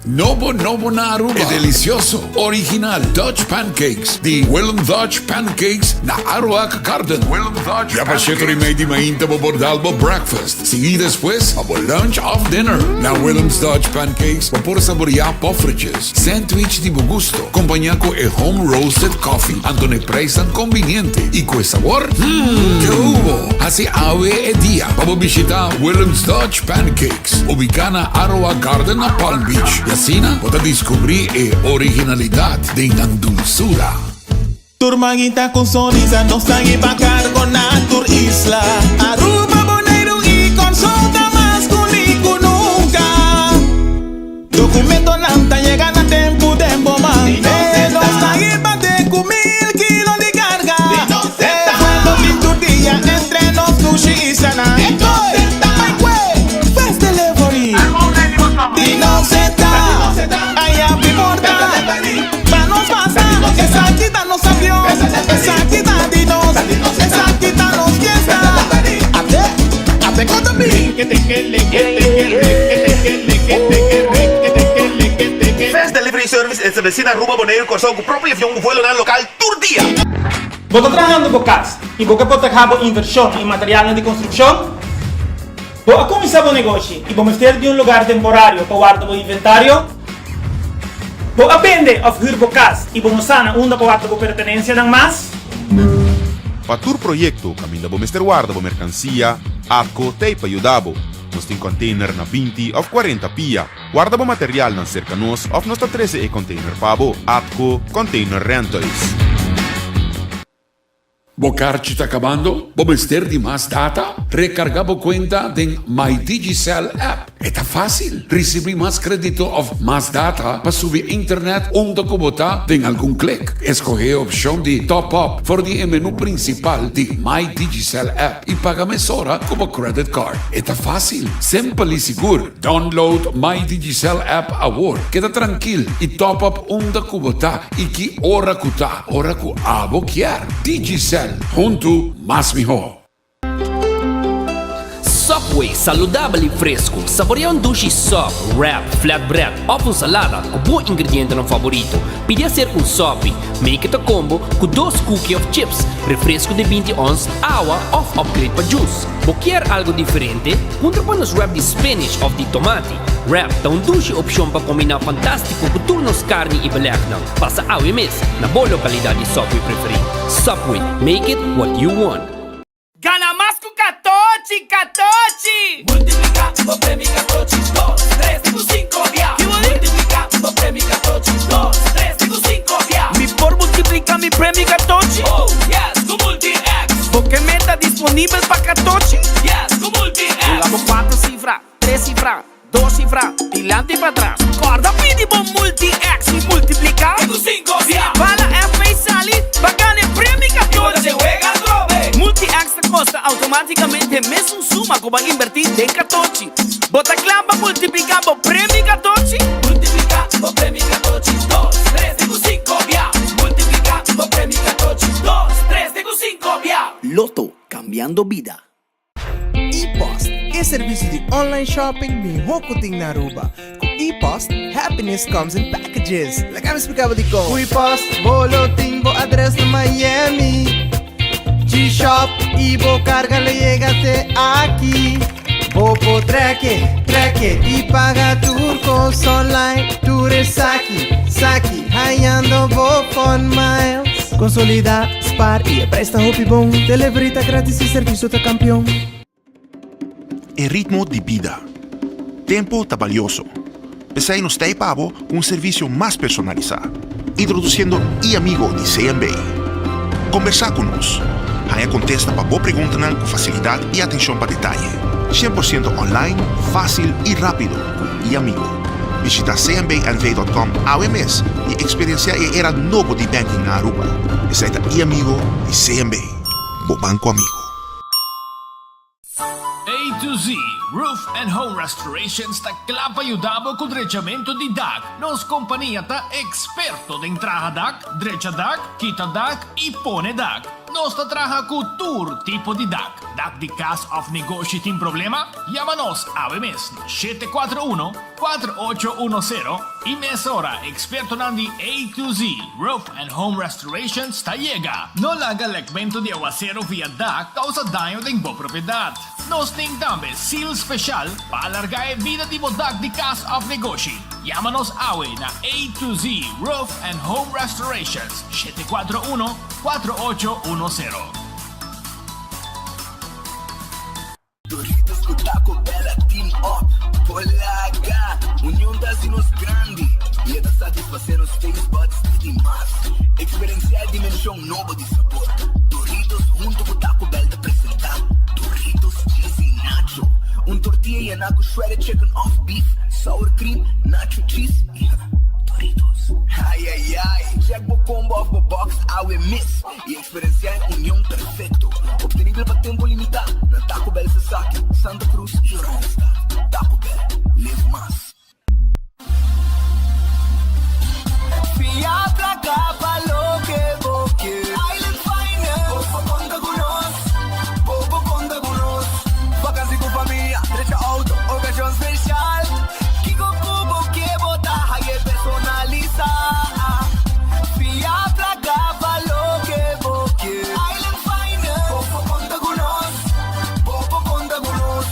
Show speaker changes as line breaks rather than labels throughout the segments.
Nobo nobo na Aruba, e delicioso, original Dutch Pancakes di Willem Dutch Pancakes na Aruac Garden. Willem Dutch Ya pa sheto di mei di mainta bo por dal bo breakfast, sigui despues pa bo lunch of dinner. Na Willem's Dutch Pancakes bo por saborea poffertjes, sandwich di bo gusto, compaña cu e home roasted coffee, anto n'e prijsnan conveniente y cu e sabor, hmm, ke hubo! Haci awe e dia pa bo bishita Willem's Dutch Pancakes. Ubiká na Aroa Garden na Palm Beach i asina bo ta diskubrí e originalidat den nan dulsura.
Tur manita cu sonrisa nos ta hiba cargo na tur isla. Aruba, Boneiru y Corsou ta mas uni cu nunca. Documentonan ta yega na tempo den bo man. E nos ta hiba te cu mil kilo di carga. E vuelo tin tur dia entre nos dushi islanan. Bai kue! Fast Delivery di nos ta aya pi porta. Pa nos pasa, esaki ta nos avion, esaki ta di nos, esaki ta nos fiesta. Ate, ate con ta bin.
Fast Delivery Service estableci na Aruba, Boneiru y Corsou cu propio avion cu vuelonan local tur dia.
Bo ta trahando bo cas y bo ke proteha bo inversion y materialnan di construccion? Bo a cuminsa bo negoshi y bo mester di un lugar temporario pa warda bo inventario? Bo a bende of huur bo cas y bo no sa na unda pa warda bo pertenencianan mas?
Pa tur proyecto caminda bo mester warda bo mercancia, ATCO t'ey pa yuda bo. Nos tin container na 20 of 40 pia. Warda bo materialnan cerca nos of nos ta trece e container pa bo. ATCO Container Rentals.
Bo karchi ta kabando? Bo mester di mas data? Rekargá bo kuenta den My Digicel app. E ta fásil! Risibí mas kredito òf mas data pa subi internet unda ku bo ta den algun klik. Eskohé e opshon di Top Up for di e menú prinsipal di My Digicel app i paga mesora ku bo credit card. E ta fásil, simpel i sigur. Download My Digicel app awor. Keda trankil i top up unda ku bo ta i ki ora ku ta. Ora ku abo kier. Digicel, huntu mas mihó.
Subway, saludabel y fresco. Saborea un dushi sub, wrap, flatbread of un salada cu bo ingredientenan favorito. Pidi hacer un sopi. Make it a combo cu dos cookie of chips, refresco di 20 ons, awa of upgrade pa juice. Bo kier algo diferente? Puntra pa nos wrap di spinach of di tomati. Wrap ta un dushi opcion pa combina fantastico cu tur nos carni y belegnan. Pasa awe mes na bo localidad di Subway preferi. Subway, make it what you want.
Gana mas ku katochi, katochi!
Multiplica bo premio katochi dos, tres te ku cinco bia. Multiplica bo premio katochi dos, tres te ku cinco bia.
Mi por multiplica mi premio katochi?
Oh yes, ku Multi-X.
Bo ke meta disponibel pa katochi?
Yes, ku Multi-X.
Bula bo cuatro cifra, tres cifra, dos cifra, dilanti pa tras. Corda pidi bo Multi-X y multiplica.
Te ku cinco bia.
Bala FP sali pa gana e premio katochi.
Y bo ta wega atrobe.
Multi-X ta costa automaticamente mesun suma cu bo a inverti den katochi. Bo ta cla pa multiplica bo premio katochi?
Multiplica bo premio katochi dos, tres te cu cinco bia. Multiplica bo premio katochi dos, tres te cu cinco bia.
Lotto, cambiando bida.
E-Post, e servicio di online shopping miho cu tin na Aruba. Cu E-Post, happiness comes in packages. Laga mi splica bo dicon. Cu E-Post, bo lo tin bo adres na Miami. G-Shop y bo carga lo yega te aki. Bo por track e, track e y paga tur cos online. Tur esaki, saki, hayando bo fun miles. Consolida, spaar y e prijs ta hopi bon. Delivery ta gratis y servicio ta campeon.
E ritmo di bida. Tempo ta balioso. P'esei nos ta ei pa bo ku un servisio mas personalisá. Introdusiendo e-Amigo di CMB. Kombersá ku nos. Haña kontesta pa bo preguntanan ku fasilidat i atenshon pa detaye. 100% online, fásil i rápido ku e-Amigo. Bishita cmbnv.com awe mes i eksperensiá e era nobo di banking na Aruba. Esei ta e-Amigo di CMB, bo banko amigo.
A to Z Roof and Home Restorations ta kla pa yuda bo ku drechamentu di dak. Nos kompania ta eksperto den traha dak, drecha dak, kita dak i pone dak. Nos ta traha ku tur tipo di dak. Dak di kas òf negoshi tin problema? Yama nos awe mes na 741 4810 i mesora ekspertonan di A to Z Roof and Home Restorations ta yega. No laga lekmentu di awasero via dak kousa daño den bo propiedat. Nos tin tambe seal special pa alarga e bida di bo dak di kas òf negoshi. Yama nos awe na A to Z Roof and Home Restorations, 741 4810.
Doritos ku Taco Bell a team up por laga Union ta hasi nos grandi i e ta satisfasé nos taste buds di dimas. Eksperensiá e dimenshon nobo di sabor. Doritos huntu ku Taco Bell ta presentá Doritos Cheesy Nacho, un tortilla yená ku shredded chicken òf beef, sour cream, nacho cheese i Doritos. Ai ai ai! Check bo combo òf bo box awe mes i eksperensiá e union perfekto. Obtenibel pa tempu limitá na Taco Bell Sasaki, Santa Cruz i Oranjestad. Taco Bell, live mas.
Fia placa pa loke bo ke. Island Finance. Bo por conta cu nos. Bo por conta cu nos. Vakantie cu famia, drecha auto, ocasion special. Kico cu bo ke bo ta haye personalisa. Fia placa pa loke bo ke. Island Finance. Bo por conta cu nos. Bo por conta cu nos.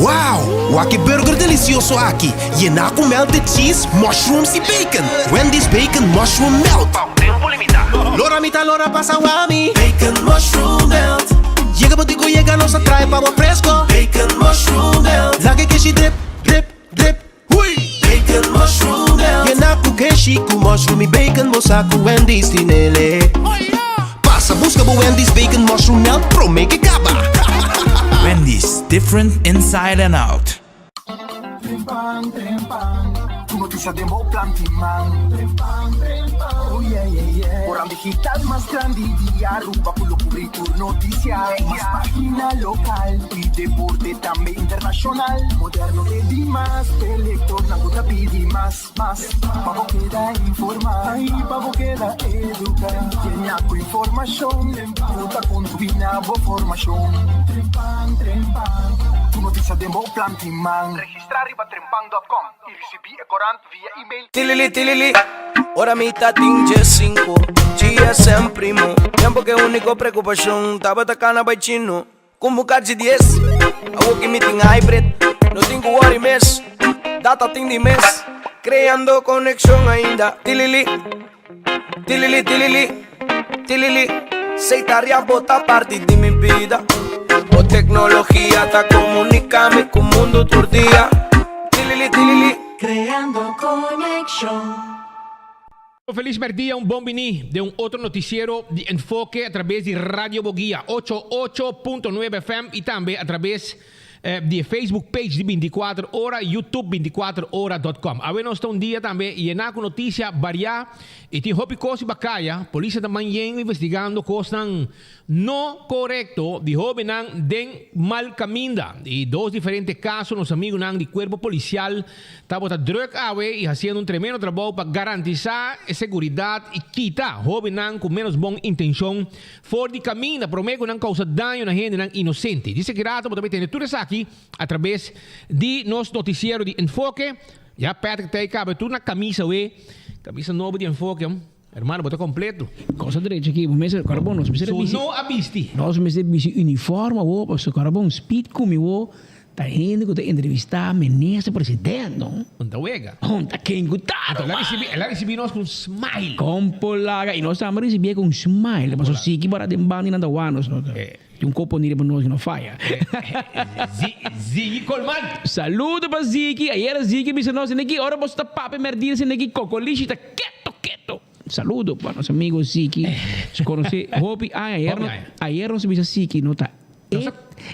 Wow! Wak e burger delicioso aki, yená cu melted cheese, mushrooms y bacon! Wendy's Bacon Mushroom Melt! Pa un tempo limita! Lora mi ta lora pasa wami! Bacon Mushroom Melt! Yega bo di cu yega nos a trae pa bo fresco! Bacon Mushroom Melt! Laga e keshi drip, drip, drip, hui! Bacon Mushroom Melt! Yená cu keshi cu mushroom y bacon bo sa cu Wendy's tinele! Pasa busca bo Wendy's Bacon Mushroom Melt prome ke caba!
Wendy's, different inside and out.
Trempan, trempan, Tur noticia den bo plan tin man. Trempan, trempan, oh yeah, yeah, yeah. Koran digital mas grandi di Aruba cu lo cubri tur noticia. Mas pagina local y deporte tambe internacional. Moderno te dimas, p'e lectornan cu ta pidi mas. Mas pa bo keda informá i pa bo keda eduká. Yena ku informashon ku ta kontribuí na bo formashon. Trempan, trempan, tur notisia den bo plan tin man.
Registrá riba trempan dòt kòm i risibí e korant via email.
Tilili tilili, ora mi ta tin diesinco, GSM primo. Tempo ke unico preocupacion tabata cana bay chino. Con bo cachi dies, awo ki mi tin hybrid, no tin cu worry mes, data tin di mes. Creando conexion ainda, tilili, tilili tilili, tilili. Seitaria bo ta parti di mi bida, bo tecnologia ta comunica mi cu mundo tur dia, tilili tilili.
Creando conexion.
Un felis merdia, un bon bini den un otro noticiero di Enfoke a traves di Radio Boguia ocho ocho punto nuebe FM y tambe a traves di e Facebook page di binticuater ora, YouTube binticuater ora dot com. Awe nos ta un dia tambe yena cu noticia varia y tin hopi cos riba caya. Polis ta manyen investigando cosnan no corecto di hobennan den mal caminda. Y dos diferente caso nos amigunan di Cuerpo Policial tabata druk awe y haciendo un tremendo trabou pa garantisa e seguridad y kita hobennan cu menos bon intencion for di caminda prome cu nan causa daño na hendenan inocente. Di esaki rato bo ta bay tende tur esaki a traves di nos noticiero di Enfoke. Ya Patrick ta ey caba tur na camisa awe, camisa nobo di Enfoke. Hermano, bo ta completo.
Cosa drecha aki, bo mester, kòrda bon, nos mester
a
bisti.
So no a bisti.
Nos mester bisti uniforme awor, pasobra kòrda bon, speed ku mi awor ta hende ku ta entrevistá minister president, no?
Un ta wega.
Un ta ken ku ta,
Anto el a risibi, el a risibi nos ku un smile.
Kon por laga, i nos tambe a risibié ku un smile, pasobra siki bo a den banda i nan ta wak nos, no? Tin un kopo ni riba nos ku no faya.
Ziggy Colman.
Saludo pa Ziggy, ayera Ziggy bisa nos, Niki, ora boso ta papia merdida, Niki, kokolishi ta. Keto keto! Saludo pa nos amigo Ziki. Nos conoce hopi aña. Ayer no, ayer nos a bisa Ziki no ta e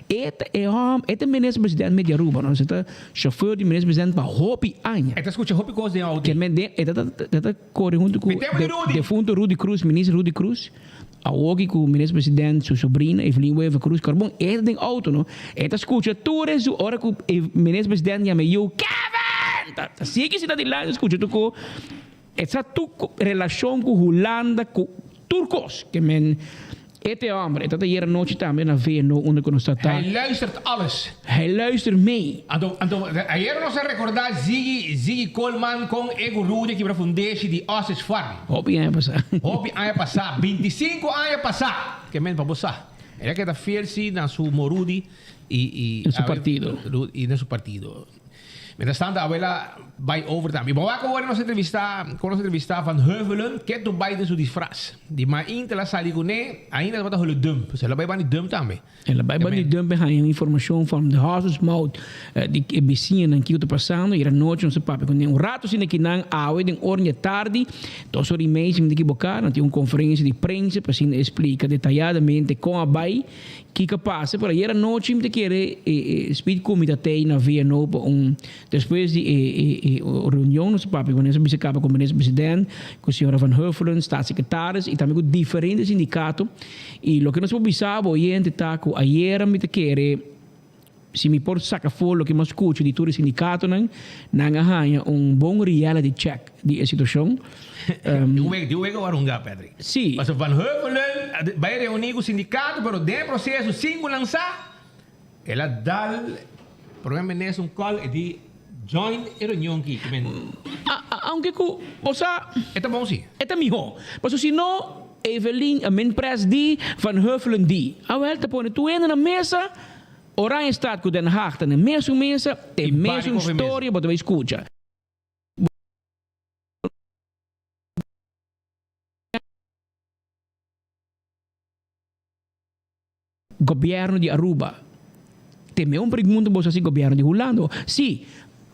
e ta e hom e ta minister president met di Aruba no. E ta chauffeur di minister president pa hopi aña.
E ta scucha hopi cos den auto.
Ke men den e ta e ta core hunto cu defunto Rudy Croes, minister Rudy Croes. Awoki cu minister president su sobrina Evelyn Wever Croes Carbon e ta den auto no. E ta scucha tur e su ora cu e minister president yama e yu Kevin! Ta ta sigui si ta dilanti scucha tur co e sa tur relacion cu Hulanda cu tur cos ke men. E te homber, e ta ta ayera nochi tambe na VNO unda cu nos ta ta.
Hij luistert alles.
Hij luistert mee.
Anto, anto, ayera nos a recorda Ziggy, Ziggy Koolman con e guru di kibra fundeshi di Ostrich Farm.
Hopi aña pasá.
Hopi aña pasá, bintisinco aña pasá. Ke men pa bo sa. El a keda fiel si na su morudi y, y.
Na su partido.
Y na su partido. Mientras tanto abuela bai over tambe. Bo wak ora nos entrevista, con nos entrevista Van Heuvelen, ke tu bai den su disfraz. Di mainta el a sali kuné, ainda tabata holo dump. Pues el a bai bani dump tambe.
El a bai bani dump e haña un informacion from the horse's mouth di e bisiñanan kiko ta pasando. Ayera nochi nos a papia kuné un rato asina kinan awe den ora di tardi, dos ora y media si mi no ta ekiboká, nan tin un conferencia di prensa pa asina e splika detayadamente kon a bai. Kiko a pasa? Pero ayer anochi mi ta kere e speed ku mi ta tei na VNO pa un despues di e e reunion nos a papia ku nos a bisa kaba ku minister president, ku señora Van Huffelen, staatssecretaris y tambe ku diferente sindikato. Y loke nos por bisa bo oyente ta ku ayera mi ta kere si mi por saka afó loke mi a skucha di tur e sindikatonan, nan a haña un bon reality check di e situashon.
Di un wega wak hunga, Patrick.
Sí.
Pasobra Van Heuvelen bai reuní ku sindikato, pero den e proseso sin ku nan sa, el a dal Prome Minister un call e di join e reunion ki.
Aunke ku bo sa.
E ta bon si.
E ta mihó. Pasobra si no, Evelyn, Minpres di, Van Heuvelen di. Awel ta pone tur hende na mesa. Oranjestad ku Den Haag ta na e mesun mesa, ta e mesun storia bo ta bai skucha. Gobierno di Aruba te me un pregunta bo sa si gobierno di Hulanda si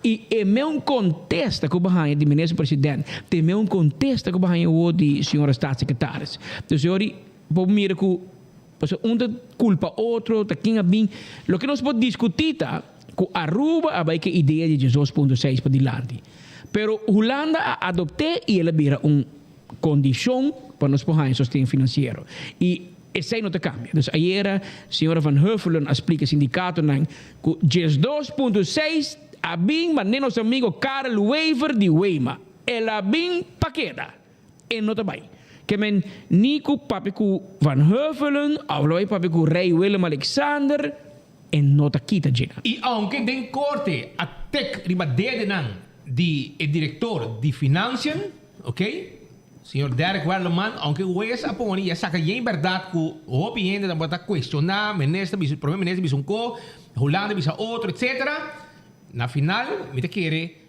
y e me un contesta cu bo haya di minister president te me un contesta cu bo haya awo di señora staatssecretaris. Dus yori bo mira cu Pasobra un ta culpa otro, ta ken a bin. Loke nos por discuti ta cu Aruba a bay cu e idea di diesdos punto seis pa dilanti. Pero Hulanda a adopt'e y el a bira un condicion pa nos por haña sosten financiero. Y esey no ta cambia. Dus ayera señora Van Huffelen a splica sindicatonan cu 12.6 a bin mane nos amigo Karel Wever di Wema. El a bin pa keda. E no ta bai. Ke men ni ku papia ku Van Heuvelen of lo bai papia ku Rei Willem Alexander, e no ta kita djina.
I aunke den korte a tek riba dedenan di e direktor di Financiën, ok, señor Derek Werleman, aunke hues a pone i a saka yen bèrdat ku hopi hende tabata kuestioná, minister bisa, prome minister bisa un ko, Hulanda bisa otro, etcetera, na final mi ta kere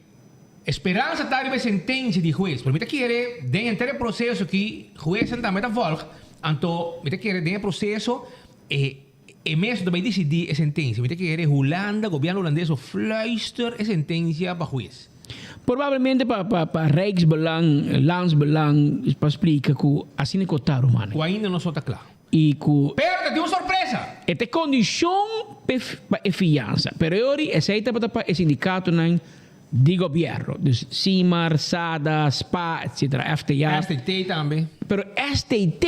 E speransa ta riba e sentensia di hues, pero mi ta kere den henter e proseso ki huesnan tambe ta volg, anto mi ta kere den e proseso e e mes ta bai disidí e sentensia. Mi ta kere Hulanda, gobierno hulandes lo fluister e sentensia pa hues.
Probablemente pa pa pa Rijksbelang, Landsbelang pa splika ku asina ku ta rumannan.
Ku ainda no so ta kla.
I ku.
Pero ta tin un sorpresa!
E ta e kondishon pa e fiansa. Pero e ori esei tabata pa e sindikatonan di gobièrnu. Dus Simar, Sada, spa, etcetera, FTA.
STT tambe.
Pero STT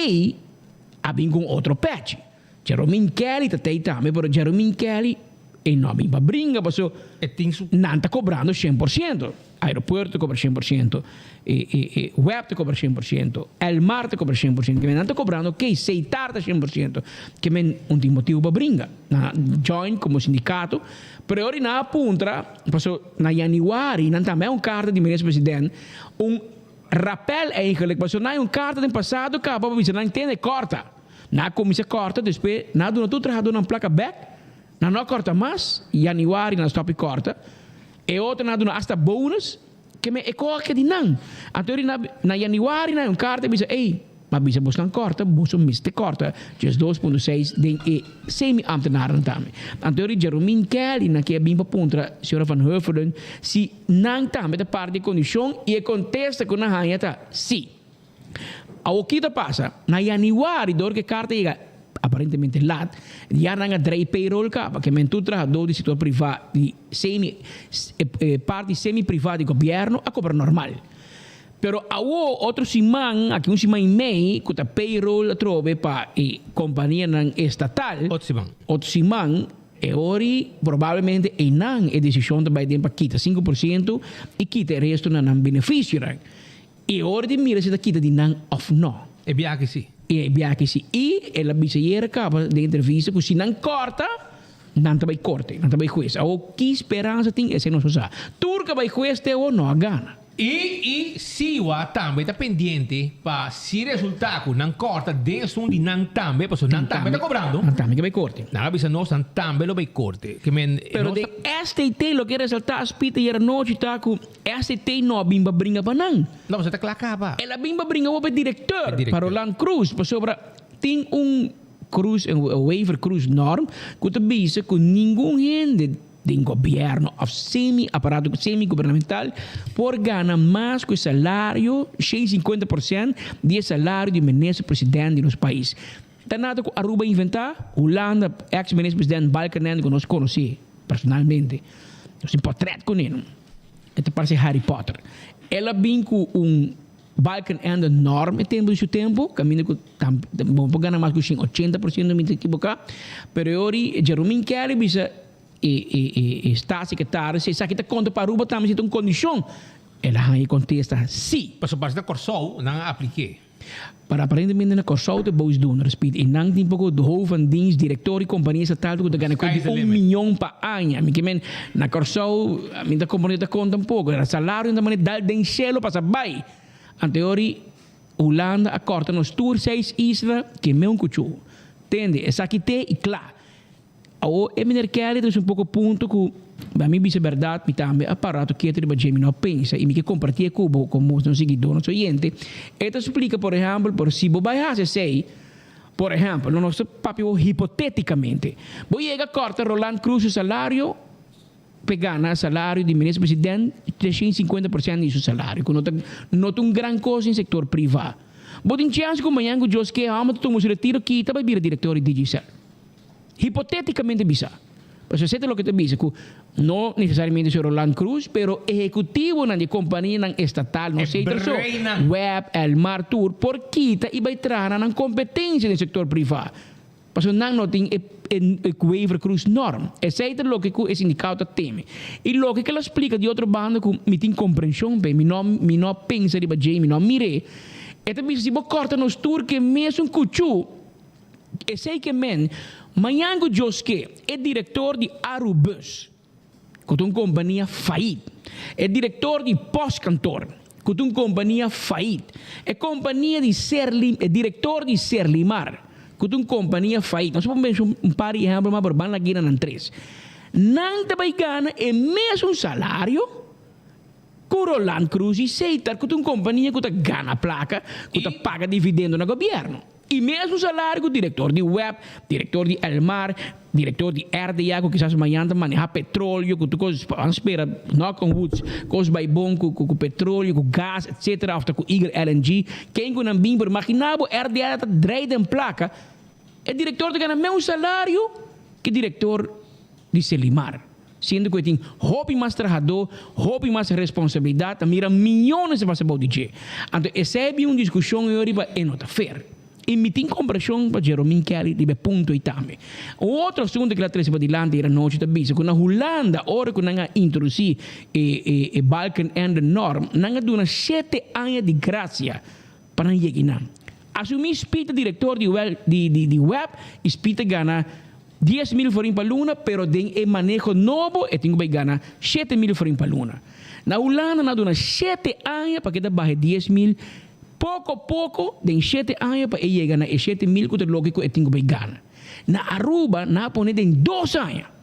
a bin ku un otro pèchi. Jeromin Kelly ta tei tambe, pero Jeromin Kelly e no a bin pa bringa paso
E tin su.
Nan ta kobrando shen por siento. Aeropuerto ta kobra shen por siento, e e e web ta kobra shen por siento, Elmar ta kobra shen por siento, ke men nan ta kobrando ok, Seitar ta shen por siento, ke men un tin motibu pa bringa. Nan a join komo sindikato, pero e ora nan a puntra, paso na yanüari nan tambe a un karta di minister president, un rapèl eigenlijk, paso nan a un karta den pasado kaba pa bisa nan tene kòrta. Nan a kuminsá kòrta, despues nan a duna tur trahadónan plaka bèk, nan no a kòrta mas, yanüari nan a stòp di kòrta. E otro nan a duna asta bonus, ke men e koke di nan. Anto eri na na januari nan un karta bisa, ey, ma bisa bosnan kòrta, boso mester kòrta 12.6 den e semi ambtenaren tambe. Anto eri Jeromin Kelly nan ke a bin pa puntra señora Van Huffelen si nan tambe ta parti di e kondishon i e kontesta ku nan haña ta si. Awor ki ta pasa? Na januari dor ku e karta yega aparentemente lat, ya nan a drei payroll kaba, ke men tur trahadó di sektor privá di semi e parti semi privá di gobièrnu a kobra normal. Pero awor otro siman, aki un siman i mei, ku ta payroll atrobe pa e kompanianan estatal,
Otro siman.
Otro siman, e ori probablemente einan e desishon ta bai den pa kita 5% i kita e resto na nan benefisionan. E ora di mira si ta kita di nan of no.
E biaha ki si.
E biaha si. I el a bisa yera kaba den entrevista ku si nan kòrta, nan ta bai korte, nan ta bai hues. Awor ki speransa tin esei nos no sa. Tur ku a bai hues te awor no a gana.
I i Siwa tambe ta pendiente pa si resulta ku nan kòrta den esun di nan tambe, pasobra nan tambe ta kobrando.
Nan tambe ke bai korte.
Nan a bisa nos nan tambe lo bai korte. Ke men
Pero
nos
den STT loke resaltá Spita yera nochi ta ku STT no a bin pa bringa pa nan.
No, pasobra ta kla kaba.
El a bin pa bringa bo pa e direkteur, pa Roland Croes, pasobra tin un Croes, un Wever Croes norm ku ta bisa ku ningun hende den gobièrnu òf semi aparato semi gubernamental por gana mas ku e salario 150% di e salario di minister president di nos pais. Ta nada ku Aruba a inventá, Hulanda ex minister president Balkenende ku nos konosé personalmente, nos tin portret kuné. E ta parse Harry Potter. El a bin ku un Balkenende norm e tempu di su tempu, kaminda ku bo por gana mas ku shen 80% mi ta ekiboká. Pero e ora Jeromin Kelly bisa e e e staatssecretaris si esaki ta konta pa Aruba tambe si ta un kondishon. El a haña e kontesta si.
Pasobra parse na Kòrsou nan a aplik'é.
Pero aparentemente na Kòrsou ta boosdoener, Speed, i nan tin poko hoofd van dienst, direktor di kompania estatal ku ta gana kos di un mion pa aña. Mi ke men, na Kòrsou mi ta komprondé ta konta un poko, salario ta manera dal den shelo pasa bai. Anteori Hulanda a kòrta nos tur seis isla ke meun kuchu. Tende, esaki te i kla. Awor e meneer Kelly ta bisa un poko punto ku ba mi bisa bèrdat mi tambe a para rato ketu riba dje mi no a pensa i mi ke kompartié ku bo komo nos siguidó nos oyente. E ta splika por ehèmpel por si bo bai hasi esei por ehèmpel no nos ta papia bo hipotétikamente bo yega kòrta Roland Croes su salario p'e gana salario di minister president 350% di su salario ku no ta no ta un gran kos den sektor privá. Bo tin chèns ku mañan ku Dios ke hòmber ta tuma su retiro kita bai bira direktor di Digicel. Hipotéticamente bisa. Pasobra esei ta loke ta bisa ku no necesariamente señor Roland Croes, pero ehecutivonan di companianan estatal, no Seter so, web, Elmar, tur, por kita y bai traha na nan competencia den sector priva. Pasobra nan no tin e e Wever Croes norm. Esei ta loke ku e sindicato ta teme. Y loke ke el a splica di otro banda ku mi tin comprension p'e, mi no mi no a pensa riba dje, mi no a mir'é, e ta bisa si bo corta nos tur ke mesun cuchu, Esei ke men, mañan ku Dios ke, e direktor di Arubus, ku ta un kompania fayit, e direktor di Postkantoor, ku ta un kompania fayit, e kompania di Serli, e direktor di Serlimar, ku ta un kompania fayit, nos por menshon un par di ehèmpel mas, pero ban laga nan tres. Nan ta bai gana e mesun salario ku Roland Croes i Seitar, ku ta un kompania ku ta gana plaka, ku ta paga dividendo na gobièrnu. I mesun salario ku direktor di web, direktor di Elmar, direktor di RDA ku kisas mañan ta maneha petroleo ku tur kos, ban spera, knock on woods, kos bai bon ku ku petroleo, ku gas etcetera of ta ku Eagle LNG, ken ku nan bin por imagina bo RDA ta drei den plaka, e direktor ta gana meun salario ku direktor di Selimar, siendo ku e tin hopi mas trahadó, hopi mas responsabilidat, ta mira miyones ta pasa bou di dje. Anto esei bin un diskushon ei riba e no ta fair. I mi tin kompreshon pa Jeromin Kelly riba e punto ei tambe. Un otro asunto ku el a trese padilanti ayer anochi ta bisa ku na Hulanda ora ku nan a introdusí e e e Balkenende norm nan a duna shete aña di grasia pa nan yega einan. Asumí Speed ta direktor di di di di web i Speed ta gana 10,000 florin pa luna, pero den e maneho nobo e tin ku bai gana 7,000 florin pa luna. Na Hulanda nan a duna shete aña pa keda baha e 10,000 poko poko den shete aña pa e yega na e 7,000 ku ta loke ku e tin ku bai gana. Na Aruba nan a pone den dos aña.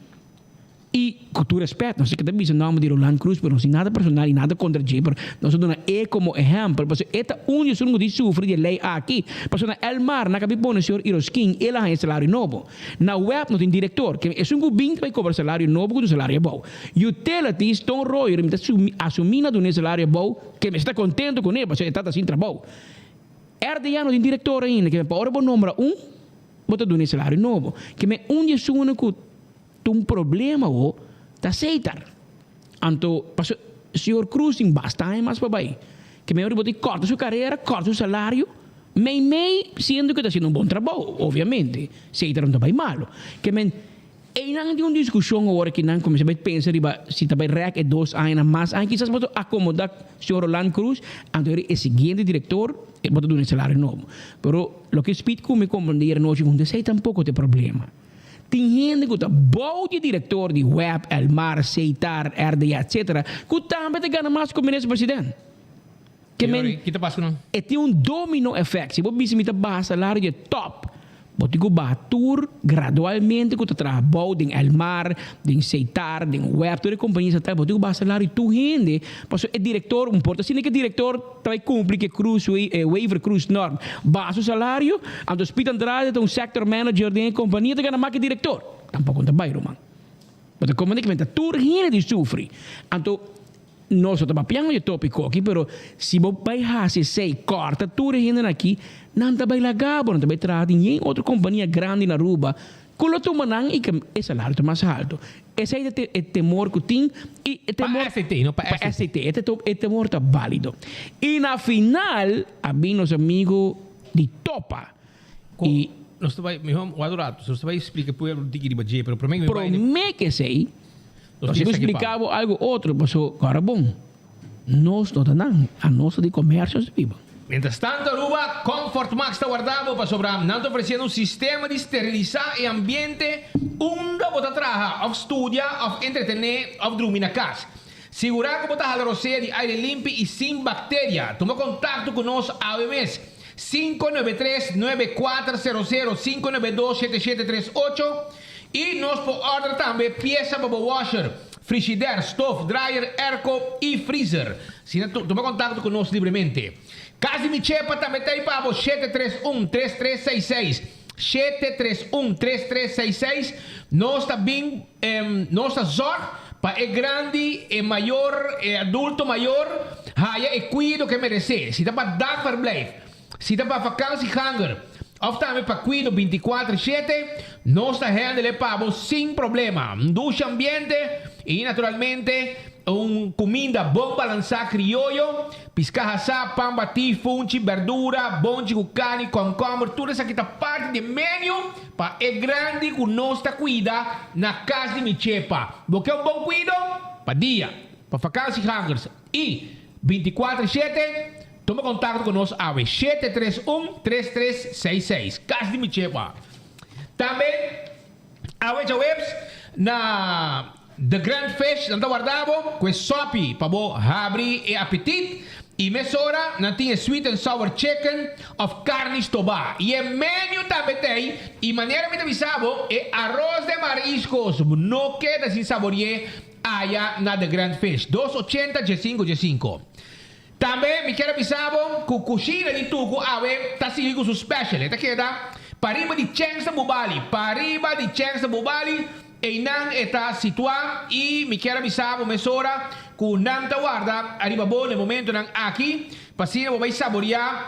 I ku tur respet, nos ke ta bisa nòmber di Roland Croes, pero nos tin nada personal i nada kontra dje, pero nos ta duna e komo ehèmpel, pasobra e ta un di esun ku tin sufri di e lei aki. Pasobra na Elmar nan kabi pone señor Iroskin, el a haña salario nobo. Na web no tin direktor, ke esun ku bin ta bai kobra salario nobo ku ta un salario abou. Utilities, Ton Royer, mi ta asumí na duna e salario abou, ke mester ta kontento kuné, pasobra e ta ta sin trabou. RDA no tin direktor ainda, ke pa ora bo nombra un, bo ta duna e salario nobo. Ke men un di esunnan ku. Ta un problema ho ta aceitar. Anto paso señor Cruz tin basta aña mas pa bay. Ke mehor bo tin corta su carera, corta su salario, mei mei siendo ke ta haciendo un bon trabou, obviamente. Seitar no ta bay malo. Ke men. Einan tin un diskushon awor ki nan kuminsá bai pensa riba si ta bai rèk e dos añanan mas aña. Kisas bo ta akomodá señor Roland Croes, anto eri e siguiente direktor bo ta duna e salario nobo. Pero loke Speed ku mi komprendé ayer anochi ku esei tampoko ta e problema. Tin hende ku ta bou di e direktor di web, Elmar, Seitar, RDA etcetera ku tambe ta gana mas ku minister president. Ke men,
Ki ta pasa ku nan?
E tin un domino effect. Si bo bisa mi ta baha salario di e top, bo tin ku baha tur gradualmente ku ta traha bou den Elmar, den Seitar, den web, tur e kompania estatal, bo tin ku baha salario di tur hende pasobra e direktor, un por ta asina ku e direktor ta bai kumpli ku e Cruz e Wever Cruz norm, baha su salario, anto Speed Andrade ta un sector manager den e kompania ta gana mas ku e direktor. Tampoko no ta bai ruman. Bo ta komprende ku ta tur hende di sufri. Anto. Nos no ta papiando di e tópiko aki, pero si bo bai hasi esei, kòrta tur e hendenan aki, nan ta bai laga bo, nan ta bai traha den yen otro kompania grandi na Aruba ku lo tuma nan i ku e salario ta mas haltu. Esei ta e temor ku tin i e temor.
Pa SCT, no? Pa
SCT. Pa SCT. E temor ta válido. I na final a bin nos amigu di Topa i.
Nos ta bai, mihó wak un ratu, nos ta bai splika e pueblo tiki riba dje, pero promé ku mi bai.
Promé ku esei. Nos tin splica bo algo otro, paso ora bon, nos no ta nan, anos ta di comercio nos ta biba.
Mientras tanto Aruba, Comfort Max ta warda bo pasobra nan ta ofreciendo un sistema di sterilisa e ambiente unda bo ta traha of studia of entretene of drumi na cas. Sigura cu bo ta hala rosea di aire limpi y sin bacteria. Tuma contacto cu nos awe mes, 593 9400 592 7738. I nos por order tambe piesa pa bo washer, frishider, stof, dryer, airco i freezer. Asina tuma kontakto ku nos libremente. Kas di mi Chepa tambe ta ei pa bo 731 3366, 731 3366. Nos ta bin nos ta zorg pa e grandi, e mayor, e adulto mayor haya e kuido ku e meresé. Si ta pa dagverblijf, Si ta pa vakantieganger of tambe pa cuido binticuater shete, nos ta handle e pa bo sin problema. Un dushi ambiente y naturalmente un cuminda bon balansa crioyo, pisca hasa, pan bati, funchi, berdura, bonchi cu carni, concomber, tur esaki ta parti di e menu pa e grandi cu nos ta cuida na cas di mi chepa. Bo ke un bon cuido? Pa dia, pa vakantiegangers y binticuater shete. Tuma kontakto ku nos awe 731 3366 Kas di mi Chepa. Tambe awe djaweps na The Grand Fish nan ta warda bo ku e sopi pa bo habri e apetit i mesora nan tin e sweet and sour chicken of karni stobá i e menu tambe t'ei i manera mi ta bisa bo e aros de mariscos no keda sin sabori'é aya na The Grand Fish 280 djesinku djesinku. Tambe mi kier a bisa bo ku kushina di Tuku awe ta sigui ku su special. E ta keda pariba di Chengsta Bubali. Pariba di Chengsta Bubali, einan e ta situá i mi kier a bisa bo mesora ku nan ta warda ariba bo na e momentonan aki pa asina bo bai saboriá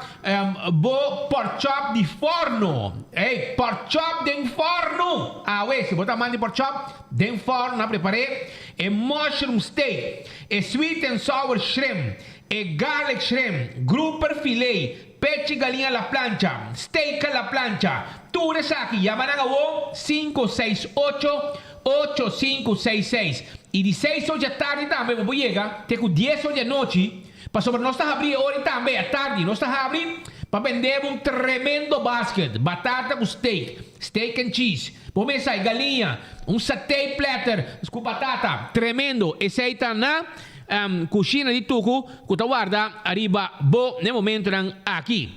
bo pork chop di forno. Ey, pork chop den forno! Awe, si bo ta amante di pork chop, den forno nan a prepar'é e mushroom steak. E sweet and sour shrimp, e garlic shrimp, grouper filet, pechi galiña la plancha, steak a la plancha, tur esaki yama nan awo 568 8566 y di seis or dja tardi tambe bo por yega te cu dies or di anochi pasobra nos ta habri e ora tambe atardi nos ta habri pa bende bo un tremendo basket batata cu steak, steak and cheese, bo mesa e galiña. Un satay platter ku batata tremendo. Esei ta na kushina di Tuku ku ta warda ariba bo na e momentonan aki.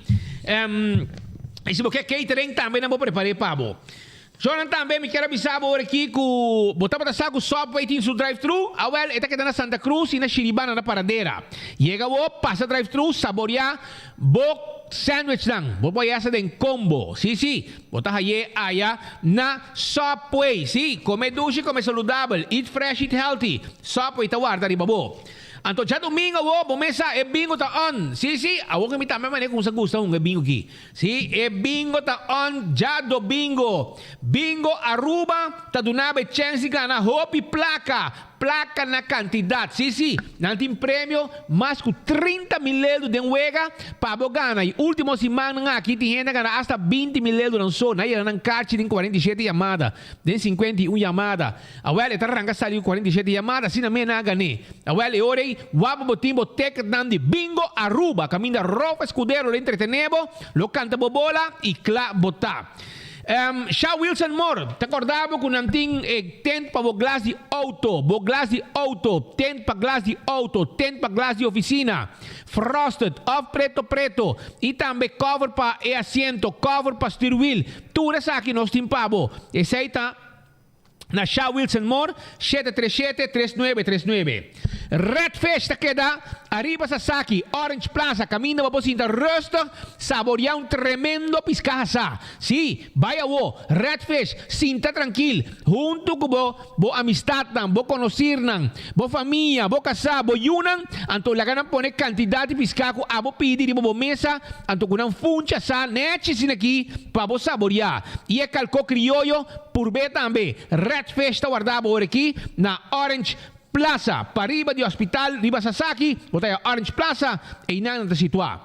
I si bo ke catering tambe nan bo prepar'é pa bo. Shornan tambe mi kier a bisa bo ora aki ku bo tabata sa ku Subway tin su drive thru? Awel e ta keda na Santa Cruz i na Shiribana na Paradera. Yega bo pasa drive thru saboria bo sandwichnan. Bo por yasa den combo. Si si. Bo ta haye aya na Subway. Sí, come dushi, come saludabel. Eat fresh, eat healthy. Subway ta warda riba bo. Anto djadumingo awo, bo mes sa, e bingo ta on. Sí, sí, awo ku mi tambe manera kumsa gusta hunga e bingo aki. Sí, e bingo ta on djadomingo. Bingo Aruba ta duna bo e chèns di gana hopi plaka. Placa na cantidad. Si, si, nan tin premio mas cu 30 mil euro den wega pa bo gana. Y ultimo simannan aki tin hende a gana hasta 20 mil euronan so. Nan yena nan carchi den 47 yamada, den 51 yamada. Awel, e ta ranca sali cu 47 yamada, asina mes nan a gané. Awel, e ora ei, wak bo tin bo ticketnan di Bingo Aruba, caminda Rolf Escudero lo entretené bo, lo canta bo bola y cla bo ta. Sha Wilson Moore, ta corda bo cu nan tin e tent pa bo glas di auto, bo glas di auto, tent pa glas di auto, tent pa glas di oficina, frosted of preto preto, y tambe cover pa e asiento, cover pa stuurwiel, tur esaki nos tin pa bo. Esey ta na Sha Wilson Moore, 737 3939. Red Fish ta keda ariba Sasaki, Orange Plaza, kaminda bo por sinta rustig saborea un tremendo piská hasá. Sí, bai awo, Red Fish, sinta trankil, huntu ku bo bo amistatnan, bo konosirnan, bo famia, bo kasá, bo yunan, anto laga nan pone kantidat di piská ku abo pidi riba bo mesa, anto ku nan funchi asá nèchi asin'akí pa bo saboreá. I e kalkó krioyo Purb'é tambe, Red Fish ta warda bo ora aki na Orange Plaza. Pariba di hospital riba Sasaki, bo ta haña Orange Plaza, einan nan ta situá.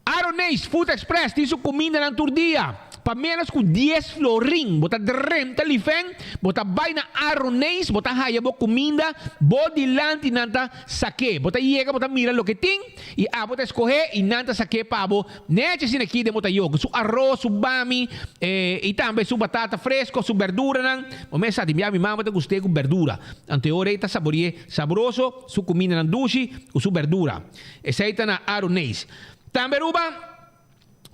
Aroneis Food Express tin su kumindanan tur dia pa ménos ku dies florin. Bo ta drenta Lifen, bo ta bai na Aroneis, bo ta haya bo kuminda bo dilanti nan ta sak'é. Bo ta yega, bo ta mira loke tin i abo ta eskohé i nan ta sak'é pa bo. Nechi asina aki den bo ta yoga. Su aros, su bami, i tambe su batata fresco, su berduranan. Bo mes sa, tin bia mi mama ta gust'é ku berdura. Anto e ora ei ta sabori'é sabroso, su kumindanan dushi ku su berdura. Esei ta na Aroneis. Tambe Aruba,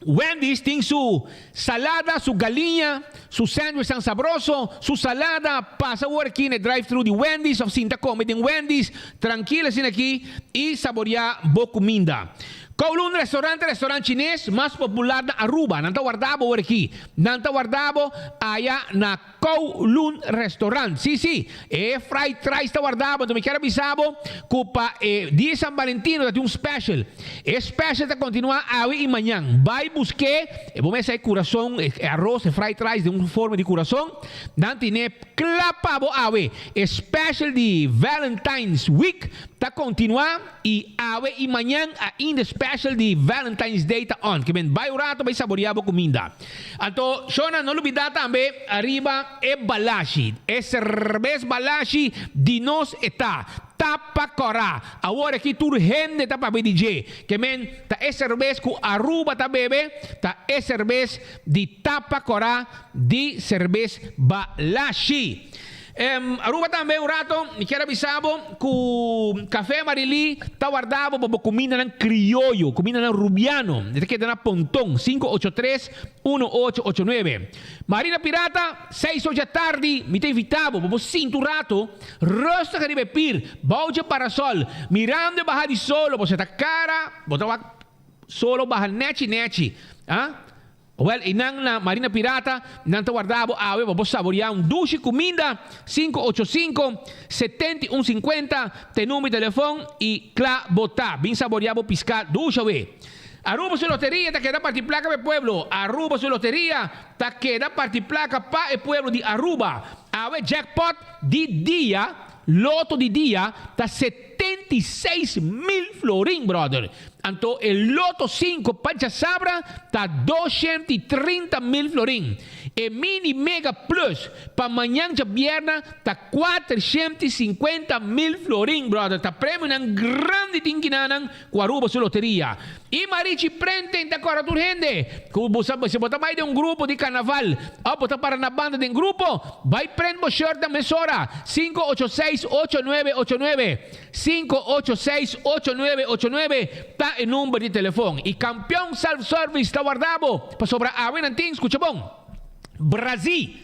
Wendy's tin su salada, su galiña, su sandwichnan sabroso, su salada. Pasa awor aki na e drive-thru di Wendy's òf sinta kome den Wendy's trankil asina aki i saboriá bo kuminda. Kowloon Restaurant ta restaurant chines mas popular na Aruba. Nan ta warda bo ora aki. Nan ta warda bo aya na Kowloon Restaurant. Sí, sí, e fried rice ta warda bo. Enton mi kier a bisa bo ku pa e dia di San Valentino ta tin un special. E special ta kontinua awe i mañan. Bai busk'é. E bo mester e kurason, e aros, e fried rice den un forma di kurason. Nan tine kla pa bo awe. E special di Valentine's Week ta kontinua. I awe i mañan ainda special di Valentine's Day ta on. Ke men bai un rato bai saborea bo kuminda. Anto shona no lubida tambe ariba e balashi. E serbes balashi di nos e ta. Tapa kora. Awor aki tur hende ta papia di dje. Ke men ta e serbes ku Aruba ta bebe ta e serbes di tapa kora di serbes balashi. Aruba tambe un rato mi kier a bisa bo cu Café Marilí ta warda bo pa bo cumindanan crioyo, cumindanan rubiano. E ta keda na Ponton, 583 1889. Marina Pirata, seis ocho atardi mi ta invita bo pa bo sinta un rato rustig ariba e pir, bou dje parasol, mirando e baha di solo, bo seta cara, bo ta wak solo baha nechi nechi, ah. Wel, einan na Marina Pirata, nan ta warda bo awe pa bo saboreá un dushi kuminda, 585, 71 50 ta e number di telefon i kla bo ta. Bin saboreá bo piská dushi awe. Aruba su loteria ta keda parti plaka pa e pueblo Aruba su loteria ta keda parti plaka pa e pueblo di Aruba. Awe jackpot di dia, loto di dia, ta 76 mil florin, brother. Anto e loto 5 pa djasabra ta 230 mil florin. E mini mega plus pa mañan djabierna ta 450 mil florin, brother. Ta premionan grandi tin kinanan ku Aruba su loteria. I Marichi Printing ta kòrda tur hende ku bo sa si bo ta bai den un grupo di karnaval òf bo ta para na banda den grupo, bai print bo shirtnan mesora, 586 8989, 586 8989 ta e number di telefon. I Kampeon Self Service ta warda bo pasobra awe nan tin, skucha bon, Brazi.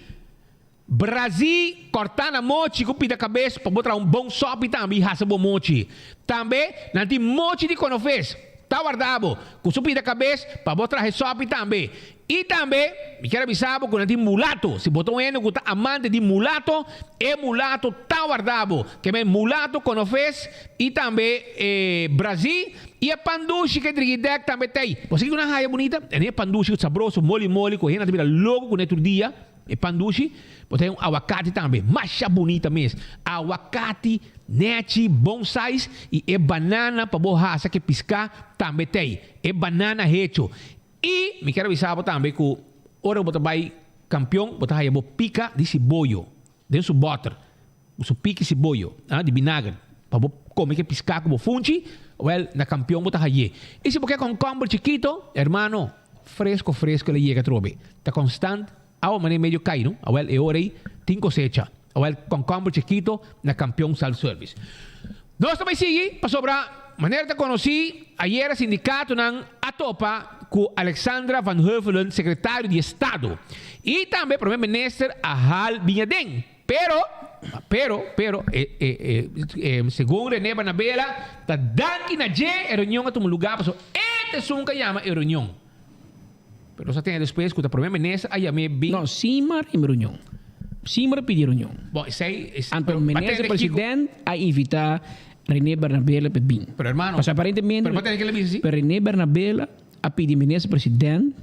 Brazi kòrtá na mochi ku pida kabes pa bo traha un bon sòpi tambe i hasa bo mochi. Tambe nan tin mochi di konofes ta warda bo ku su pida kabes pa bo traha e sòpi tambe. I tambe mi kier a bisa bo ku nan tin mulato. Si bo ta un hende ku ta amante di mulato, e mulato ta warda bo. Ke men mulato, konofes i tambe e brazi i e pan dushi ku e drigidèk tambe t'ei. Bo sa kiko nan haya bunita? E nan e pan dushi ku sabroso, moli moli ku hende ta bira loko kuné tur dia. E pan dushi, bo ta haña un awakati tambe, masha bunita mes. Awakati nechi, bon size, i e banana pa bo hasa ku e piská tambe t'ei. E banana hecho. I mi kier a bisa bo tambe ku ora bo ta bai Kampion, bo ta haña bo pika di siboyo den su bòter, su piki siboyo, ah, di binager, pa bo kome ku e piská ku bo funchi, wèl, na Kampion bo ta hañ'é. I si bo ke kònkòmber chikito, hermano, Fresco fresco el a yega atrobe. Ta constant awa manera medio cay no. Awel e ora ey tin cosecha. Awel concomber chikito na Campeon Self Service. Nos ta bay sigui pasobra manera ta conoci ayera sindicatonan a topa cu Alexandra van Heuvelen secretario di Estado y tambe Prome Minister a haal biña den. Pero, pero, pero, e, e, e, e, segun Rene Banabela, ta danki na dje e reunion a tuma lugar, pasobra e ta esun ku a yama e reunion. Pero nos a tene despues ku ta prome minister a yam'é bin.
No, Simar e reunion. Simar a pidi reunion.
Bon, esei, es,
Anto
pero, ba
minister
tene kiko.
president a invita Rene Bernabela pa e bin.
Pero hermano,
Pasobra aparentemente,
pero ba tene ke el a bisa si?
pero Rene Bernabela a pidi minister president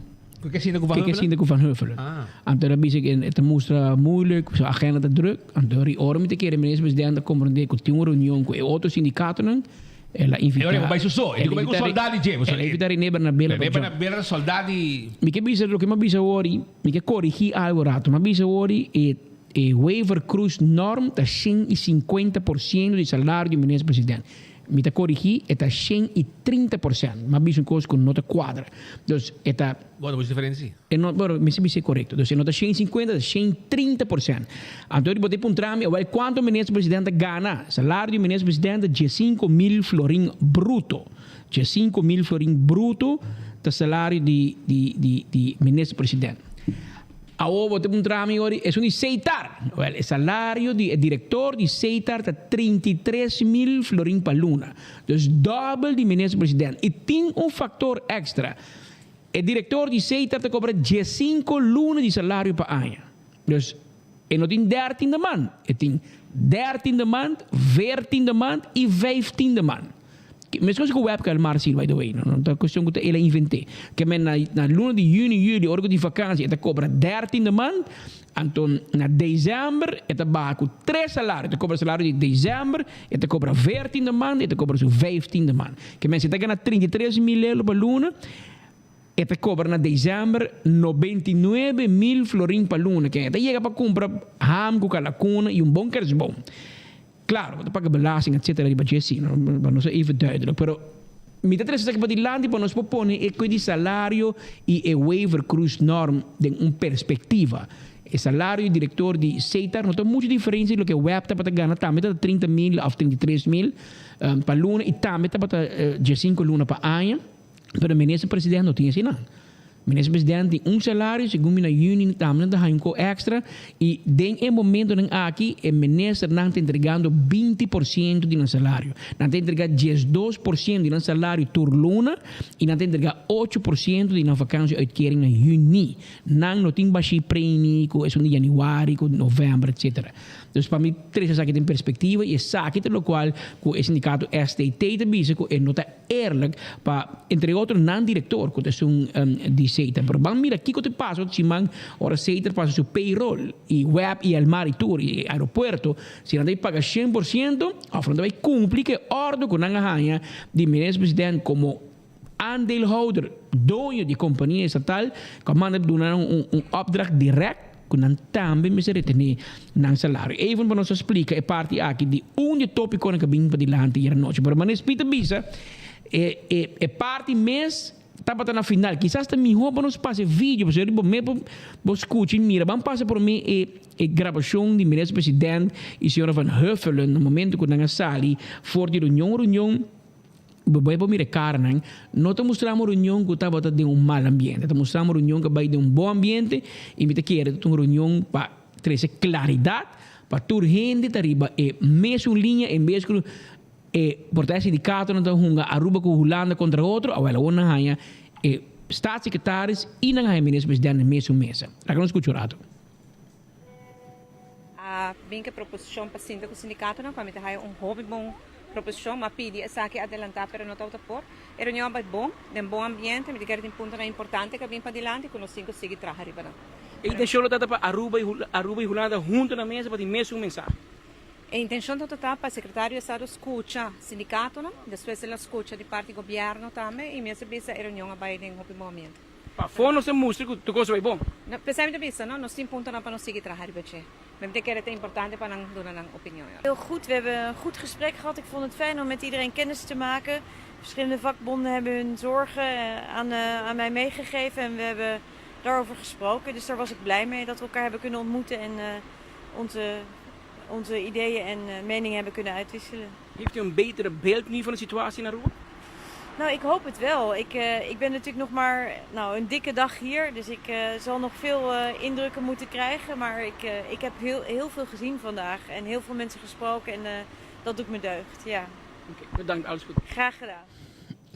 Ku ke sinta ku Van
ke ke
Huffelen?
sinta ku Van Huffelen.
Ah.
Anto el a bisa ku e ta mustra moeilijk, su agenda ta druk. Anto ri ora mi ta kere minister president a komprende ku tin un reunion ku e otro sindikatonan, el a invita
E ora e bai su so, e
el
di ku bai ku
invita
soldá di dje,
el a invita Rene Bernabela pa
Rene
join.
Bernabela ta soldá di.
Mi ke bisa loke mi a bisa awor, mi ke korigí algu rato. Mi a bisa awor e e Wever Croes norm ta 150% di salario di minister president. Mi ta korigí, e ta 130%. Mi a bisa un kos ku no ta kuadra. Dus e ta.
Bueno, mucho diferente si.
E no, bueno, mi si bisa e korekto. Dus e no ta 150, ta 130%. Anto bo ta puntra mi, awel kuantu minister president ta gana? Salario di minister president ta 15,000 florin bruto. 15,000 florin bruto ta salario di di di di minister president. Awor bo ta puntra mi ori, esun di Seitar? Wel, e salario di e director di Seitar ta 33,000 florin pa luna. Dus dobel di minister president. Y tin un factor extra. E director di Seitar ta cobra diescinco luna di salario pa aña. Dus e no tin dertiende maand. E tin dertiende maand, veertiende maand y vijftiende maand. Meskos ku Webke Elmar si, by the way. No ta kuestion ku ta el a invent'é. Ke men na na luna di yüni, yüli, ora ku tin vakansi e ta kobra dertiende maand, anto na desèmber e ta baha ku tres salario. E ta kobra salario di desèmber, e ta kobra veertiende maand, e ta kobra su vijftiende maand. Ke men si e ta gana 33 mil euro pa luna, e ta kobra na desèmber 99 mil florin pa luna. Ke e ta yega pa kumpra ham ku kalakuna i un bon kersboom. Claro, bo ta paga belasting etcetera riba dje si, no? Pa nos ta even duidelijk. Pero mi ta trece esaki padilanti pa nos por pone e cu di salario y e Wever Croes norm den un perspectiva. E salario di director di Setar no ta mucho diferencia di loke web tabata gana, tambe ta 30 mil of 33 mil pa luna y tambe tabata 15 luna pa aña. Pero minister president no tin asina. Minister president tin un salario, segun mi na juni tambe nan ta haña un ko extra y den e momentonan aki e ministernan ta entregando 20% di nan salario. Nan ta entrega 12% di nan salario tur luna y nan ta entrega 8% di nan vakantie uitkering na juni. Nan no tin bashi premi cu esun di januari cu november etcetera. Dus pa mi trece esaki den perspectiva y esaki ta locual cu e sindicato STT ta bisa cu e no ta Eerlijk pa entre otro nan director cu ta esun di Seter. Pero ban mira kico ta pasa otro siman ora Seter pasa su payroll y web y Elmar y tur y aeropuerto si nan ta bay paga 100% of nan ta bay cumpli cu e ordo cu nan a haya di minister president como aandeelhouder doño di compania estatal cu a manda duna nan un opdracht direct cu nan tambe mester retene nan salario. Even pa nos a splica e parti aki di un di e topiconan cu a bin padilanti ayer anochi. Pero manera Speed a bisa, e e e parti mes tabata na final. Kisas ta miho pa nos pasa e video, pasobra bo mes bo bo scucha y mira. Ban pasa prome e e grabacion di Minister President y señora Van Huffelen na momento cu nan a sali for di reunion. Reunion Bo bai por mira e karanan, no ta mustra un reunion ku tabata den un mal ambiente, ta mustra un reunion ku a bai den un bon ambiente i mi ta kere ta un reunion pa trese klaridat pa tur hende ta riba e mesun liña en bes ku e por ta e sindikatonan ta hunga Aruba ku Hulanda kontra otro, awel awor nan haña e staatssecretaris i nan haña minister president na mesun mesa. Laga nos skucha un rato.
A bin ku e proposishon pa sinta ku sindikatonan ku mi ta haya un hopi bon proposishon. Mi a pidi esaki adelantá pero no tabata por. E reunion a bai bon, den bon ambiente. Mi ta kere tin puntonan importante ku a bin padilanti ku nos tin ku sigui traha riba nan.
E intencion lo ta pa Aruba y Aruba y Hulanda hunto na mesa pa tin mesun mensahe.
E intencion ta ta pa Secretario di Estado scucha sindicatonan, despues el a scucha di parti Gobierno tambe y mi a bisa e reunion a bay den hopi bon ambiente.
Pafó nos ta mustra cu tur cos a bay bon.
P'esei mi ta bisa, no, nos tin puntonan pa nos sigui traha riba dje. Mi ta kere ta importante pa nan duna nan opinion.
Heel goed, we hebben een goed gesprek gehad. Ik vond het fijn om met iedereen kennis te maken. Verschillende vakbonden hebben hun zorgen eh, aan, eh, aan mij meegegeven en we hebben daarover gesproken. Dus daar was ik blij mee dat we elkaar hebben kunnen ontmoeten en uh, onze, onze ideeën en uh, meningen hebben kunnen uitwisselen.
Heeft u een betere beeld nu van de situatie in Aruba?
Nou, ik hoop het wel. Ik, uh, ik ben natuurlijk nog maar nou, een dikke dag hier. Dus ik uh, zal nog veel uh, indrukken moeten krijgen. Maar ik, ik heb heel, heel veel gezien vandaag. En heel veel mensen gesproken. En dat doet me deugd, ja.
Oké, okay, bedankt. Alles goed.
Graag gedaan.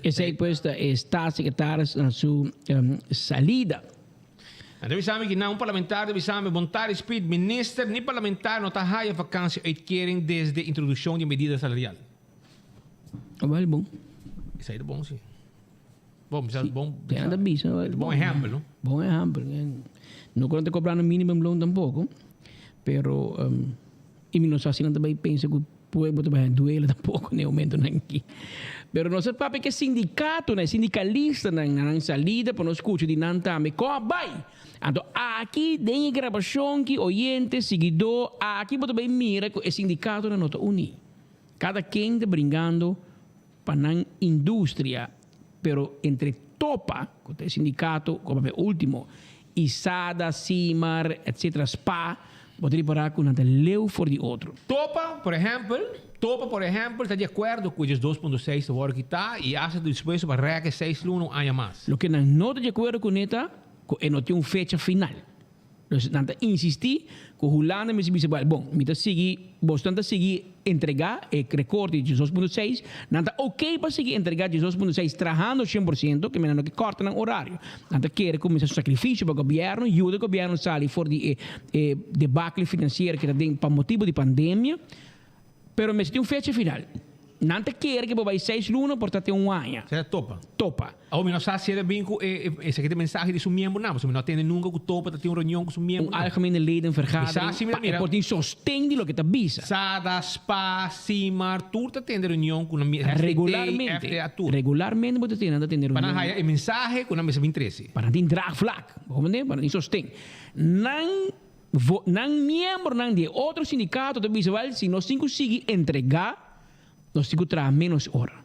Esei pues ta e staatssecretaris na su salida.
Nan ta bisa mi ki nan un parlamentario ta bisa mi bon tardi Speed, minister ni parlamentario no ta haya vakantie uitkering desde introduccion di medida salarial.
Wel bon.
Esei ta bon si. Bon, bisa bon.
Bisa, ta bisa,
bon ehempel, no?
Bon ehempel. No ku nan ta kobrando minimumloon tampoko, pero um, i mi no sa si nan ta bai pensa ku Pueblo ta bai duele tampoco n'e momentonan aki. Pero nos a papia ku e sindikatonan, e sindikalistanan na nan salida pa nos skucha di nan tambe kon a bai. Anto aki den e grabashon ki oyente, siguidó, aki bo ta bai mira ku e sindikatonan no ta uní. Kada ken ta bringando pa nan industria, pero entre topa, ku ta e sindikato ku a papia ultimo, Isada, Simar, etc. Spa, bo ta ripará ku nan ta leu for di otro.
Topa, por ehèmpel, Topa, por ehèmpel, ta di akuerdo ku e diesdos punto seis ta wòrdu kitá i asta ta dispuesto pa rèk e seis luna un aña mas.
Loke nan no ta di akuerdo kuné ta ku e no tin un fecha final. Dus nan ta insistí ku Hulanda mester bisa bal, bon, mi ta sigui, bosnan ta sigui entregá e rekorte di diesdos punto seis, nan ta oké pa sigui entregá diesdos punto seis trahando shen por siento, ke nan no ke kòrta nan orario. Nan ta kere kuminsá su sakrifisio pa gobièrnu, yuda gobièrnu sali for di e e debakle finansiero ke ta den pa motibu di pandemia. Pero mester tin un fecha final. Nan ta kere ke bo bai seis luna por ta te un aña.
Sera topa.
Topa.
Awor mi no sa si el a bin ku e esaki ta mensahe di su miembronan, pasobra mi no a tende nunka ku topa ta tin un reunion ku su
Un
miembronan.
algemene
Mi
ledenvergadering
sa si mi
pa
ta
e
mira
por tin sosten di loke ta bisa.
Sada, spa, Simar, tur ta tende reunion ku nan STT,
Regularmente.
FTA, tur.
Regularmente bo ta tende nan ta tende
Pa nan
reunion.
haya e mensahe ku nan mester bin trese.
Pa nan tin draagvlak. Bo comprende? Pa nan tin sosten. Nan. Vo, nan miembronan di e otro sindikato ta bisa, Wèl, si nos tin ku sigui entregá, nos tin ku traha ménos ora.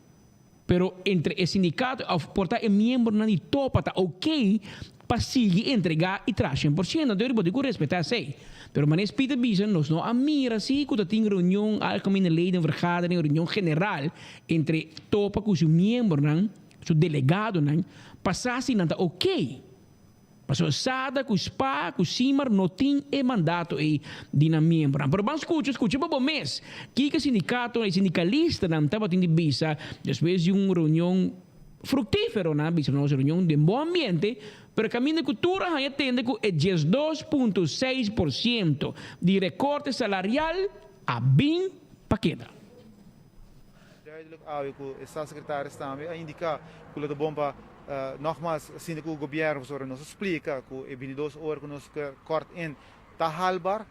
Pero entre e sindikato òf por ta e miembronan di topa ta oké pa sigui entregá i traha shen por shento. Anto bo tin ku respetá esei. Pero manera Speed a bisa, nos no a mira si ku ta tin reunion, algemene ledenvergadering, reunion general entre topa ku su miembronan, su delegadonan, pa sa si nan ta oké. Pasobra Sada ku Spa ku Simar no tin e mandato ei di nan miembronan. Pero ban skucha, skucha pa bo mes kiko e sindikatonan, e sindikalistanan tabatin di bisa despues di un reunion fruktífero. Nan a bisa nos reunion den bon ambiente, pero kaminda ku tur a haña tende ku e 12.6% di rekorte salarial a bin pa keda.
Duidelijk awe cu e staatssecretaris tambe a indica cu lo ta bon pa nogmaals sinti cu gobierno pasobra nos a splica cu e bintidos ora cu nos kort in ta haalbaar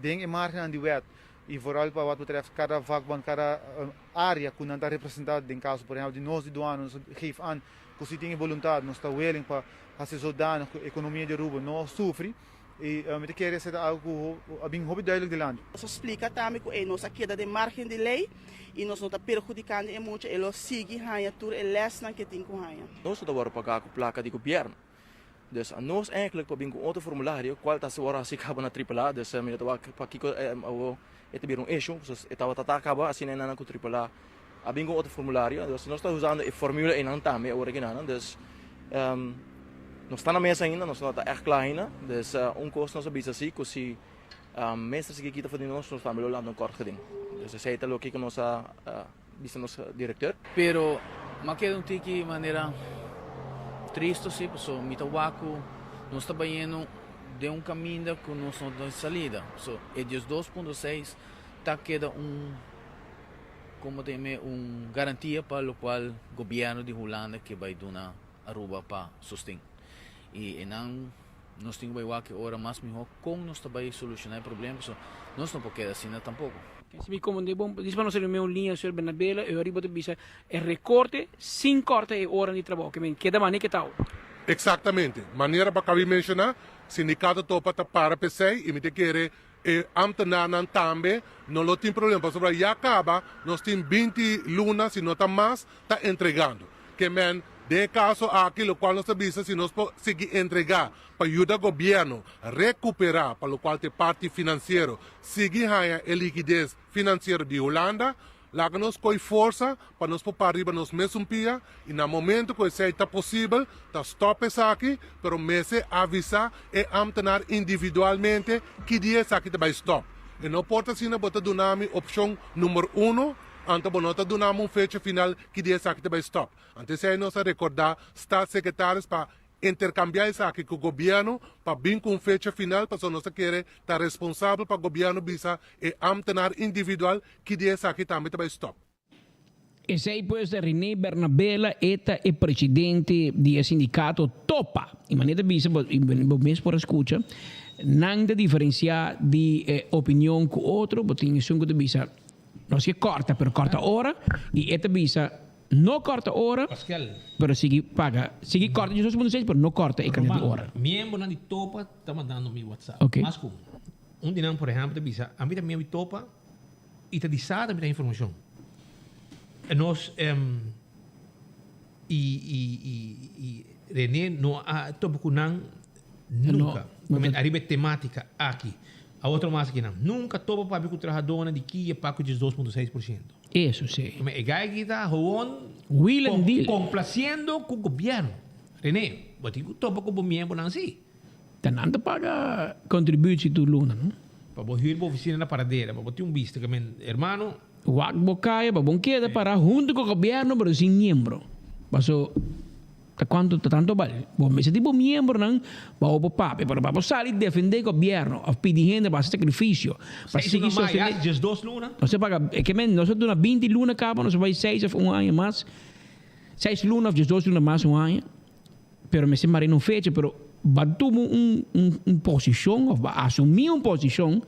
den e margennan di wet y vooral pa wat betreft cada vakbond cada area cu nan ta representa den caso por ehempel di nos di douane nos geef aan cu si tin e boluntad nos ta willing pa haci zodanig cu economia di Aruba no sufri. Y mi ta kere esei ta algo cu a bin hopi duidelijk dilanti.
Nos a splica tambe cu e nos a keda den margen di ley y nos no ta perhudicando e mucha, e lo sigui haña tur e lesnan cu e tin cu haña.
Nos no ta wòrdu pagá ku plaka di gobièrnu. Dus a nos eigenlijk por bin ku otro formulario kual ta wòrdu hasi kaba na Triple A. Dus mi no ta wak pakiko awor e ta bira un issue. Pasobra e tabata ta kaba asina einan ku Triple A a bin ku otro formulario. Dus nos ta usando e formula einan tambe awor aki nan. Dus nos ta na mesa ainda, nos no ta ègt kla ainda. Dus un kos nos a bisa si ku si mester sigui kita for di nos, nos tambe lo lanta un kort geding. Dus esei ta loke ku nos a bisa nos direkteur.
Pero m'a keda un tiki manera tristo si, pasobra mi ta wak ku nos ta bayendo den un kaminda ku nos no tin salida. So e 12.6 ta keda un. Como ta yam'e un garantia pa locual gobierno di Hulanda ke bay duna Aruba pa sosten. Y enan Nos tin ku bai wak e ora mas mihó kon nos ta bai solushoná e problema pasobra nos no por keda asina tampoko.
Si mi komprendé bon, dis pa nos riba un liña, señor Bernabela, e ariba ta bisa e rekorte sin kòrta e oran di trabou, ke men keda manera ke ta awe.
Eksaktamente. Manera bo a kabi menshoná, sindikato topa ta para p'esei i mi ta kere e ámtenarnan tambe no lo tin problema pasobra ya kaba nos tin 20 luna si no ta mas ta entregando. Ke men den e kaso aki lokual nos ta bisa si nos por sigui entregá pa yuda gobièrnu rekuperá pa lokual ta e parti finansiero sigui haña e likides finansiero di Hulanda, laga nos koi forsa pa nos por para riba nos mesun pia i na momento ku esei ta posibel ta stòp esaki pero mester avisá e ámtenar individualmente ki dia esaki ta bai stòp. E no por ta asina bo ta duna mi opshon number uno anto bo no ta duna mi un fecha final ki dia esaki ta bai stòp. Anto esei nos a rekordá Staatssecretaris pa interkambiá esaki ku gobièrnu pa bin ku un fecha final pasobra nos ta kere ta responsabel pa gobièrnu bisa e ámtenar individual ki dia esaki tambe ta bai stòp.
Esei pues ta Rene Bernabela, e ta e presidente di e sindikato Topa. I manera ta bisa, bo bo mes por a skucha, nan ta diferensiá di opinion ku otro, bo tin esun ku ta bisa nos ke kòrta pero kòrta ora, i e ta bisa no kòrta ora pero sigui paga, sigui kòrta 18.6 pero no kòrta e kantidat di ora.
Ruman, miembronan di Topa ta mandando mi WhatsApp, mas ku un di nan por ehèmpel ta bisa, ami ta miembro di Topa, I ta di sa ta mira informashon. E nos i i i i Rene no a topa ku nan nunka. Ariba e tematika aki. A otro mas aki nan. Nunka topa papia ku trahadónan di kia pa ku 12.6%.
Eso si.
E guy aki ta gewoon
Wheel and deal.
Komplasiendo ku gobièrnu. Rene, bo tin ku topa ku bo miembronan si.
Ta nan ta paga contributie tur luna, no?
Pa bo huur bo oficina na Paradera, pa bo tin un bista ke men, hermano.
Wak bo kaya pa bon keda para hunto ku gobierno pero sin miembro. Paso ta cuanto ta tanto bal. Bo mester tin bo miembronan pa bo por papia, pero pa bo sali defende gobierno of pidi hende pa haci sacrificio pa
Seis
sigui
luna mas,
sostene.
ya 12 luna.
Nos ta paga, e ke men nos ta duna 20 luna caba, nos ta bay seis of un aña mas. Seis luna of 12 luna mas un aña. Pero mester mara un fecha, pero ba tuma un un posicion of ba asumi un posicion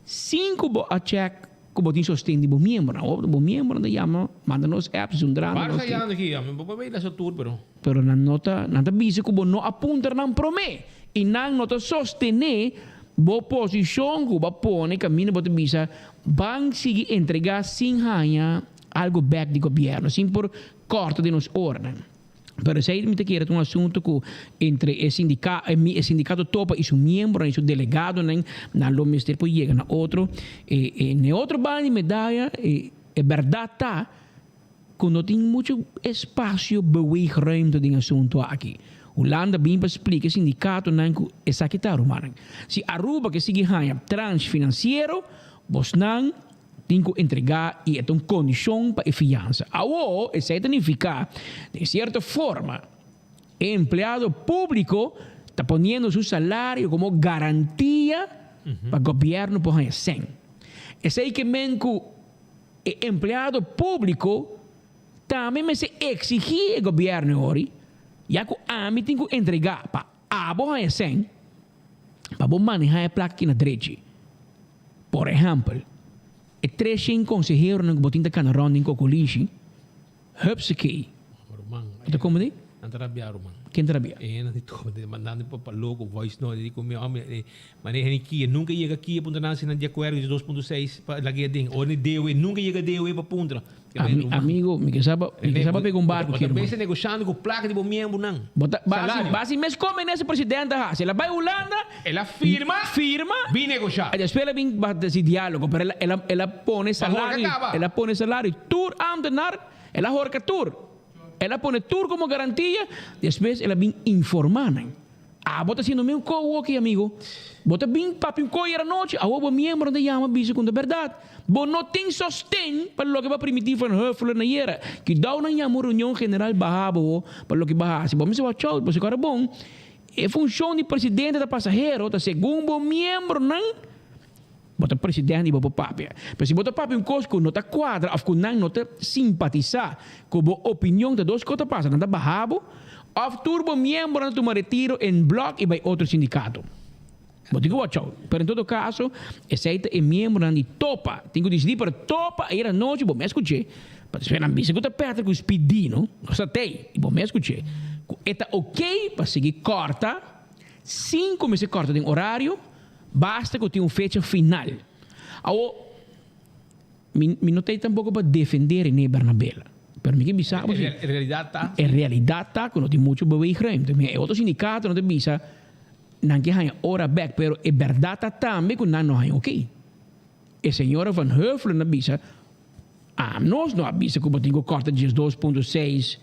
sin cu bo a check cu bo tin sosten di bo miembronan. Awor bo miembronan ta yama, manda nos apps, zundra nos.
Barca yanda aki, ami bo por bay lesa tur pero.
Pero nan no ta, nan ta bisa cu bo no a puntra nan prome y nan no ta sostene bo posicion cu bo a pone caminda bo ta bisa ban sigui entrega sin haya algo bek di gobierno, sin por corta den nos oranan. Pero esei mi ta kere ta un asunto ku entre e sindika e sindikato topa i su miembronan i su delegadonan nan lo mester por yega na otro. E e na e otro banda di medaya e e bèrdat ta ku no tin muchu espasio beweegruimte den e asunto aki. Hulanda bin pa splika e sindikatonan ku esaki ta rumannan. Si Aruba ke sigui haña tranche finansiero bosnan Tin ku entregá i e ta un kondishon pa e fiansa. Awor, esei ta nifiká, den sierto forma, e empleado públiko ta poniendo su salario komo garantia pa gobièrnu por haña sèn. Esei ke men ku e empleado públiko tambe mester eksigí e gobièrnu e ori, ya ku ami tin ku entregá pa abo haña sèn, pa bo manehá e plaka aki na drechi. Por ehèmpel, e treshen konseheronan ku bo tin ta kana rònt den kokolishi, hupsakee. Bo ta komprendé?
Nan ta rabia ruman.
Ken ta rabia?
E nan di toma di mandando pa loko voice note di ku mi hòmber maneha ni kia nunka yega kia puntra nan si nan di akuerdo di 2.6 pa lag'é aden ora ni dewe nunka yega dewe pa puntra.
Ami, amigo, mi ke sa pa, mi ke sa pa pega un barco ki,
Bo ta
hermano.
bese negoshando ku plaka di bo miembronan.
Bo ta, basi,
Salario.
basi mes come nese presidente a hasi. El a bai Hulanda.
El a firma.
Firma.
Bin negosha.
Y despues el a bin pa hasi dialogo, pero el a, el a, el a pone
Pa horka
salario,
kaba.
el a pone salario tur ambtenaar, el a horka tur. El a pone tur como garantia, despues el a bin informa nan. Abo ta haciendo mi un co oki amigo. Bo ta bin papia un co ayer anochi, awor bo miembro ta yama bisa cu ta berdad. Bo no tin sosten pa loke bo a primiti Van Huffelen ayera. Kidao nan yama un reunion general baha bo pa loke bo a haci. Bo mester watch out, pasobra ora bon e funcion di presidente ta pasahero, ta segun bo miembronan bo ta presidente y bo por papia. Pero si bo ta papia un cos cu no ta cuadra of cu nan no ta simpatisa cu bo opinion ta dos cos ta pasa, nan ta baha bo. Òf tur bo miembronan tuma retiro en blòk i bai otro sindikato. Bo tin ku watch out. Pero en todo kaso, esei ta e miembronan di topa. Tin ku disidí, pero topa ayera nochi bo mes skuch'é. Pa despues nan bisa ku ta Patrick ku Spidino, nos ta tei, i bo mes skuch'é, ku e ta okey pa sigui kòrta sin ku mester kòrta den orario, basta ku tin un fecha final. Awor, Mi mi no ta ei tampoco pa defende Rene Bernabela, pero mi ke bisa bo si.
E realidad ta.
E realidad ta cu no tin mucho beweegruimte. Mi e otro sindicato no ta bisa nan ke haña ora bek, pero e berdad ta tambe cu nan no haña oké. E señora Van Huffelen a bisa, ah, nos no a bisa cu bo tin cu corta 12.6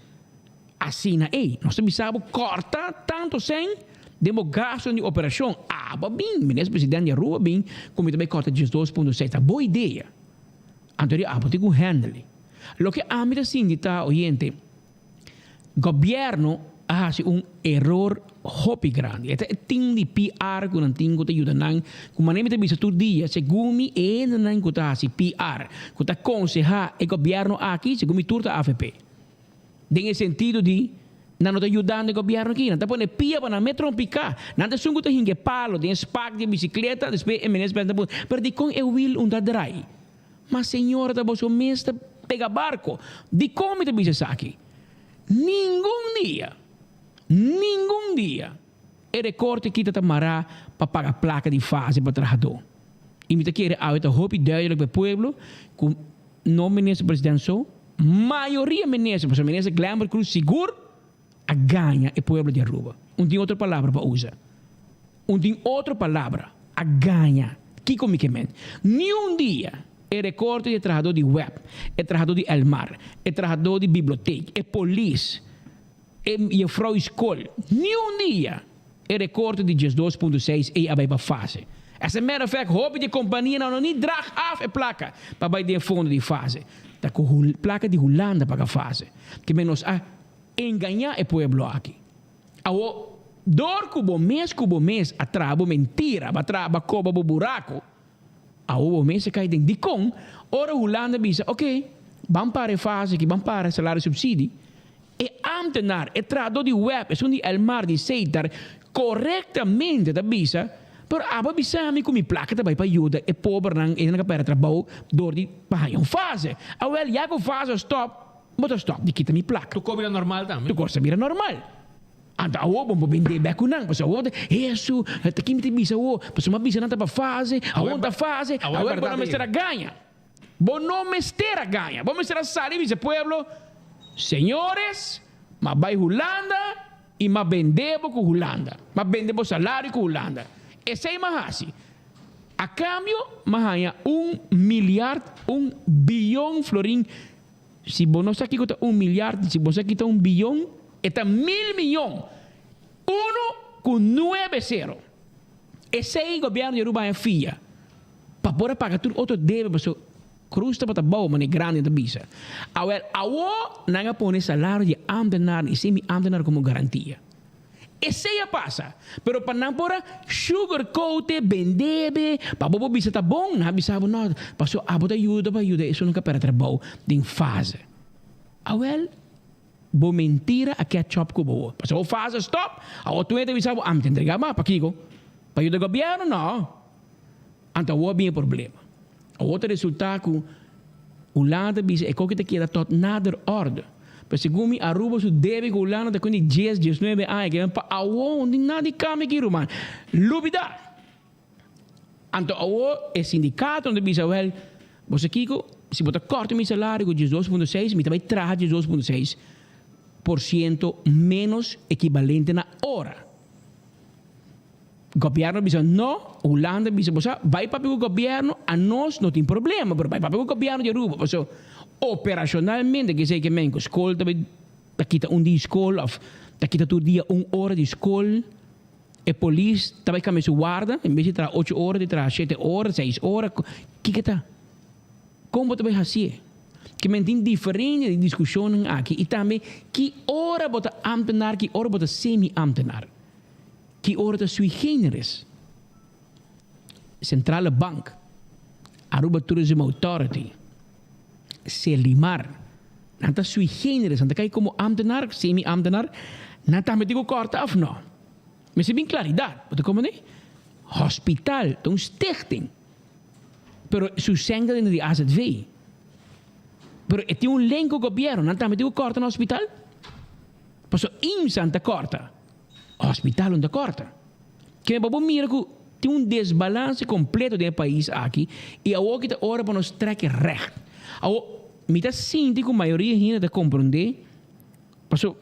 asina ei. Nos ta bisa bo corta tanto cen den bo gastonan di operacion. Abo a bin, minister president di Aruba a bin cu mi ta bay corta 12.6. Ta bo idea. Anto di abo tin cu handle. Loke ami ta sinti ta, oyente, gobierno a haci un eror hopi grandi. E ta e team di PR cu nan tin cu ta yuda nan, cu manera mi ta bisa tur dia, segun mi e hendenan cu ta haci PR, cu ta conseha e gobierno aki, segun mi tur ta avp. Den e sentido di nan no ta yudando e gobierno aki, nan ta pone pia pa nan met rompiká. Nan ta esun ku ta hinka e palo den e spak di e bisikleta, despues e minister presidente ta puntra, pero dikon e wiel un ta drai? Ma señora ta boso mes ta pega barko. Dikon mi ta bisa esaki? Ningun dia, ningun dia e rekorte aki ta ta mará pa paga plaka di fase pa trahadó. I mi ta kere awe ta hopi duidelijk pa e pueblo ku No minister president so, mayoria minister, pasobra minister Glenbert Cruz sigur a gaña e pueblo di Aruba. Un tin otro palabra pa usa. Un tin otro palabra, a gaña. Kiko mi ke men? Ni un dia e recorte di e trahador di web, e trahador di Elmar, e trahador di bibliotheek, e polis, e juffrouw di school, ni un dia E rekorte di 12.6 ei a bai pa fase. As a matter of fact, hopi di e kompanianan no ni drag af e plaka pa bai den e fondo di fase. Ta ku plaka di Hulanda paga fase. Ke men nos a engañá e pueblo aki. Awor, dor ku bo mes ku bo mes a traha bo mentira, bo a traha, bo a koba bo buraku, awor bo mes a kai den. Dikon? Ora Hulanda bisa, oke, ban para e fase aki, ban para e salario subsidi, E ámtenar, e trahadó di web, esun di Elmar, di Seitar, korektamente ta bisa, Pero abo a bisa mi ku mi plaka ta bai pa yuda e pobernan, esnan ku a pèrdè trabou dor di pa haña un fase. Awèl, ya ku fase a stòp, bo ta stòp di kita mi plaka.
Tur kos bira normal tambe.
Tur kos ta bira normal. Anto awor bo por bend'é bèk ku nan, pasobra awor bo ta, Hesu, ta kin mi ta bisa awor? Pasobra mi a bisa nan ta pa fase, awor no ta fase, awor bo no mester a gaña. Bo no mester a gaña. Bo mester a sali bisa pueblo, Señores, m'a bai Hulanda y m'a bende bo cu Hulanda. M'a bende bo salario cu Hulanda. Esey m'a haci. A cambio m'a haña un milyard, un biyon florin. Si bo no sa kico ta un milyard, si bo sa kico ta un biyon, e ta mil miyon. Uno cu nuebe cero. Esey gobierno di Aruba haña fia. Pa por a paga tur otro debe paso Cruz tabata bou manera grandi ta bisa. Awel awo nan a pone salario di ambtenaar y semi ambtenaar como garantia. Esey a pasa pero pa nan por a sugar coat e bendebe pa bo por bisa ta bon nan a bisa bo no paso abo ta yuda pa yuda esun nan ka perde trabou den fase. Awel bo mentira a catch up cu bo paso bo fase stop awo tur hende ta bisa bo ami ta entrega mas pakiko pa yuda gobierno no. Anto awor bin e problema. Awor ta resulta cu Hulanda ta bisa e koki ta keda tot nader orde. Pero segun mi Aruba su debe cu Hulanda ta con di dies, diesnuebe aña ke pa awor no tin nada di cambia aki ruman. Lubida! Anto awor e sindicatonan ta bisa wel bo sa kico si bo ta corta mi salario cu 12.6 mi ta bay traha 12.6% menos ekibalente na ora. Gobierno bisa no, Hulanda bisa bo sa bai papia ku gobierno anos no tin problema pero bai papia ku gobierno di Aruba paso operacionalmente ke esei ke men ku skol ta bai ta kita un dia skol of ta kita tur dia un ora di skol e polis ta bai kambia su warda en bes di traha ocho ora di traha shete ora seis ora kiko ta kon bo ta bai hasie ke men tin diferente di diskushonnan aki i tambe ki ora bo ta ambtenaar ki ora bo ta semi ambtenaar. Ki ora ta sui generis? Centrale Bank, Aruba Tourism Authority, Selimar, nan ta sui generis, nan ta kai komo ambtenaar, semi-ambtenaar. Nan tambe tin ku kòrta òf nò? Mester bin klaridat. Bo ta komprendé? Hospital ta un stichting. Pero su sèn ta dentro di AZV. Pero e tin un link ku gobièrnu. Nan tambe tin ku kòrta na hospital? Pasobra IMSA ta kòrta. Hospital no ta kòrta. Kende pa bo mira ku tin un desbalanse kompleto den e pais aki i awor ki ta ora pa nos trek e règt. Awor, mi ta sinti ku mayoria hende ta komprondé, paso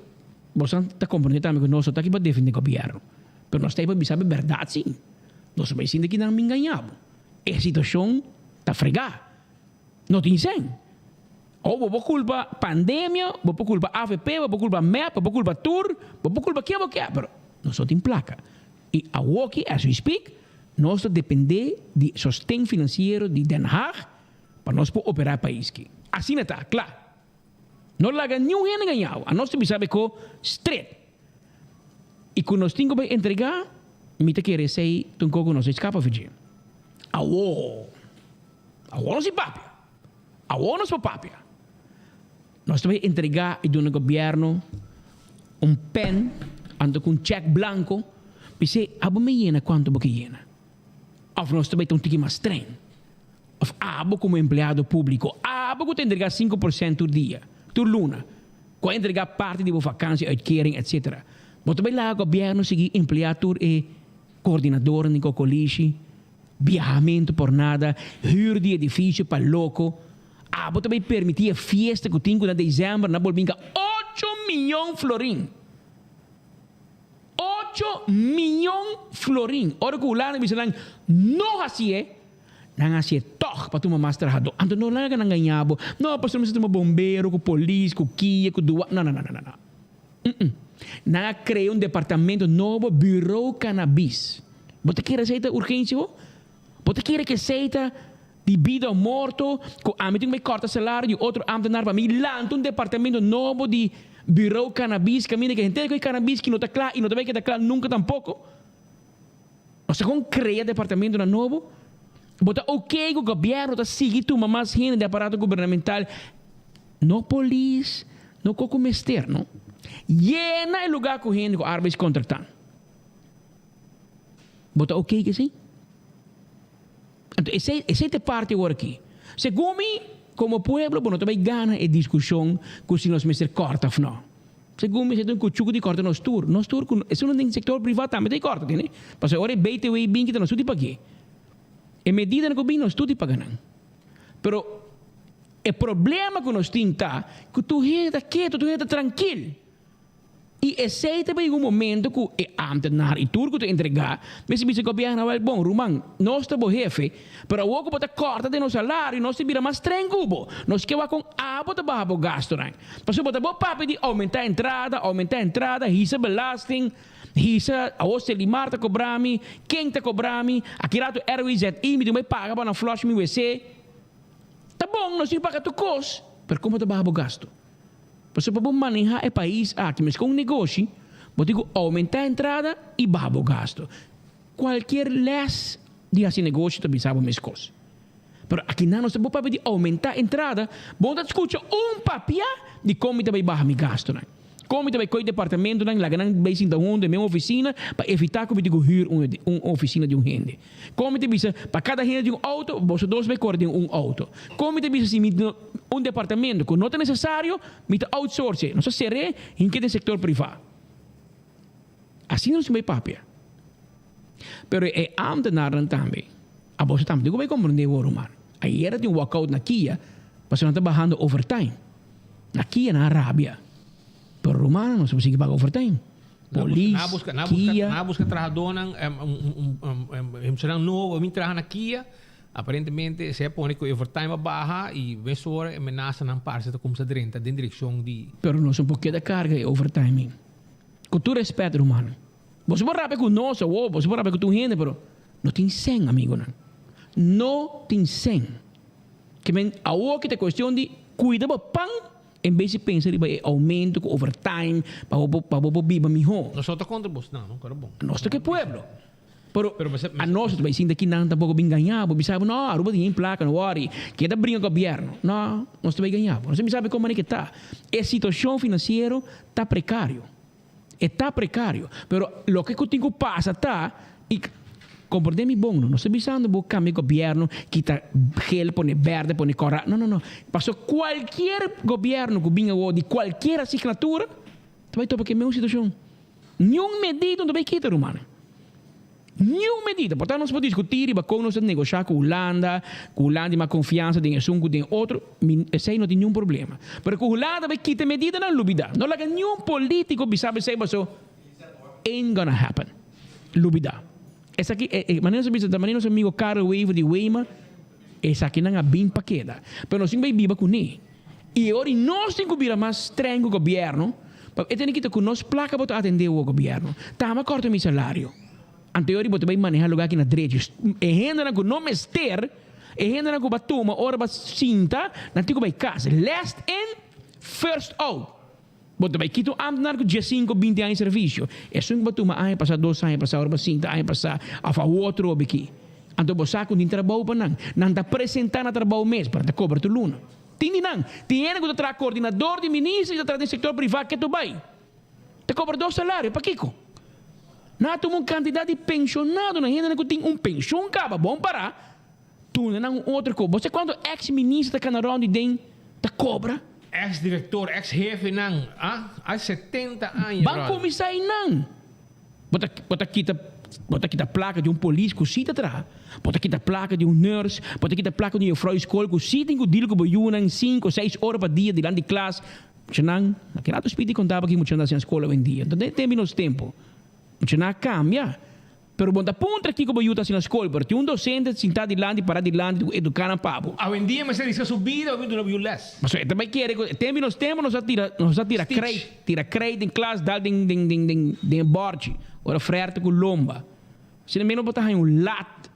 boso ta komprondé tambe ku nos no ta aki pa defendé gobièrnu, pero nos ta aki pa bisa bo e bèrdat sí. Nos no bai sinti ki nan a mingañá bo. E situashon ta fregá. No tin sèn. O bo por kulpa pandemia, bo por kulpa avp, bo por kulpa mep, bo por kulpa tur, bo por kulpa ken bo kier, pero nos no tin plaka. I awoki, as we speak, nos ta depende di sosten finansiero di Den Haag pa nos por opera e pais ki. Asina ta, kla. No laga niun hende gaña bo. Anos ta bisa bo ko stret. I ku nos tin ku bai entrega, mi ta kere esei ta un kos ku nos a skapa for dje. Awo, awo nos tin papia. Awor nos por papia. Nos ta bay entrega y duna gobierno un pen anto cu un check blanco bis'e abo me yena cuanto bo ke yena. Of nos ta bay ta un tiki mas streng. Of abo como empleado publico, abo cu ta entrega 5% tur dia, tur luna, cu a entrega parti di bo vakantie, uitkering etc. Bo ta bay laga gobierno sigui emplea tur e coordinadornan di cocolishi? Biahamentu por nada, hür di edifisio pa loko. Abo ta bay permití e fiesta ku tin ku na dezèmber na bolbinka ocho miyon florin. Ocho miyon florin! Ora ku Hulanda bisa nan no hasié, nan hasié tòg pa tuma mas trahadó. Anto no laga nan gañá bo, no pasobra mester tuma bombero ku polis ku kia ku duana. No, no, no, no, no. Nan a krea un departamento nobo, Bureau Cannabis. Bo ta kere esei ta urgensia ho? Bo ta kere ku esei ta di bida o morto, ku ami tin ku bai kòrta salario di otro ámtenar pa mi lanta un departamento nobo di Bureau Cannabis kaminda ku henter ku e cannabis ki no ta kla i no ta bai keda kla nunka tampoko? Nos ta kon krea departamentonan nobo? Bo ta oké ku gobièrnu ta sigui tuma mas hende den aparato gubernamental? No polis, no koko mester, no. Yena e lugá ku hende ku arbeidskontraktnan. Bo ta oké ku esei? Anto esei, esei ta e parti awor aki. Segun mi, komo pueblo bo no ta bai gana e diskushon ku si nos mester kòrta òf no. Segun mi, esei ta un kuchuku di kòrta nos tur. Nos tur ku esun den sektor privá tambe ta e kòrta, tende? Pasobra ora e BTW bin kita nos tur di pag'é. E medidanan ku bin nos tur di paga nan. Pero e problema ku nos tin ta ku tur hende ta ketu, tur hende ta trankil. I esei ta bin un momento ku e ámtenar i tur ku ta entregá mester bisa gobièrnu, Awèl bon, ruman, nos ta bo hefe, pero awor ku bo ta kòrta den nos salario, nos ta bira mas streng ku bo. Nos ke wak kon abo ta baha bo gastunan. Pasobra bo ta bo papia di oumentá entrada, oumentá entrada, hisa belasting, hisa, awor Selimar ta kobra mi, ken ta kobra mi, aki rato RWZI mi tin bai paga pa nan flush mi wc. Ta bon, nos tin paga tur kos, pero kon bo ta baha bo gastu? Pasobra pa bo maneha e pais aki mes kon negoshi, bo tin ku oumentá entrada i baha bo gastu. Kualkier lès di hasi negoshi ta bisa bo meskos. Pero akinan nos ta bo papia di oumentá entrada, bo no ta skucha un papia di kon mi ta bai baha mi gastunan. Kon mi ta bai koe departamentonan laga nan bai sinta huntu den mi ofisina pa evitá ku mi tin ku hür un ofisina di un hende. Kon mi ta bisa pa kada hende tin un outo, boso dos bai kore den un outo. Kon mi ta bisa si mi tin un departamento ku no ta nesesario, mi ta outsource, nos ta ser'é hinke den sektor privá. Asina nos tin bai papia. Pero e ámtenarnan tambe, aboso tambe tin ku bai komprendé wor ruman. Ayera tin un walkout na Kia pasobra nan ta bahando overtime. Na Kia nan a rabia. Pero rumannan nos por sigui paga overtime. Polis,
Na busca, na
Kia.
busca, na busca trahadónan, um, nobo a bin traha na Kia. Aparentemente se a pone ku overtime a baha i mesora e menasanan parse ta kumsa drenta den direkshon di.
Pero nos no por keda karga e overtime ei. Ku tur respet rumannan. Boso por rabia ku nos awor, boso por rabia ku tur hende, pero no tin sèn amigonan. No tin sèn. Ke men awor ki ta kuestion di kuida bo pan en bes di pensa riba e oumento ku overtime pa bo pa bo por biba mihó.
Nos no ta kontra bos nan, no? Kòrda bon.
Nos ta ku e pueblo. Pero a nos ta bai sinta ki nan tampoko bin gaña bo, bisa bo no Aruba tin plaka no wòri, ke ta bringa gobièrnu. No, nos ta bai gaña bo. Nos ta bisa bo kon manera ke ta. E situashon finansiero ta prekario. E ta precario. Pero loke cu tin cu pasa ta, y comprende mi bon, no, no estoy bisando bo cambia gobierno, kita gel pone berde, pone cora, no, no, no. Paso cualkier gobierno cu bin awo di cualkier asignatura ta bay topa cu e mesun situacion. Niun medida no ta bay kita, rumannan. Niun medida. Por tanto nos por discuti riba con nos ta negosha cu Hulanda, cu Hulanda tin mas confiansa den esun cu den otro, mi esey no tin niun problema. Pero cu Hulanda bay kita medidanan, lubida. No laga niun politico bisa bo esey paso ain't gonna happen. Lubida. Esaki, manera nos a bisa, ta manera nos amigo Karel Wever di Weima, esakinan a bin pa keda. Pero nos tin bay biba cune. Y e ora nos tin cu bira mas streng cu gobierno, pa e tene kita cu nos placa bo ta atende awor gobierno. Tama corta mi salario. Anto e ora bo ta bay maneha lugar aki na drechi. E hendenan cu no mester, e hendenan cu ba tuma ora ba sinta, nan tin cu bay cas. Last in, first out. Bo ta bay kita un ambtenaar cu diescinco, binti aña di servicio. Esun cu bo tuma aña pasa, dos aña pasa, ora bo sinta aña pasa, of awor otro biki. Anto bo sa cu tin trabou pa nan. Nan ta presenta na trabou mes, pero ta cobra tur luna. Tin di nan. Tin hende cu ta traha coordinador di minister y ta traha den sector priva ketu bay. Ta cobra dos salario. Pakico? Nan a tuma un cantidad di pensionadonan, hendenan cu tin un pensioen caba, bon para, Tuna nan un otro ko. Bo sa kuantu ex minister ta kana rond di den ta kobra?
Ex director, ex hefenan, ah, a 70 aña
Ban kuminsá einan. Bo ta bo ta kita bo ta kita plaka di un polis ku si ta traha. Bo ta kita plaka di un nurse, bo ta kita plaka di un juffrouw di skol ku si tin ku deal ku bo yunan sinku, seis ora pa dia dilanti klas. Muchanan, na ki rato Speedy kontaba ki muchanan ta hasi na skol awendia. Anto den tempu di nos tempu, muchanan a kambia. Pero bo ta puntra kiko bo yu ta hasi na skol, pero tin un dosente sintá dilanti, pará dilanti ku eduká nan pa bo.
Awendia mester riska su bida pa bin duna bo yu lès.
Pasobra e ta bai kere ku e tempu di nos tempu nos a tira, nos a tira kreit, tira kreit den klas dal den den den den den e bòrchi, ora frèrta ku lomba. Asina menos bo ta haña un lat.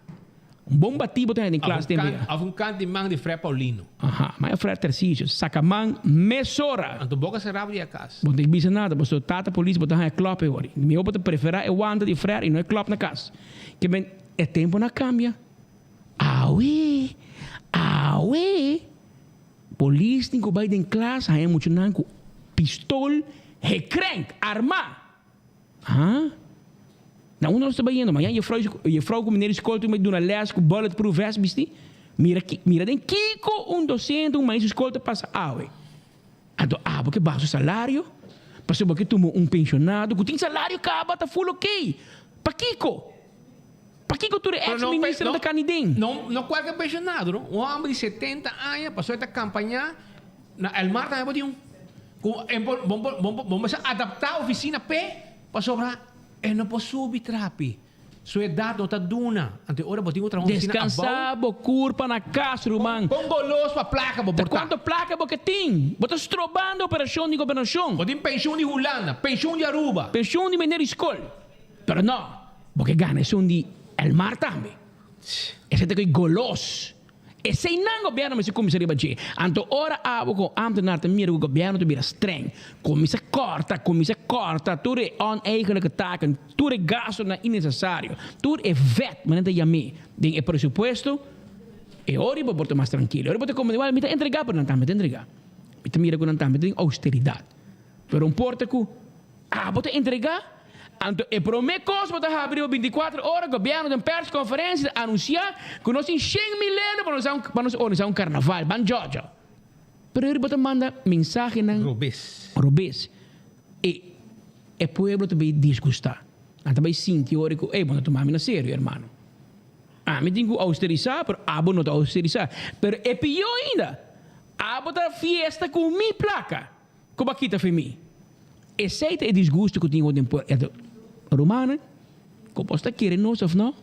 Un bon batí bo ta haña den klas tempu ya.
Of un kant di man di Frè Paulino.
Aha, ma e Frè Tercicio saka man mesora.
Anto boka será bo di e kas.
Bo no tin bisa nada, pasobra tata polis bo ta haña klòp e ora. Mihó bo ta preferá e wanta di Frè i no e klòp na kas. Ke men, e tempunan a kambia. Awe, awe, polis tin ku bai den klas haña muchanan ku pistol hekrenk, armá. Ha? Na unda nos ta bayendo? Mañan jefrou jefrou ku meneer di skol tin bai duna les ku bulletproof vest bisti. Mira ki mira den kiko un docente, un maestro di skol ta pasa awe. Anto abo ke baha su salario pasobra bo ke tuma un pensionado ku tin salario kaba ta full ok. Pakiko? Pakiko tur e
Pero
ex
no,
ministernan
no,
ta kani den?
no, no kualke pensionado no. Un homber di 70 aña pasobra e ta kampañá Na El Mar tambe bo tin un ku e por bo por bo mester adaptá ofisina p'e pasobra e no por subi trapi. Su edat no ta duna. Anto e ora bo tin ku traha un ofisina abou.
Deskansá bo kurpa na kas, ruman.
Kon golos pa plaka bo por
Ta
ta.
kuantu plaka bo ke tin? Bo ta strobando operashon di gobernashon.
Bo tin penshun di Hulanda, penshun di Aruba.
Penshun di meneer di skol. Pero no, bo ke gana esun di El Mar tambe. Esei ta koe golos. Eseinan gobierno mester cuminsa riba dje. Anto ora abo con ambtenaar ta mira cu gobierno ta bira streng, cuminsa corta, cuminsa corta tur e oneigenlijke taken, tur e gastonan innecesario, tur e vet, manera ta yam'é, den e presupuesto, e ora bo por ta mas trankilo. E ora bo ta como, mi ta entrega, pero nan tambe ta entrega. Mi ta mira cu nan tambe ta den austeridad. Pero un porta cu abo ta entrega, anto e prome cos bo ta habri riba binticuatro ora, gobierno den persconferencia ta anuncia cu nos tin shen mil euro pa nos pa nos organisa un carnaval, ban djodjo. Pero eri bo ta manda mensahenan
Robes.
robes. E e pueblo ta bay disgusta. Nan ta bay sinti ora cu, ey, bo no tuma mi na serio, hermano. Ami tin cu austerisa, pero abo no ta austerisa. Pero e pio ainda, abo ta fiesta cu mi placa. Ku bo a kita fi mi? Esei ta e disgusto ku tin den pueblo. Rumannan, ku bos ta kere nos òf no,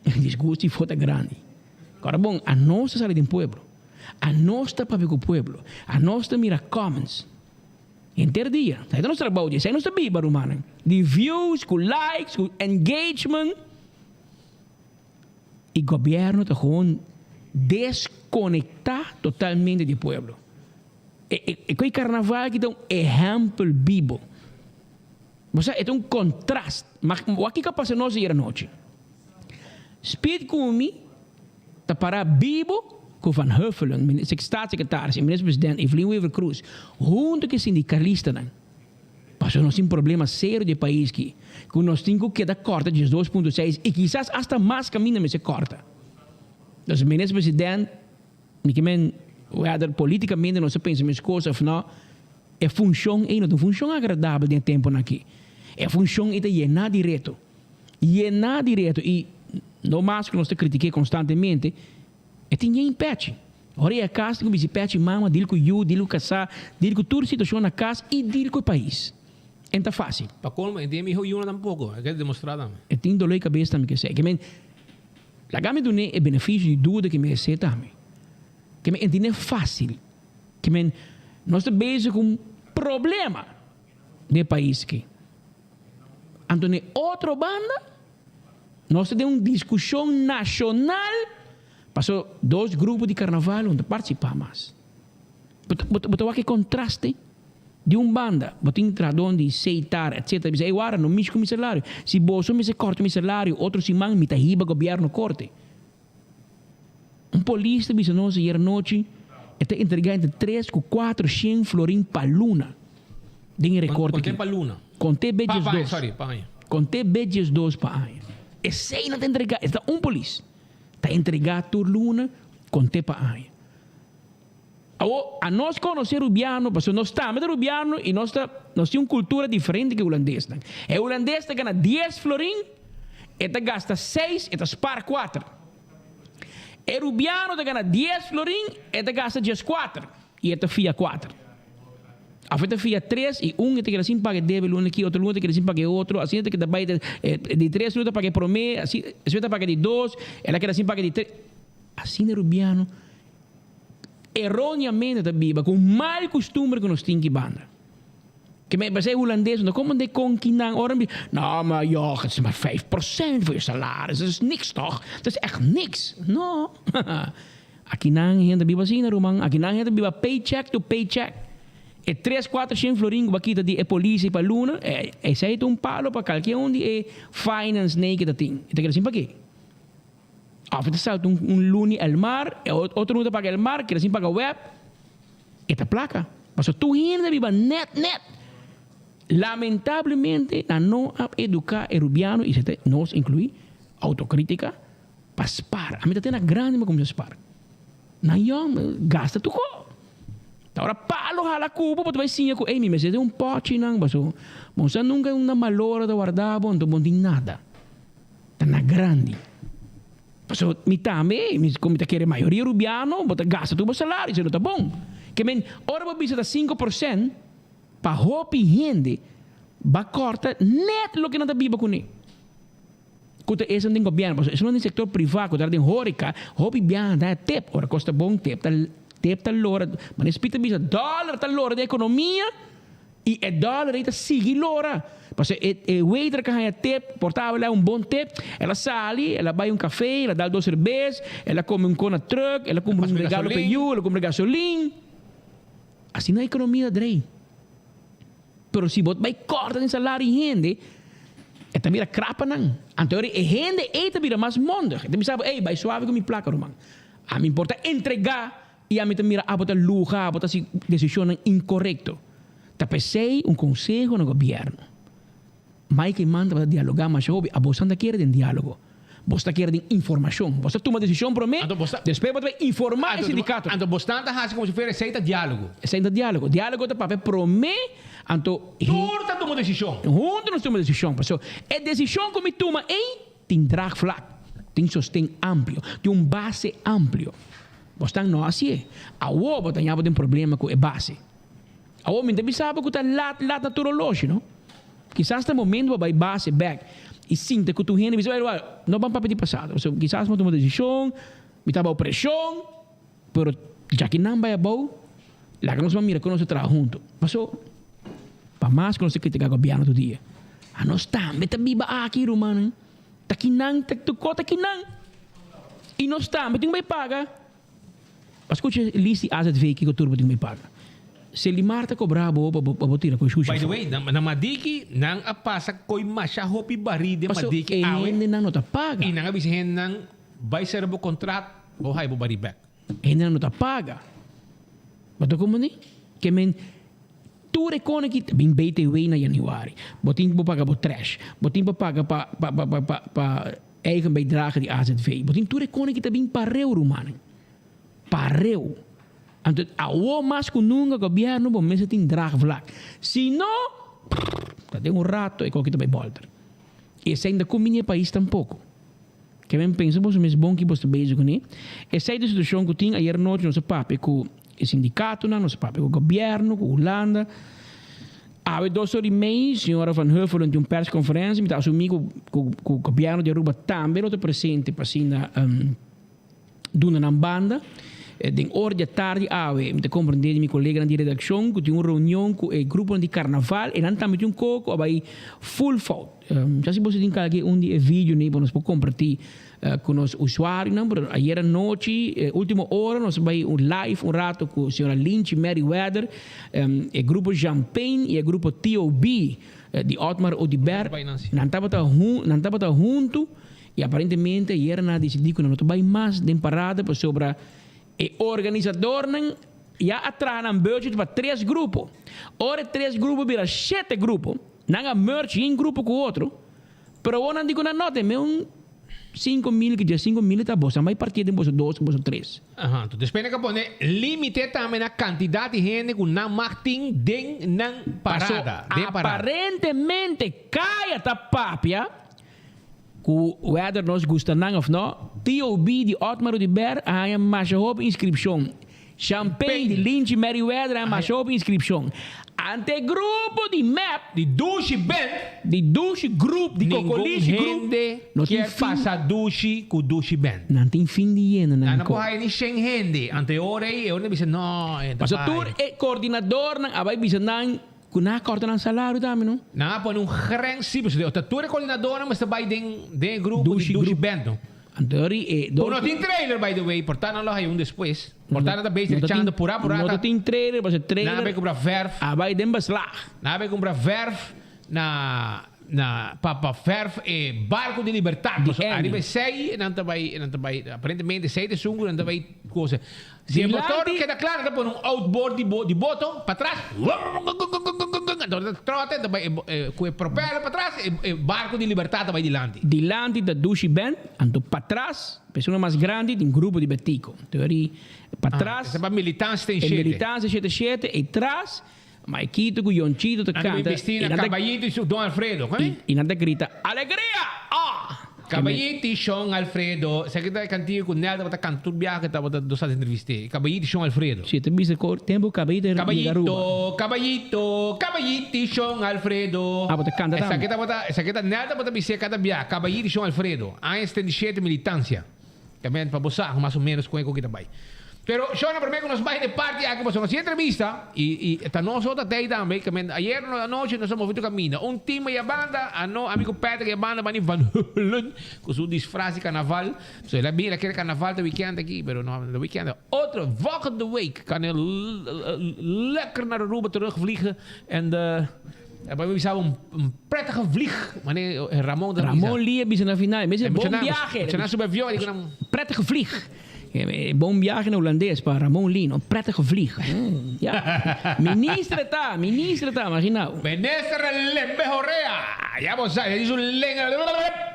e disgusto ifo ta grandi. Kòrda bon, anos ta sali den pueblo. Anos ta papia ku pueblo. Anos ta mira comments henter dia. Esei ta nos trabou di esei nos ta biba, rumannan. Di views, ku likes, ku engagement. I gobièrnu ta gewoon deskonektá totalmente di pueblo. E koe karnaval aki ta un ehèmpel bibo. Bo sa, e ta un kontrast. Ma wak kiko a pasa nos ayer anochi. Speed ku mi ta pará bibo ku Van Huffelen, staatssecretaris i minister-president Evelyn Wever-Croes, huntu ku e sindikalistanan. Pasobra nos tin problema serio di e pais ki, ku nos tin ku keda kòrta 12.6 i kisas asta mas kaminda mester kòrta. Dus Minister President, mi ke men whether politikamente nos ta pensa mes kos òf nò, e funshon ei no ta un funshon agradabel den e tempunan aki. E funshon ei ta yená di reto. Yená di reto i no mas ku nos ta kritik'é konstantemente, E tin yen pechi. Ora e a kas tin ku bisti pechi mama, dil ku yu, dil ku kasá, dil ku tur situashon na kas i dil ku e pais. E no ta fásil.
Pa kolmo e tin e miho yuna tampoko, e ke demostrá tambe.
E tin doló di kabes tambe kesei. Ke men, laga mi dun'é e benefisio di duda ke meresé tambe. Ke men, e tin e fásil. Ke men, nos ta bezig ku un problema den e pais aki. Anto na e otro banda. Nos ta den un diskushon nashonal paso dos grupo di karnaval no ta partisipá mas. Bo ta wak e kontraste? Di un banda bo tin trahadónan di Seitar etsetera bisa ey wara no mishi ku mi salario. Si boso mester kòrta mi salario otro siman mi ta hiba gobièrnu korte. Un polis ta bisa nos ayer anochi e ta entregá entre tres ku kuatroshen florin pa luna den e rekorte
aki. Konté pa luna?
Konté be
djes dos. Sorry, pa aña.
Konté be djes dos pa aña. Esei nan ta entregá, e ta un polis ta entregá tur luna konté pa aña. Awor, anos konosé rubiano pasobra nos tambe ta rubiano i nos ta nos tin un kultura diferente ku e hulandesnan. E hulandes ta gana dies florin, e ta gasta seis, e ta spar kuater. E rubiano ta gana dies florin, e ta gasta dieskuater i e ta fia kuater. Of e ta fia tres i un e ta keda sin paga e debe luna aki, otro luna ta keda sin paga e otro, asina ta keda bai di tres luna ta paga e promé, asina ta paga di dos, el a keda sin paga di tres. Asina e rubiano Erroneamente ta biba ku un mal kustumber ku nos tin ki banda. Ke me pasé hulandes no komo de konki nan ora mi no ma joh het is maar 5% voor je salaris dat is niks toch dat is echt niks no aki nan hende ta biba asina ruman aki nan hende ta biba paycheck to paycheck e tres kuater shen florin ku bo a kita di e polisi pa luna esei ta un palo pa kalke un di e finance nei ke ta tin e ta keda sin pake. Of e ta salta un luni el mar, e otro luni ta paga el mar, keda sin paga web, e ta placa. Pasobra tur hende ta biba net net. Lamentablemente nan no a educa e rubiano, y esei ta nos inclui, autocritica, pa spar. Ami ta tene grandi mi a cuminsa spar. Nan yong gasta tur co. Ta ora palo hala cubo bo ta bay siña cu ey mi mester tin un pochi nan pasobra bo no sa nunca unda malora ta warda bo anto bo no tin nada. Ta na grandi. Pasobra mi tambe, mi como mi ta kere mayoria Rubiano, bo ta gasta tur bo salario, esei no ta bon. Ke men, ora bo bisa ta 5%, pa hopi hende ba corta net loke nan ta biba cune. Cu ta esun den gobierno, pasobra esun den sector priva cu ta den horeca, hopi biaha nan ta tip, ora cos ta bon tip ta tip ta lora, manera Speed ta bisa dollar ta lora den economia, I e dòler ei ta sigui lora. Pasobra e e waiter ka haña tip, por ta abel un bon tip, el a sali, el a bai un kafé, el a dal dos serbes, el a kome un kona trùk, el a kumpra un regalo pa e yu, el a kumpra gasolin. Asina ekonomia ta drei. Pero si bo ta bai kòrta den salario di hende, e ta bira krapanan. Anto e hende ei ta bira mas mondig. E ta bisa bo, ey, bai suave ku mi plaka, ruman. Ami por ta entregá I ami ta mira abo ta luha, abo ta hasi desishonnan inkorekto. Ta p'esei un konseho na gobièrnu. Mike Eman tabata dialogá masha hopi, abosan ta kere den diálogo. Bos ta kere den informashon. Bos ta tuma desishon promé, despues bo ta bai informá e sindikato.
Anto bosnan ta hasi komo si fuera esei ta diálogo.
Esei no ta diálogo. Diálogo ta papia promé, anto.
Tur ta tuma desishon.
Huntu nos tuma desishon. Pasobra e desishon ku mi tuma ei tin draagvlak, tin sosten amplio, tin un base amplio. Bosnan no hasié. Awor bo ta ña bo den problema ku e base. Awor mi ta bisa bo ku ta lat lat na tur oloshi no. Kisas ta momento pa bai base bek i sinta ku tur hende bisa bai wak no ban papia di pasado pasobra kisas mi a tuma desishon, mi ta bou preshon, pero djaki nan bai abou laga nos ban mira kon nos ta traha huntu. Paso pa mas ku nos ta kritika gobièrnu tur dia anos tambe ta biba aki rumannan. Ta kinan ta tocó ta kinan y nos tambe tin bay paga. A scucha list di AZV kico tur bo tin bay paga. Selimar ta cobra bo pa bo tira cu shushi
By the
afó.
way, na Madiki nan a pasa coy masha hopi barí den
Paso
Madiki
e
awe
hendenan no ta paga.
y nan a bisa hendenan bay cera bo contract bo haya bo barí bek.
Hendenan no ta paga. Bo ta comprende? Ke men. Tur e kone ki ta bin BTW na januari. Bo tin bo paga bo trash. Bo tin pa paga pa pa pa pa pa pa eigen bijdrage di AZV. Bo tin tur e kone ki ta bin pareu rumannan. Pareu. Anto awo mas ku nunka gobièrnu bo mester tin draagvlak. Si no, prrr, ta den un rato e koki ta bai bòlter. I esei no ta kumbiní e pais tampoko. Ke men pensa boso mes bon ki boso ta bezig kuné. Esei ta e situashon ku tin. Ayer nochi nos a papia ku e sindikatonan, nos a papia ku gobièrnu, ku Hulanda. Awe dos or i mei señora Van Huffelen tin un perskonferensia. Mi ta asumí ku ku gobièrnu di Aruba tambe lo ta presente pa asina duna nan banda. Den ora di atardi awe mi ta komprendé di mi koleganan di redakshon ku tin un reunion ku e gruponan di karnaval e nan tambe tin un koko a bai full fout. Sa si boso tin kalke un di e videonan pa nos por kompartí ku nos usuarionan pero ayer anochi ultimo ora nos a bai un live un rato ku señora Linchi Merryweather, e grupo Champagne i e grupo TOB di Otmar Oduber nan tabata nan tabata huntu. I aparentemente ayer nan a disidí ku nan no ta bai mas den parada pasobra e organisadornan ya a traha nan budget pa tres grupo. Ora e tres grupo bira shete grupo, nan a merge yen grupo ku otro, pero awor nan di ku nan no ta e meun 5000 ki dje 5000 ta boso, nan bai partié den boso dos, boso tres.
Aha, enton despues nan ka pone limite tambe na kantidat di hende ku nan mag tin den nan parada,
Paso
den parada.
aparentemente kaya ta papia Ku whether nos gusta nan of no, TOB di Otmar Oduber a haña masha hopi inskripshon. Champagne di Linchi Merryweather a haña masha hopi inskripshon. Ante e grupo di mep.
Di Dushi Band.
Di Dushi Group, di
Ningun
Kokolishi Group.
hende
No tin
kier
fin.
pasa dushi ku Dushi Band.
Nan tin fin di yena nan
Nan no
ko.
por haña ni shen hende. Anto e ora ei e ora nan bisa no, e ta
Paso
bai.
tur e koordinadornan a bai bisa nan Ku nan a kòrta nan salario tambe no?
Nan a pone un grens si pasobra ta tur e koordinadornan mester bai den den e grupo di
Dushi
Dushi
Group.
Band no.
Anto ori e
Ku
dor
no
ku.
tin trailer by the way, por ta nan lo haya un despues. Por ta nan ta bezig
No ta tin
echando pura pura
no ta
ta
tin trailer pasobra
Nan a
trailer
bai kumpra verf.
a bai den beslag.
Nan a bai kumpra verf na na pa pa verf e barco di Libertad.
Di
Pasobra
Annie.
ariba esei nan ta bai nan ta bai aparentemente esei ta esun ku nan ta bai cosa. Si e motor
Dilanti.
keda kla nan ta pone un outboard di bo di boto patras anto nan ta trota ta bai e ku e propeller patras e e barco di Libertad ta bai dilanti.
Dilanti ta Dushi Band, anto patras persona mas grandi tin grupo di Betico. Anto eri patras.
Esei pa militancia ten
E
shete.
militancia shete shete e tras Maikito ku Yonchito ta
Nan ta
kanta
bisti
i
na
nan ta
Caballito y su Don Alfredo. Kon
i i nan ta grita Alegria! Ah!
Caballito y Shon Alfredo. Esaki ta e kantiga ku Nel tabata kanta tur biaha ku e tabata nos a entrevist'é. Caballito y Shon Alfredo.
Si, e ta bisa ku tempu Caballito a yega Aruba.
Caballito, Caballito, Caballito y Shon Alfredo.
Ah, bo ta kanta tambe.
Esaki tabata, esaki ta Nel tabata bis'é kada biaha, Caballito y Shon Alfredo. Aña 77 militancia. También pa bo sa mas o menos con e cu ta bay. Pero Shona prome cu nos bay den parti aki pasobra nos tin entrevista y y ta nos otro tey tambe que men ayer anochi nos a move tur caminda. Un team a banda ano amigo Patrick a banda bani Van Heulen cu su disfraz di carnaval. So el a bin el a kere carnaval te weekend aki pero no de weekend otro volgende week kan el lekker naar Aruba terug vliegen en de E bai bisa un prettige vlieg. Mane Ramon ta bisa.
Ramon Lee a bisa na final. Mester bon biahe.
Mucha nan subi avion di ku nan.
Prettige vlieg. Bon biahe na hulandes pa Ramon Lee no. Prettige vlieg. Ya. Minister ta, minister ta, imagina bo.
Minister lembe horea. Ya bo sa, e di su lenga.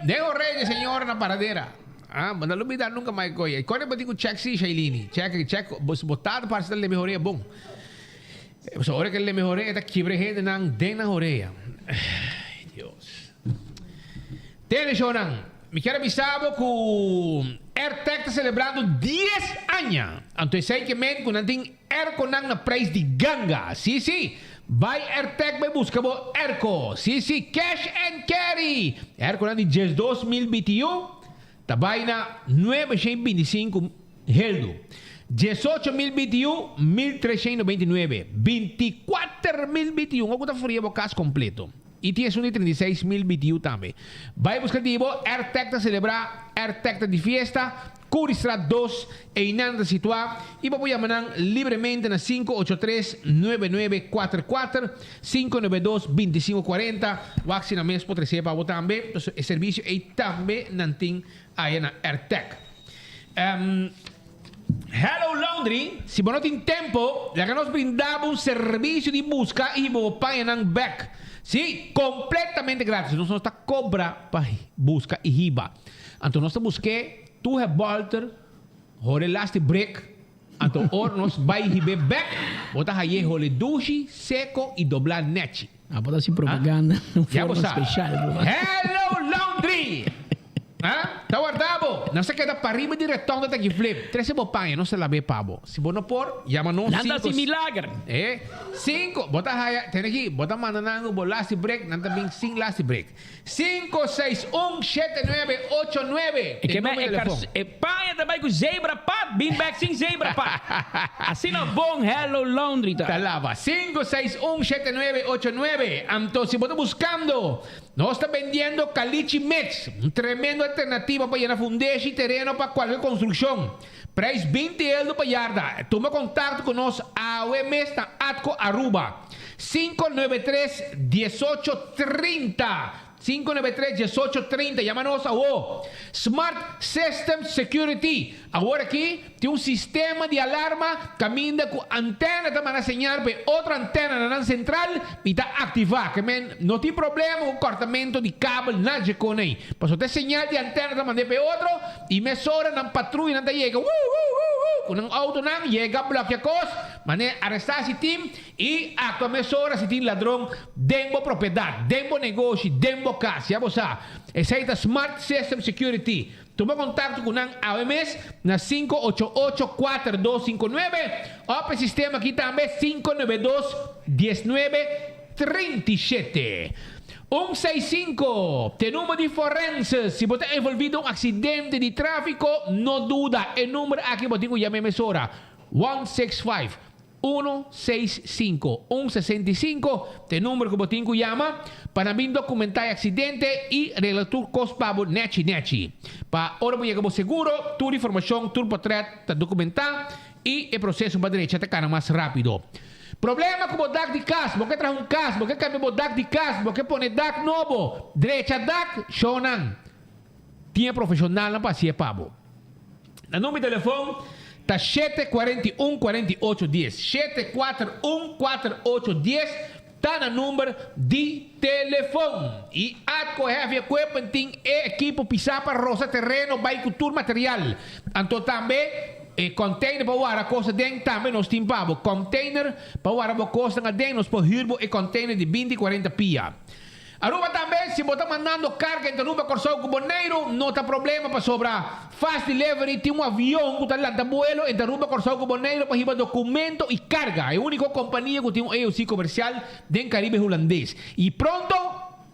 Den horea di señora na paradera. Ah, bo no lo bida nunca mai koe. Kore bo tin ku check si, Shailini. Check, check. Bo tata parse ta lembe horea bon. Pasobra ora ku e leme horea e ta kibra e hendenan den nan horea. Ay, Dios. Tene, shownan, mi kier a bisa bo ku Airtec ta selebrando dies aña. Anto esei ke men ku nan tin airconan na prijs di ganga. Sí, sí. Bai Airtec bai buska bo airco. Sí, sí, cash and carry. Airconan di 12000 BTU Ta bai na 925 heldu. 18000 BTU, 1399. 24000 BTU, un ku ta fria bo kas kompleto. I tin esun di 36000 BTU tambe. Bai buska di bo, Airtec ta selebrá, Airtec ta di fiesta, Curiestraat dos, einan ta situá, i bo por yama nan libremente na 583 9944, 592 2540. Wak si nan mes por trese pa bo tambe. Entonces e servicio ey tambe nan tin aya na Airtec. Hello Laundry, si bo no tin tempo, laga nos brinda bo un servicio di busca y hiba bo pañanan bek. Si, completamente gratis. Nos no ta cobra pa busca y hiba. Anto nos ta busque tur he bolter, hore lasti break, anto ora nos bay hibe bek, bo ta haye hole dushi, seco y dobla nechi.
Ah, bo ta haci propaganda na un
Ya bo
forma
sa.
special, ruman.
Hello Laundry! Ah, ta warda bo. Nos ta keda pariba di retonda ta ki flip. Trece bo paña, nos ta labe pa bo. Si bo no por, yama nos
Nan ta
cinco
haci milager.
Eh, cinco. Bo ta haya, tene aki, bo ta manda nan ku bo lasti break, nan ta bin sin lasti break. Cinco, seis, un, shete, nuebe, ocho, nuebe.
E
E
ke men
numero
e
telefon.
kars e paña ta bai ku zebra pad, bin bek sin zebra pad. Asina bon Hello Laundry ta.
Ta laba. Cinco, seis, un, shete, nuebe, ocho, nuebe. Anto si bo ta buscando Nos ta bendiendo Caliche Mix, un tremendo alternativa pa yena fundeshi y tereno pa cualkier construccion. Prijs 20 eldo pa yarda. Tuma contacto cu nos awe mes na Atco Aruba. 593 18 30. 593 18 30. Yama nos awo. Smart System Security. Awor aki tin un sistema di alarma kaminda ku antena ta manda señal pa e otro antena na nan sentral i ta aktivá. Ke men no tin problema ku kòrtamentu di kabel na dje kon ei. Pasobra ta e señal di antena ta mand'é pa e otro i mesora nan patruyanan ta yega wuu wuu wuu wuu ku nan outonan yega blòkia kos manera arestá si tin i aktua mesora si tin ladron den bo propiedat, den bo negoshi, den bo kas. Ya bo sa, esei ta Smart System Security. Tuma kontakto ku nan awe mes na 588 4259 òf e sistema aki tambe 592 19 37. Un seis sinku t'e number di forense. Si bo ta envolví den un aksidente di tráfiko, no duda, e number aki bo tin ku yam'é mesora, 165. Uno seis sinku, un sesenta i sinku, ta e number ku bo tin ku yama pa nan bin dokumentá e aksidente i regla tur kos pa bo nèchi nèchi. Pa ora bo yega bo seguro, tur informashon, tur potrèt ta dokumentá i e proseso pa drecha ta kana mas rápido. Problema ku bo dak di kas, bo ke traha un kas, bo ke kambia bo dak di kas, bo ke pone dak nobo, drecha dak, shownan. Tin e profeshonalnan pa hasié pa bo. Na number di telefon ta shete 41 48 dies. Shete kuater un kuater ocho dies ta na number di telefon. I Atco Heavy Equipment tin e ekipo pisá pa rosa tereno bai ku tur material. Anto tambe e container pa wara kos aden tambe nos tin pa bo. Container pa wara bo kosnan aden nos por hür bo e container di binti kuarenta pia. Aruba tambe, si bo ta mandando karga entre Aruba, Kòrsou ku Boneiru, no ta problema pasobra Fast Delivery tin un avion ku ta lanta buelo entre Aruba, Kòrsou ku Boneiru pa hiba dokumento i karga. E úniko kompania ku tin un AOC komersial den Karibe Hulandes. I pronto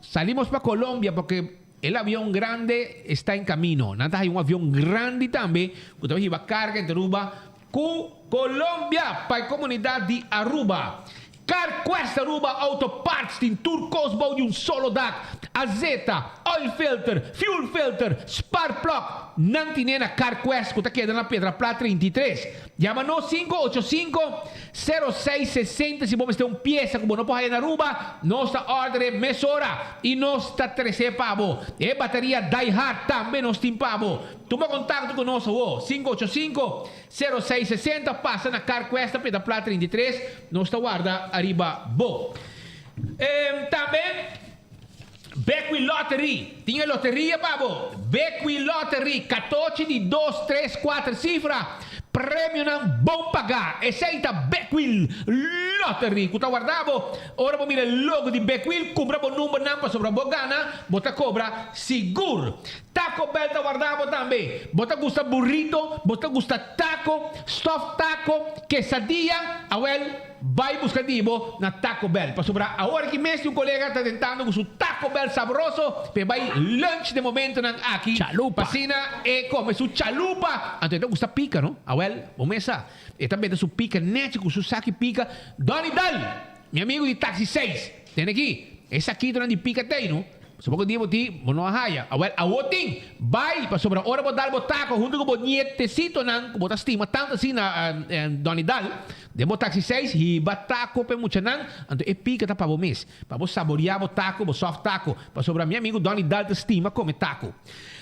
salimos pa Colombia porque el avion grande esta en camino. Nan ta haña un avion grandi tambe ku ta hiba karga entre Aruba ku Colombia pa e komunidat di Aruba. Carquest Aruba Auto Parts tin tur kos bou di un solo dak, azeta, oil filter, fuel filter, spark plug. Nan tine na Carquest ku ta keda na Piedra Plat 33. Yama nos 585 0660 si bo mester un piesa ku bo no por haya na Aruba, nos ta order e mesora i nos ta trese pa bo. E bateria Die Hard tambe nos tin pa bo. Tuma kontakto ku nos awo, 585 0660 pasa na Carquest na Piedra Plat 33, nos ta warda ariba bo. Tambe Bequi Lottery tin e loteria pa bo. Bequi Lottery, katochi di dos, tres, kuater sifra, premionan bon pagá. Esei ta Bequi Lottery ku ta warda bo. Ora bo mira e logo di Bequi, kumpra bo numbernan pasobra bo gana, bo ta kobra sigur. Taco Bell ta warda bo tambe. Bo ta gusta burrito, bo ta gusta taco, stuffed taco, quesadilla, awel bai busca di bo na Taco Bell. Pasobra awor aki mes tin un colega ta tentando cu su Taco Bell sabroso p'e bai lunch den momentonan aki.
Chalupa.
P'asina e come su chalupa. Anto e ta gusta pica no. Awel, bo mes sa. E ta benta su pica nechi cu su saki pica. Donny Dal, mi amigo di Taxi seis, tene aki. E sakitonan di pica t'ey no. Supongo di bo tin, bo no a haya. Awel, awo tin! Bai, pasobra ora bo dal bo taco hunto cu bo nietecitonan cu bo ta stima tanto asina, Donny Dal, Den bo taxi seis, hiba taco p'e muchanan, anto e pica ta pa bo mes. Pa bo saboria bo taco, bo soft taco. Pasobra mi amigo Donny Dahl ta stima come taco.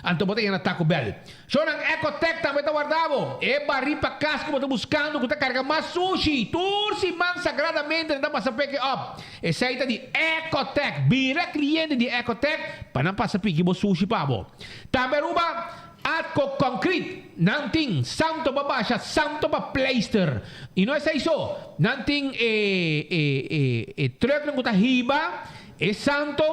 Anto bo ta yena Taco Bell. Shownan Ecotec tambe ta warda bo. E barí pa cas cu bo ta buscando cu ta carga mas sushi. Tur siman sagradamente nan ta pasa peke op. Esey ta di Ecotec. Bira cliente di Ecotec pa nan pasa piki bo sushi pa bo. Tambe Aruba Atco Concrete. Nan tin santo pa basha, santo pa pleister. Y no esey so. Nan tin e e e e trucknan cu ta hiba e santo,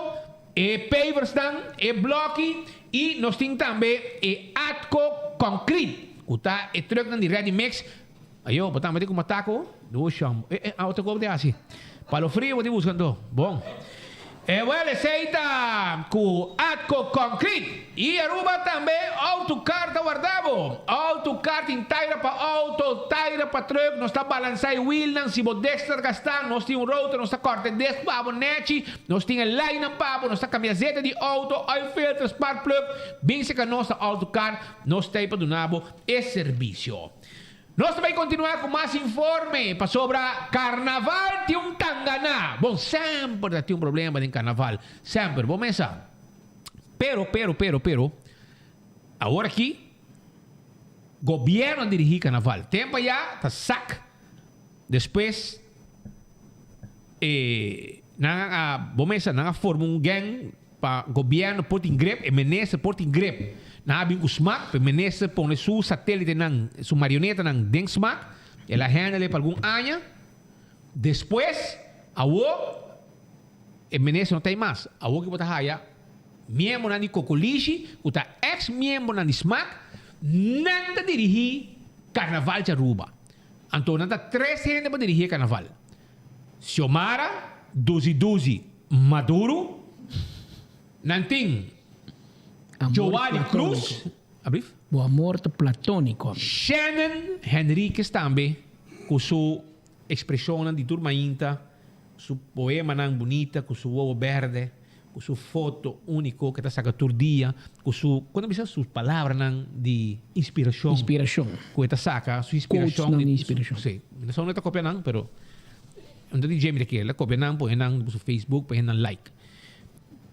e paversnan, e bloki y nos tin tambe e Atco Concrete cu ta e trucknan di ready mix. Ayo, bo tambe tin kuma taco? Dusham. E e otro cos bo tin haci. Palo frio bo tin busca anto. Bon. E wel esey ta cu Atco Concrete. Y Aruba tambe Autocar ta warda bo. Autocar tin taira pa auto, taira pa truck. Nos ta balansa e wielnan. Si bo desk ta gasta, nos tin un router, nos ta corta e desk pa bo nechi. Nos tin e linenan pa bo. Nos ta cambia zeta di auto, oil filter, spark plug. Bin seca nos na Autocar. Nos ta ey pa duna bo e servicio. Nos ta bay continua cu mas informe pasobra carnaval tin un tangana. Bon, semper ta tin un problema den carnaval. Semper, bo mesa. Pero, pero, pero, pero, awor aki gobierno a dirigi carnaval. Tempo aya ta sac, despues e nan a, bo mesa, nan a forma un gang Pa gobierno por tin grip, e minister por tin grip. Nan a bin cu smaak, pa e minister pone su satelitenan, su marionetanan den smaak. El a handle pa algun aña. Despues, awo, e minister no ta ey mas. Awo ki bo ta haya miembronan di Cocolishi, cu ta ex miembronan di smaak, nan ta dirigi Carnaval di Aruba. Anto nan ta tres hende pa dirigi e carnaval. Xiomara, Duzi Duzi, Maduro, nan tin Joali Cruz, ablief?
Bo amor ta platóniko.
Shannon Henriquez tambe ku su ekspreshonnan di tur mainta, su poemanan bunita ku su wowo bèrdè, ku su foto úniko ku e ta saka tur dia, ku su, kon ta bisa, su palabranan di inspirashon.
Inspirashon.
Ku e ta saka su inspirashon.
Quotesnan di inspirashon.
Sí. Mi no sa unda e ta kopia nan, pero. Unda di Jamie ta kere, el a kopia nan, pone nan riba su Facebook, pa hende nan like.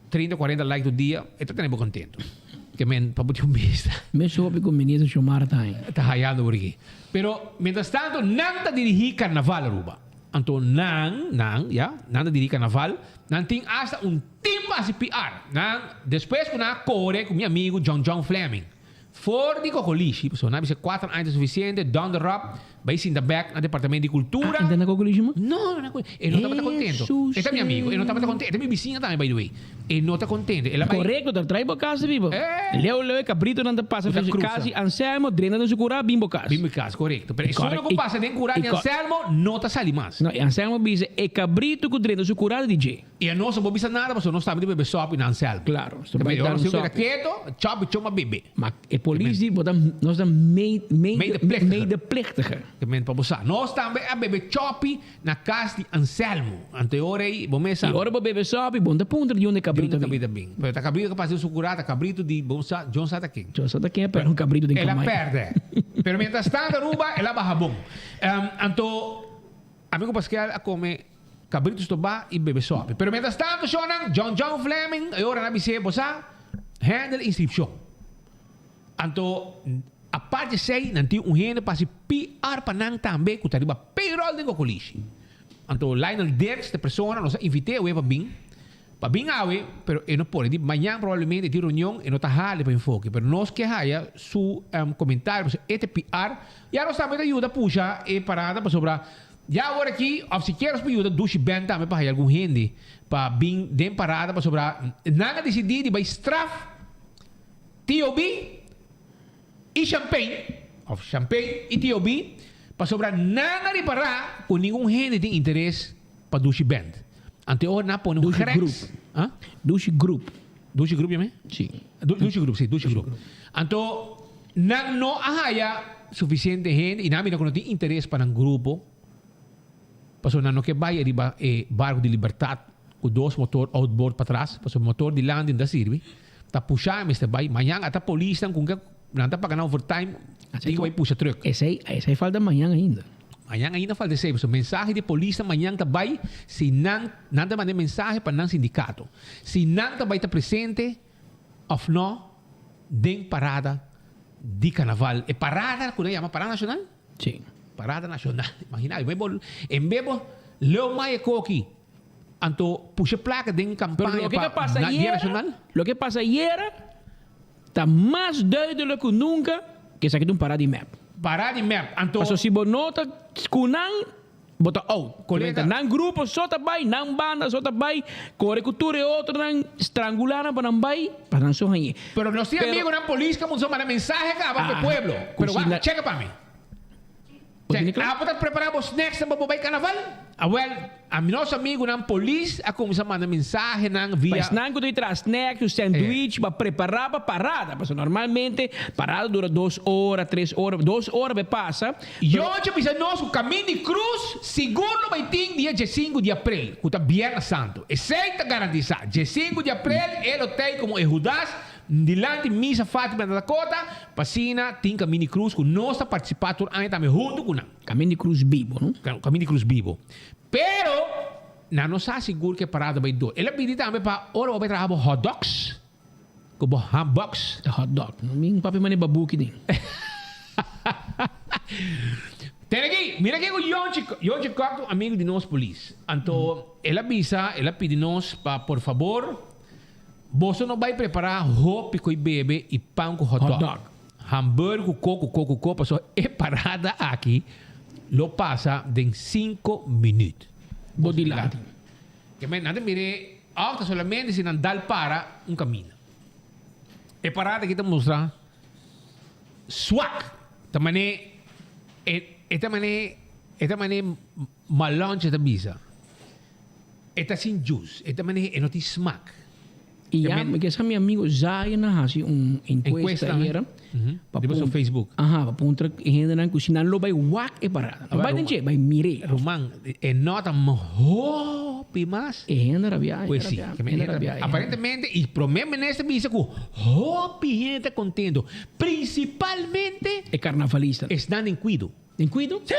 Trinta, kuarenta like tur dia, e ta tene bo kontentu. Ke men, pa bo tin un bista.
Mes hopi ku minister Xiomara ta haña.
Ta hayando por aki. Pero, mientras tanto, nan ta dirigí Carnaval Aruba. Anto nan, nan, ya, nan ta dirigí Carnaval. Nan tin asta un team pa hasi PR. Nan, despues ku nan a kore ku mi amigu John John Fleming. For di Cocolishi, pasobra nan a bisa kuater aña ta sufisiente, donder op, bai sinta bek na Departamento di Kultura.
Ah, e ta na Cocolishi man?
No, no na Cocolishi. E no tabata kontento. E ta mi amigo, e no tabata kontento. E ta mi bisiña tambe, by the way. E no ta kontento. El a bai.
Korekto, ta trae bo kas riba. Leu leu e kabritonan ta pasa
Ku ta krusa.
kasi Anselmo drenta den su kurá bin bo kas.
Bin bo kas, korekto. Pero esun ku pasa den kurá di Anselmo no ta sali mas.
No, e Anselmo bisa e kabrito ku drenta su kurá ta di dje.
I a nos no por bisa nada pasobra nos tambe ta bebe sòpi na Anselmo.
Claro, nos ta bai dan
sòpi.
sòpi.
Keto, chòpi choma bebe.
Ma e polis di bo ta, nos ta
Medeplichtige.
medeplichtige.
Te men pa bo sa. Nos tambe a bebe chòpi na kas di Anselmo. Anto e ora ei bo mes sa.
I ora bo bebe sòpi, bo no ta puntra di unda e kabrito
Di
a bin.
unda e kabrito a bin. Pero ta kabrito ku pasa den su kurá, ta kabrito di bo sa, John sa ta ken.
John sa ta ken a pèrdè un kabrito den
El a
kamai.
pèrdè. Pero mientras tanto Aruba el a baha bon. Anto amigo Paskel a kome. Cabrito stoba y bebe sopi. Pero mientras tanto shownan, John John Fleming e ora nan bis'é, bo sa, handle inscripcion. Anto, aparte esey, nan tin un hende pa haci PR pa nan tambe cu ta riba payroll den Cocolishi. Anto Lionel Dirks ta e persona, nos a invit'é awe pa bin, pa bin awe, pero e no por. E di mañan probablemente e tin reunion, e no ta hali pa enfoke. Pero nos ke haya su comentario pasobra e ta PR. Ya nos tambe ta yuda pusha e parada pasobra Ya awor aki, of si kier nos por yuda Dushi Ben tambe pa haya algun hende pa bin den parada pasobra nan a disidí di bai straf TOB i Champagne, of Champagne i TOB, pasobra nan a ripará ku ningun hende tin interes pa Dushi Band. Anto e ora nan a pone un
Dushi
grens.
Group.
Ah?
Dushi Group.
Dushi Group yam'é?
Sí.
Dushi Group, sí, Dushi Group. Anto nan no a haya suficiente hende y nan a mira cu no tin interes pa nan grupo, pasobra nan no ke bay ariba e barco di Libertad cu dos motor outboard patras, pasobra motor dilanti no ta sirbi, ta pusha e mester bay. Mañan ata polisnan cu nan ta paga nan overtime tin cu bay pusha truck.
Esey, esey falta mañan ainda.
Mañan ainda falta esei, pasobra mensahe di polisnan mañan ta bai si nan, nan ta manda e mensahe pa nan sindikato, si nan ta bai ta presente òf no den parada di karnaval. E parada ku nan yama parada nashonal?
Sí.
Parada nashonal. Imagina, en bes bo, en bes bo leu mai e koki, anto pusha e plaka den
Pero
kampaña
loke ta
pa
pasa
dia
ayera,
nashonal.
loke pasa ayera ta mas duidelijk ku nunka ku esaki ta un parada di mep.
Parada di mep, anto.
Pasobra si bo no ta ku nan, bo ta out.
Kolega.
Nan grupo so ta bai, nan banda so ta bai, kore ku tur e otronan, strangulá nan pa nan bai, pa nan so hañ'é.
Pero nos tin
Pero.
amigonan polis ku a manda mensahe kaba pa e
Aha,
pueblo.
ku
Pero
si
wak,
na.
cheka pa mi.
Bo tene kla?
Abo ta prepara bo snacks pa bo bai carnaval? Awel, ami nos amigunan polis a cuminsa manda mensahenan
Pa
via.
esnan cu ta traha snacks o sandwich pa prepara pa parada, pasobra normalmente parada dura dos ora, tres ora, dos ora be pasa, pero.
Yochi a bisa nos cu Camin di Cruz sigur lo bai tin dia diesinku di april, cu ta Bierna Santo. Esey ta garantisa. Diesinku di april e lo tey como e Judas Dilanti Misa Fatima na Dakota, pa asina tin Kamin di Krus ku nos ta partisipá tur aña tambe huntu ku nan.
Kamin di Krus bibo, no?
Kamin di Krus bibo. Pero, nan no sa sigur ku e parada bai dor. El a pidi tambe pa ora bo bai traha bo hot dogs ku bo hambogs.
E hot dog. No mi papia manera babuki den.
Tene aki, mira ke ku Yonchi, Yonchi Kok ta un amigu di nos polis. Anto el a bisa, el a pidi nos pa por fabor. Boso no bai prepará hopi ku e bebe i pan ku hotdog, hamburger ku ko ku ko ku ko pasobra e parada aki lo pasa den sinku minüt.
Bo dilanti.
Ke men nan ta mir'é òf ta solamente si nan dal para un kaminda. E parada aki ta mustra swak, ta man'é e ta man'é e ta man'é malònche ta bisa. E ta sin juice, e ta manera e no tin smak.
Y ya, mi ke sa mi amigo Zion a haci un encuesta ayera.
Pa Riba su Facebook.
Aha, pa puntra e hendenan cu si nan lo bay wak e parada. No bay den dje, bay mir'é.
Ruman, e no ta hopi mas.
E hende rabia, e
Pues si,
hende rabia, e hende rabia.
Aparentemente, y prome minister bisa cu hopi hende ta contento. Principalmente.
E carnavalista.
Esnan den cuido.
Den cuido?
Si!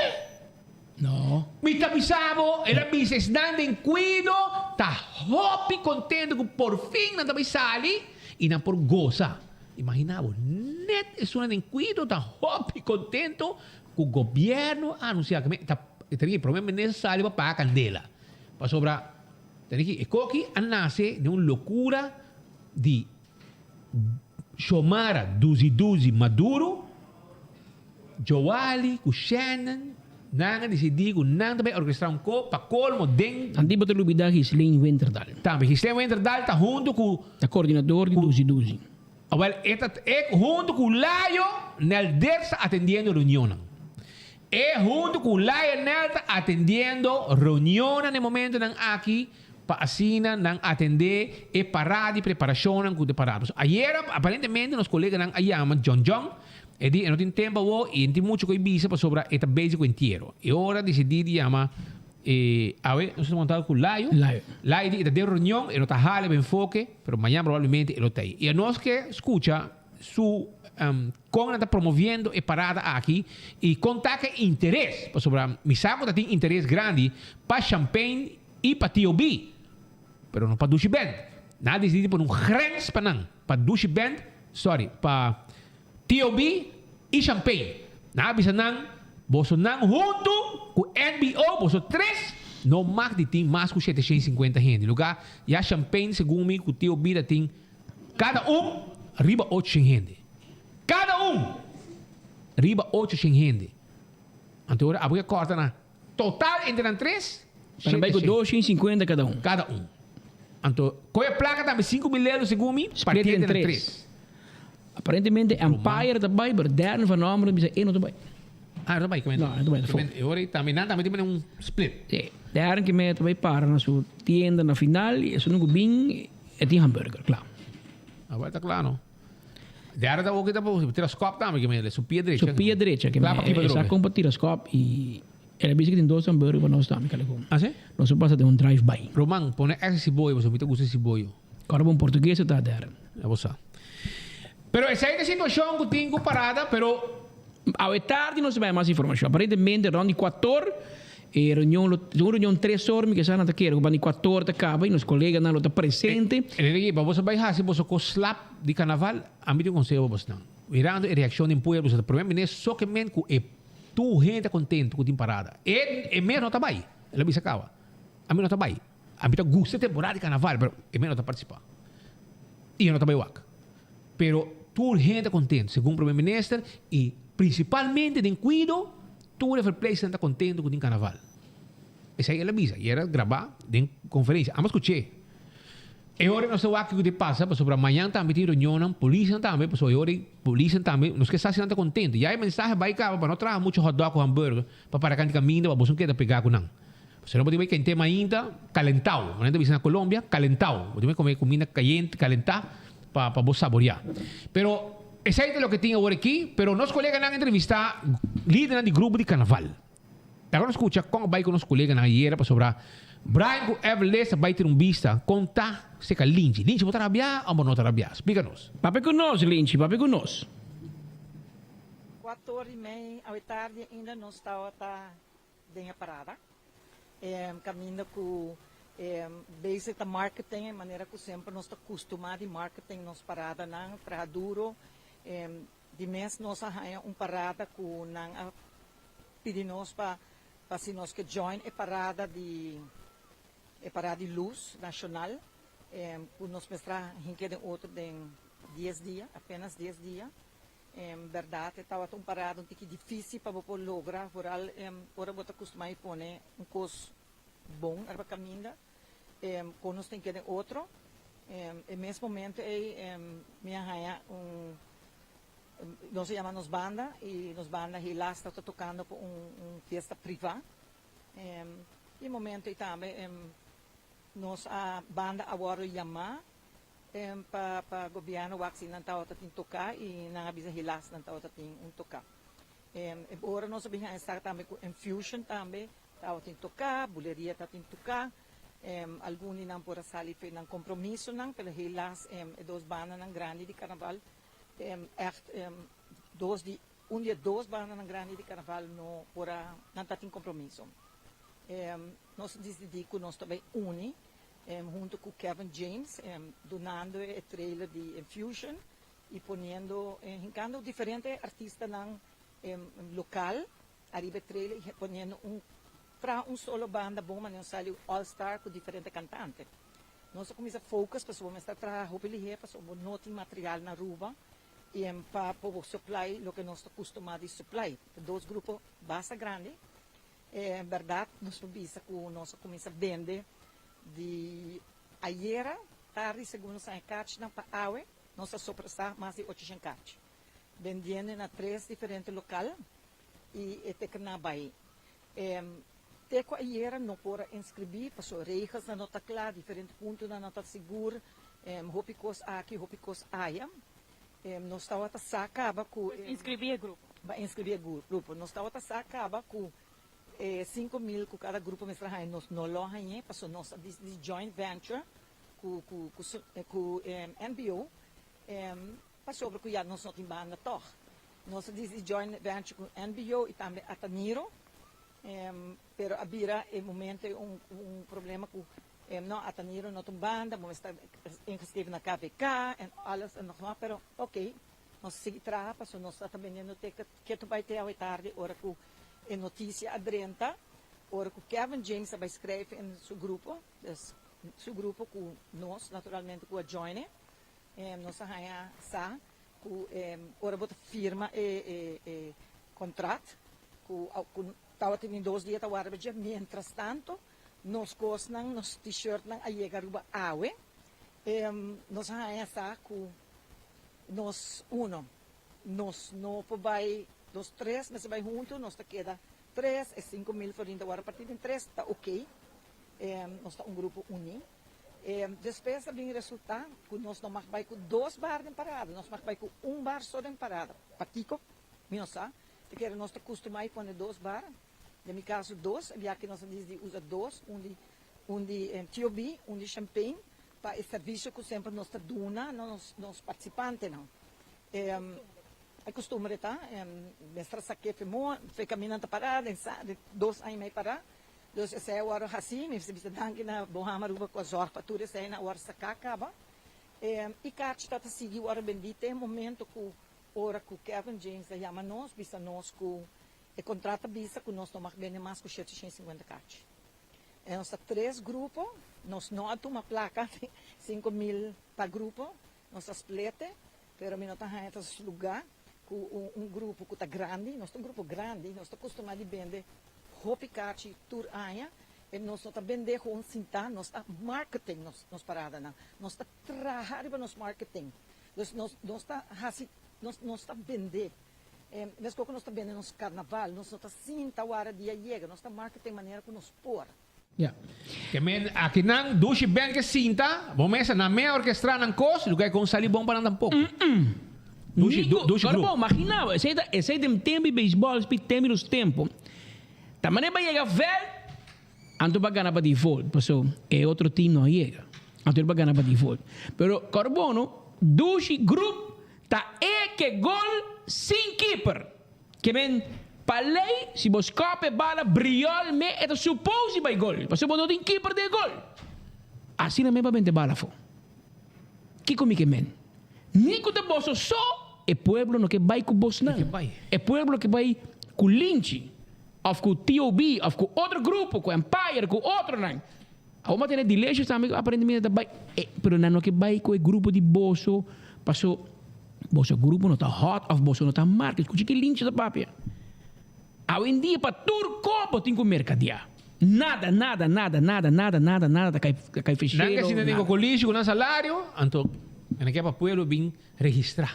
No.
Mi ta bisa bo, el a bisa esnan den cuido ta hopi contento cu por fin nan ta bay sali y nan por goza. Imagina bo, net esunnan den cuido ta hopi contento cu gobierno a anuncia cu ta e prome minister sali pa paga candela. Pasobra, tene ki, e koki a nace den un locura di Xiomara Duzi Duzi Maduro, Joali ku Shannon, nan a disidí ku nan ta bai orkestrá un ko pa kolmo den.
Antes bo ta lubidá Ghislaine Winterdal.
Tambe Ghislaine Winterdal ta huntu ku.
Ta koordinador di Duzi Duzi.
Awel e ta e huntu ku Layo Nelder ta atendiendo reunionnan. E huntu ku Lionel ta atendiendo reunionnan na e momentonan aki. Pa asina nan atendé e pará di preparashonnan ku ta pará. Pasobra ayera aparentemente nos koleganan a yama John John, e di e no tin tempu awor i e no tin muchu ku e bisa pasobra e ta bezig ku entiero. E ora disidí di yama e awe nos ta montado ku Layo.
Layo.
Layo di e ta den reunion, e no ta hala e enfoke, pero mañan probablemente e lo ta ei. I anos ke skucha su kon nan ta promoviendo e parada aki i kon ta ku e interes, pasobra mi sa ku ta tin interes grandi pa Champagne I pa TOB, pero no pa Dushi Band. Nan a disidí di pone un grens pa nan, pa Dushi Band, sorry, pa TOB i Champagne. Nan a bisa nan, boso nan huntu ku NBO, boso tres, no mag di tin mas ku 750 hende. Lugá ya Champagne segun mi ku TOB ta tin kada un riba 800 hende. Kada un riba 800 hende. Anto ora abo ke kòrta na. Total entre nan tres,
Pero bai ku
700.
250 kada un.
Kada un. Anto, koe e plaka tambe 5000 euro segun mi,
Split
partié
den
entre nan
tres.
tres.
Aparentemente Empire ta bai, pero Darren van Ommeren bisa e no ta bai.
Ah, e no ta bai, ke men.
No, e no ta bai, ta
Ke men, e ora ei tambe, nan tambe tin mane un split.
Sí. Darren ke men ta bai para na su tienda na final i esun ku bin e tin hamburger, kla.
Awor ta kla no. Derde ta oki ta tira skop tambe ke mele, su pia drecha.
Su pia drecha ke
Kla pa kipa
mele.
drobe.
Sa kon pa tira skop i el a bisa ke tin dos hamburger pa nos tambe kale kon.
Ah si?
Nos a pasa den un drive by.
Roman, pone extra siboyo pasobra mi ta gusta siboyo.
Kòrda bon portugues ta derde.
Ya bo sa. Pero esei ta e situashon ku tin ku parada, pero.
Awe tardi nos ta bai mas informashon. Aparentemente rond di kuator e reunion lo un reunion tres or mi ke sa nan ta kere ku banda di kuator ta kaba i nos koleganan lo ta presente.
Enrique, pa boso bai hasi boso kos slap di karnaval, ami tin un konseho pa bosnan. Mirando e reakshon den pueblo, boso ta prome miner sokemen ku e tur hende ta kontentu ku tin parada. E e mes no ta bai. El a bisa kaba. Ami no ta bai. Ami ta gusta e temporada di karnaval, pero e mes no ta partisipá. I e no ta bai wak. Pero tur hende ta contento, segun Prome Minister, y principalmente den cuido, tur e verpleegsternan ta contento cu tin carnaval. Esey el a bisa y era graba den conferencia. Amo scuché. E ora nos ta wak kico ta pasa, pasobra mañan tambe tin reunionnan, polisnan tambe, pasobra e ora ey polisnan tambe, nos ke sa si nan ta contento. Ya e mensahe bay caba pa no traha mucho hotdog cu hamburger pa para canti caminda pa boso no keda pega cu nan. Pasobra bo tin bay kente mainta calentao, manera ta bisa na Colombia, calentao. Bo tin bay come cuminda cayente, calenta. Pa pa bo saboreá. Pero esei ta loke tin awor aki, pero nos koleganan a entrevistá lidernan di grupo di karnaval. Laga nos skucha kon a bai ku nos koleganan ayera pasobra Brian ku Evelyn a bai tira un bista kon ta seka Linchi. Linchi bo ta rabiá o bo no ta rabiá? Splika nos.
Papia ku nos Linchi, papia ku nos.
Kuator i mei awe tardi ainda nos tabata den e parada. E caminda cu e bezig ta marketing e manera cu semper nos ta custuma di marketing nos paradanan, traha duro. Di mes nos a haya un parada cu nan a pidi nos pa pa si nos ke join e parada di e parada di luz nacional cu nos mester a hinke den otro den dies dia, apenas dies dia. En bèrdat e tabata un parada un tiki difísil pa bo por logra, vooral ora bo ta kustumá i pone un kos bon riba kaminda. Kon nos tin keda den otro. E mes momento ei mi a haña un, nos a yama nos banda i nos banda helaas tabata tokando pa un fiesta privá. I e momento ei tambe nos a banda a wòrdu yamá. Pa pa gobierno wak si nan tabata tin toca y nan a bisa helaas nan tabata tin un toca. E ora nos a bin haña sa tambe cu Enfusion tambe tabatin toca, Buleria tabatin toca, algun di nan por a sali fe nan compromisonan pero helaas e dos bandanan grandi di carnaval echt dos di un di e dos bandanan grandi di carnaval no por a nan tabatin compromiso. Nos a dicidi cu nos ta bay uni hunto cu Kevin James dunando e trailer di Infusion y poniendo hincando diferente artistanan local ariba e trailer y poniendo un traha un solo banda bon manera un sali un all star cu diferente cantante. Nos a cuminsa focus pasobra bo mester traha hopi lihe pasobra bo no tin material na Aruba y pa por supply loke nos ta custuma di supply. Ta dos grupo basta grandi. En berdad nos por bisa cu nos a cuminsa bende di ayera tardi segun nos haña karchinan pa awe nos a sopresa mas di ochocientos karchi bendiendo na tres diferente local y e tekernan a bay. Te cu ayera no por a inscribi pasobra regelsnan no ta cla, diferente puntonan no ta sigur, hopi cos aki hopi cos aya. Nos tabata sa caba cu.
Pues inscribi e grupo.
Ba inscribi e grupo. Nos tabata sa caba cu e 5000 cu cada grupo mester haña nos no lo hañ'e pasobra nos a di joint venture cu cu cu NBO pasobra cu ya nos no tin banda tog. Nos a di joint venture cu NBO y tambe Ataniro pero a bira e momento un un problema cu No, Ataniro no ta un banda, bo mester ta ingeschreven na KVK en alles en nog wat, pero ok, nos a sigui traha pasobra nos ta bendiendo ticket ketu bai te awe tardi ora cu e noticia a drenta, ora cu Kevin James a bai schrijven in su grupo, dus su grupo cu nos naturalmente cu a join e, nos a haña sa cu ora bo ta firma e e contract cu tabatin dos dia ta warda dje, mientras tanto Nos kosnan, nos t-shirtnan a yega riba awe. Nos a haña sa ku nos uno, nos no por bai, nos tres mester bai huntu, nos ta keda tres, e 5000 florin ta wòrdu partí den tres, ta oké. Nos ta un grupo uní. Despues a bin resultá ku nos no mag bai ku dos bar den parada, nos mag bai ku un bar so den parada. Pakiko? Mi no sa. Te kere nos ta kustumá i pone dos bar. Den mi caso dos, e biaha nos a disdi usa dos, un di un di TOB, un di Champagne, pa e servicio cu semper nos ta duna na nos nos participantenan. E costumbre ta, mester sa ke fe mo, fe caminda ta para, den sa, den dos aña y mei para. Dus esei a wòrdu hasí, mi mester bisa danki na Boham Aruba ku a zòrg pa tur esei nan a wòrdu saká kaba. E karchi ta ta sigui wòrdu bendí te e momento ku ora ku Kevin James a yama nos, bisa nos ku e kontrat ta bisa ku nos no mag bende mas ku shete shen i sinkuenta karchi. E nos ta tres grupo, nos no a tuma plaka, 5000 pa grupo, nos a splete, pero mi no ta haña ta lugá ku un grupo ku ta grandi, nos ta un grupo grandi, nos ta kustumá di bende hopi kachi tur aña, e nos no ta bende gewoon sintá, nos ta marketing nos nos paradanan, nos ta traha riba nos marketing, dus nos nos ta hasi nos nos ta bende, meskos ku nos ta bende nos karnaval, nos no ta sinta wara dia yega, nos ta marketing manera ku nos por.
Ya. Ke men akinan dushi band ke sinta, bo mesa nan me orkestrá nan kos, lugar kon sali bon pa nan tampoko. Dushi,
Nico,
dushi
Corpo,
grupo.
imagina bo, esei ta, esei den tempo di beisbòl, esei tempo di nos tempo. Ta manera pa yega vèlt, anto pa gana pa default, paso e otro team no a yega. Anto pa gana pa default. Pero Corbono, dushi grup ta e ke gol sin keeper. Ke men, pa lei, si bo skòp e bala briòl me e ta supos di bai gol, pasobra bo no tin kiper den e gol. Asina men pa benta e bala afó. Kiko mi ke men? Ni ku ta boso so, e pueblo no ke bai ku bosnan. E pueblo ke bai ku Linchi, òf ku TOB, òf ku otro grupo, ku Empire, ku otronan. Awor bo a tene Delicious tambe ku aparentemente ta bai, pero nan no ke bai ku e grupo di boso, paso. Boso grupo no ta hot of boso no ta marca. Escucha ki Lynch ta papia. Awendia pa tur cos bo tin cu mercadia. Nada, nada, nada, nada, nada, nada, nada ta cay, ta cay
Nan
feshero,
ke sinta den
nada.
kokolishi ku nan salario, anto nan ke pa pueblo bin registrá.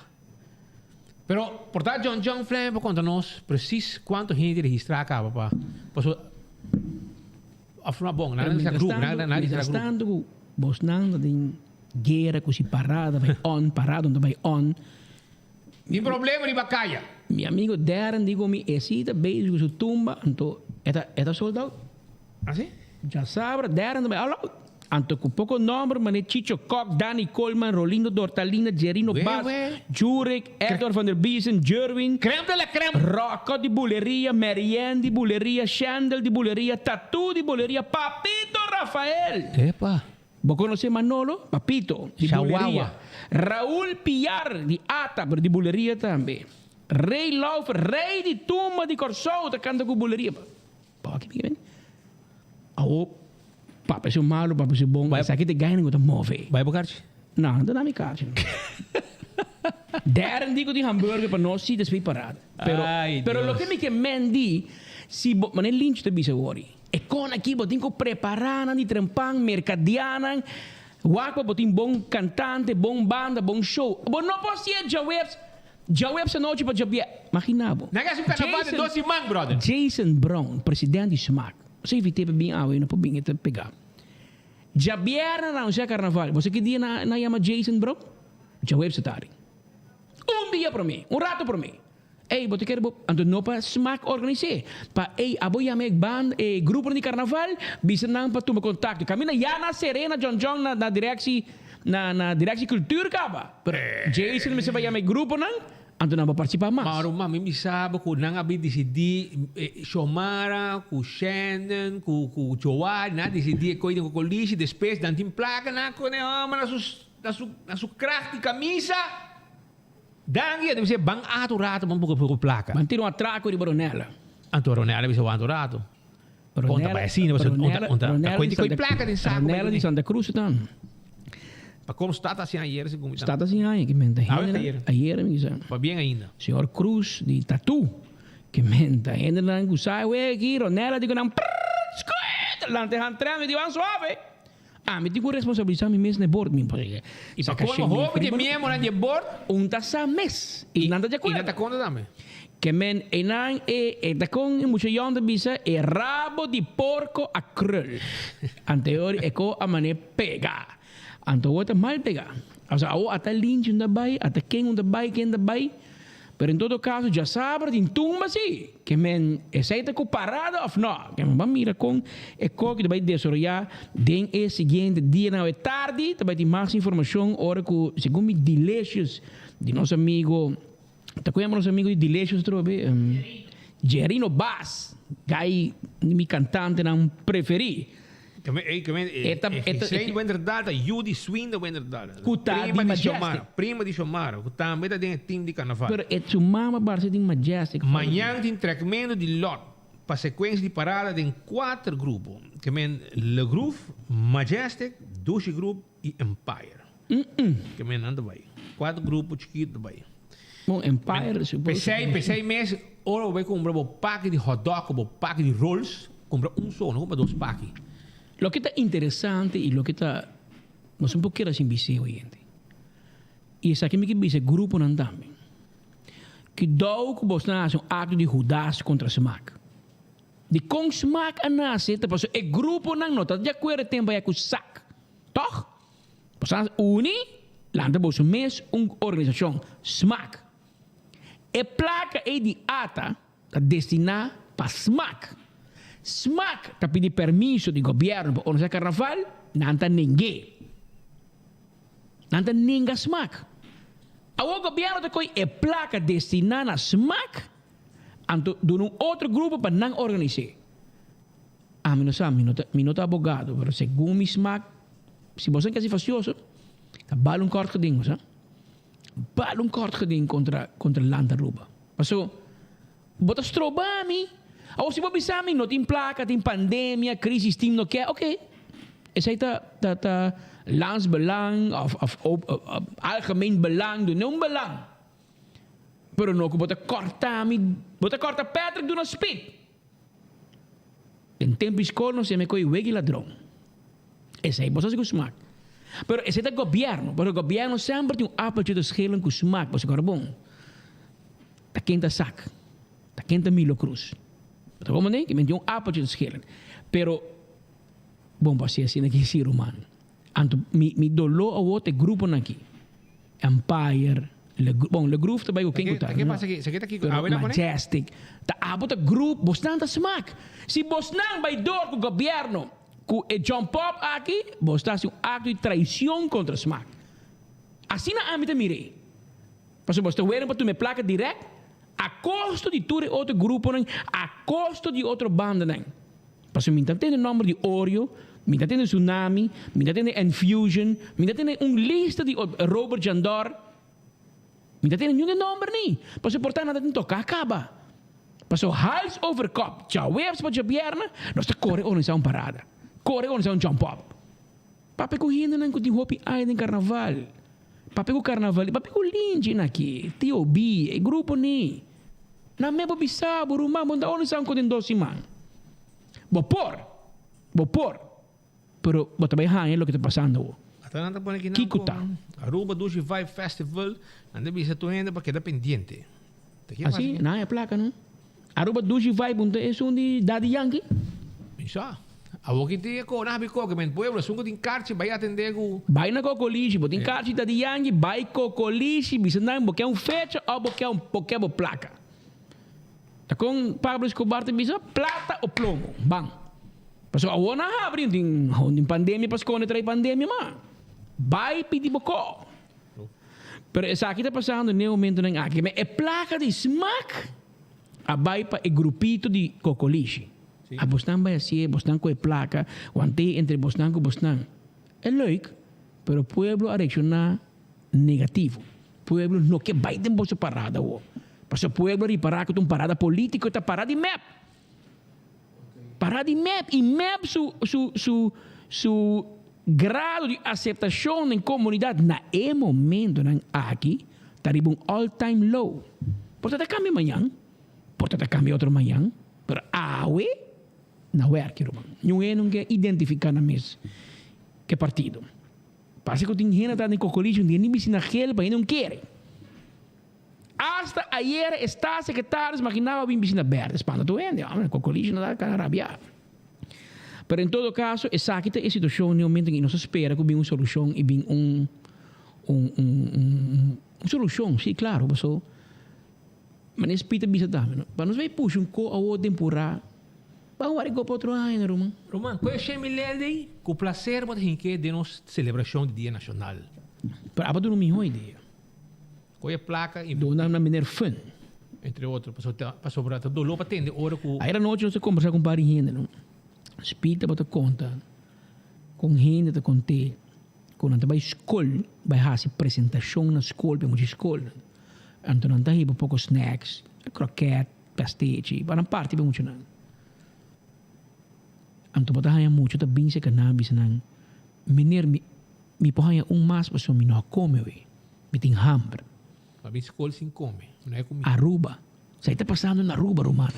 Pero por ta John John Fleming por konta nos presis kuantu hende registrá kaba pa pasobra òf no bon, nan
Pero
a registrá
mientras
grupo, nan
tanto,
a registrá
mientras
grupo.
tanto cu bosnan ta den Guera cu si parada bay on, parada no ta bay on.
Tin problema riba caya.
Mi amigo Darren di cu mi e si ta bezig cu su tumba, anto e ta e ta sold out.
Ah si?
Djasabra Darren ta bay all out. Anto cu poco nomber mane Chicho Kok, Danny Koolman, Rolindo Dortalina, Jerino Bas, Jurek, Edward van der Biesen, Jerwin,
Crème de la crème!
Rocco di Buleria, Marianne di Buleria, Shandel di Buleria, Tattoo di Buleria, Papito Rafael!
Epa!
Bo conoce Manolo? Papito, di Buleria. Raul Piar, di Ata, pero di Buleria tambe. Rey Laufer, rey di tumba di Corsou, ta canta cu Buleria. Pa wak mi kimen. Awo, papia su malo, papia su bon, esaki ta e gainan cu ta move.
Bai bo karchi?
No, no ta na mi karchi. Darren di cu tin hamburger pa nos, si, despues parada. Pero, pero loke mi ke men di, si bo, manera Lynch ta bisa wori. E kon aki bo tin ku prepará nan di trempan, merkadiá nan, wak pa bo tin bon kantante, bon banda, bon show. Bo no por hasié djaweps, djaweps anochi pa djabiè. Maginá bo.
Nan hasi un karnaval di dos siman, brother.
Jason Brown, president di Smaak. Bo sa invit'é pa bin awe, no por bin, e ta pegá. Djabièrnè nan anunsiá karnaval. Bo sa ki dia nan yama Jason Brown? Djaweps e tardi. Un dia promé, un rato promé. Ey, bo ta kere bo, anto no pa smaak organis'é, pa ey abo yama e band, e gruponan di karnaval, bisa nan pa tuma kontakto. Kaminda ya na Serena John John na na direksi na na direksi kultuur kaba. Pero Jason mester bai yama e gruponan, anto nan por partisipá mas.
Ma ruman, mi bisa bo ku nan a bin disidí, Xiomara ku Shannon ku ku Joar, nan a disidí e koe den kokolishi, despues nan tin plaka nan a kone hòmber na su na su na su krag di kamisa. Danki, a bisa ban ato rato ban buka poko plaka.
Ban tira un atraco riba Ronella.
Anto Ronella bisa wanta un rato. Kon ta bai asina pasobra un ta un ta ta koe koe plaka den sako
Ronella di Santa Cruz ta.
Pa kom stata asina ayer si komo
Stata asina aña ki menta
Awe
hende
ayer.
Ayer mi kisa.
Pa bien ainda.
Señor Cruz di Tatu ki menta hendenan ku sa e weki Ronella di ku nan prrrr squeet lante han tren mi di ban suave. Ami tin ku responsabilisá mi mes na e bord mi pasobra
I pa kolmo hopi di e miembronan di e bord.
Un ta sa mes i nan ta di akuerdo.
I nan ta konta tambe.
Ke men einan e e ta kon e mucha yòn ta bisa e rabo di porko a krul. Anteori e ko a man'é pega. Anto awor ta mal pega. Osea awor ata linchi un ta bai, ata ken un ta bai, ken ta bai. Pero en todo caso djasabra tin tumba si, ke men esey ta cu parada of no? Ke men ban mira con e koki ta bay desaroya den e siguiente dianan. Awe tardi ta bay tin mas informacion ora cu segun mi Delicious di nos amigo. Ta ku yama nos amigo di Delicious atrobe? Jerino Baas, guy mi kantantenan preferí.
Gisleen Wenderdal ta yu di Swinda Wenderdal.
Ku ta di Majestic.
Prima di Xiomara, ku tambe ta den e team di karnaval.
Pero e su mama parse di Majestic.
Mañan tin trekmentu di lòt pa sekuensia di parada den kuater grupo, ke men Le Groove, Majestic, Dushi Group i Empire. Ke men nan ta bai. Kuater grupo chikitu ta bai.
Bon, Empire
P'esei, p'esei mes, ora bo bai kumpra bo paki di hotdog o bo paki di rolls, kumpra un so, no kumpra dos paki.
Loke ta interesante i loke ta, nos no por keda sin bis'é oyente. I esaki mi ke bisa e gruponan tambe. Kidou ku bos nan hasi un akto di Hudas kontra smak. Dikon smak a nase ta pasobra e gruponan no ta di akuerdo e tempu aya ku sak. Tòg? Boso a uni, lanta boso mes un organisashon, smak. E plaka ei di ata ta destiná pa smak. Smak ta pidi permiso di gobièrnu pa organisá karnaval, nan ta neng'é. Nan ta nenga smak. Awor gobièrnu ta kohe e plaka destiná na smak, anto duna un otro grupo pa nan organis'é. Ami no sa, mi no ta, mi no ta abogado, pero segun mi smak, si boso a keda fasioso, ta bal un kort geding, bo sa. Bal un kort geding kontra, kontra Land Aruba. Paso, bo ta stroba mi. Awor si bo bisa mi no tin plaka, tin pandemia, crisis tin no ke, ok. Esei ta, ta, ta landsbelang of, of, of algemeen belang, duna un belang. Pero no ku bo ta kòrta mi, bo ta kòrta Patrick duna spit. Den tempu di skol nos yama e koe wegi ladron. Esei bo sa si ku smak. Pero esei ta gobièrnu, pasobra gobièrnu semper tin un appeltje te schelen ku smak, bo sa kòrda bon. Ta ken ta sak, ta ken ta Milo Cruz. Bo ta komprendé? Ki men tin un appeltje te schelen. Pero, bon bo hasi asina ki si ruman. Anto mi mi doló awor ta e gruponan aki. Empire, Le bon Le Groove ta bai ku ken ku ta
Ke pasa aki? Esaki ta kiko?
Pero
Awe na pone?
Majestic ta abo ta group bosnan ta smak. Si bosnan bai door ku gobierno ku e John Pop aki bos ta hasi un acto di traicion contra smak. Asina ami ta mir'é. Pasobra bos ta weren pa tuma e plaka direct a costo di tur e otro gruponan, a costo di otro bandanan. Pasobra mi ta tende nomber di Oreo, mi ta tende Tsunami, mi ta tende Enfusion, mi ta tende un lista di Robert Jandor. Mi ta tende niun e nomber ni. Pasobra por ta nan ta tin toka kaba. Pasobra hals over kop, djaweps pa djabièrnè, nos ta kore organisá un parada. Kore organisá un jump up. Papia ku hendenan ku tin hopi aña den karnaval. Papia ku karnaval, papia ku Linchi na aki, TOB, e grupo ni. Nan me bo bisa bo ruman bo no ta organisá un kos den dos siman. Bo por, bo por, pero bo ta bai haña loke ta pasando awor.
Ata nan ta pone kinan
Kiko ta?
Aruba Dushi Vibe Festival, nan ta bisa tur hende pa keda pendiente. Ta ke
Asi, nan haña plaka no. Aruba Dushi Vibe un ta esun di Daddy Yankee?
Mi sa. Awor ki tin e ko, nan habi koke men pueblo, esun ku tin karchi bai atende ku.
Bai na Kokolishi, bo tin karchi Daddy Yankee, bai Kokolishi, bisa nan bo ke un fecha of bo ke un bo ke bo plaka. Ta kon Pablo Escobar ta bisa, plata o plomo, ban. Pasobra awor nan habri, tin tin pandemia pa skonde trae pandemia ma. Bai pidi bo ko. Pero esaki ta pasando n'e momentonan aki. Ma e plaka di smak a bai pa e grupito di kokolishi. A bosnan bai hasié, bosnan ku e plaka, want'é entre bosnan ku bosnan. E leuk, pero pueblo a reakshoná negativo. Pueblo no ke bai den boso parada awor. Pasobra pueblo a ripará ku ta un parada polítiko, ta pará di mep. Pará di mep i mep su su su su grado di aseptashon den komunidat na e momentonan aki ta riba un all time low. Por ta ta kambia mañan, por ta ta kambia otro mañan, pero awe na wèrki ruman. Niun hende no ke identifiká nan mes ke partido. Parse ku tin hende ta den kokolishi, un dia ni bisti na gel pa hende no kere. Hasta ayer e staatssecretaris maginaba bin bishina berde spanta tur hende, hombre, Cocoliche no ta cara rabia. Pero en todo caso esaki ta e situacion den momento en nos ta spera cu bin un solucion y bin un un un un solucion, si claro, paso manera Speed a bisa tambe no, pa nos bay pusha un co awo tempura ban wak rico pa otro aña no ruman.
Ruman, cu e shemi ley cu placer bo ta hinke den nos celebracion di Dia Nacional.
Pero abo duna un miho idea.
Koe plaka i.
Duna na meneer Fun.
Entre otro, pasobra ta pasobra ta doló pa tende ora ku.
Ayer anochi nos a kombersá ku un par di hende, no. Speed tabata konta kon hende ta kont'é ku nan ta bai skol bai hasi presentashon na skol pa e mucha skol. Anto nan ta hiba poko snacks, kroket, pastechi, pa nan parti pa e muchanan. Anto bo ta haña mucha ta bin serka nan bisa nan, Meneer, mi mi por haña un mas pasobra mi no a kome hoy. Mi tin hamber.
Ma bin skol sin kome. No hay kumida.
Aruba. Sa ta pasando na Aruba, ruman.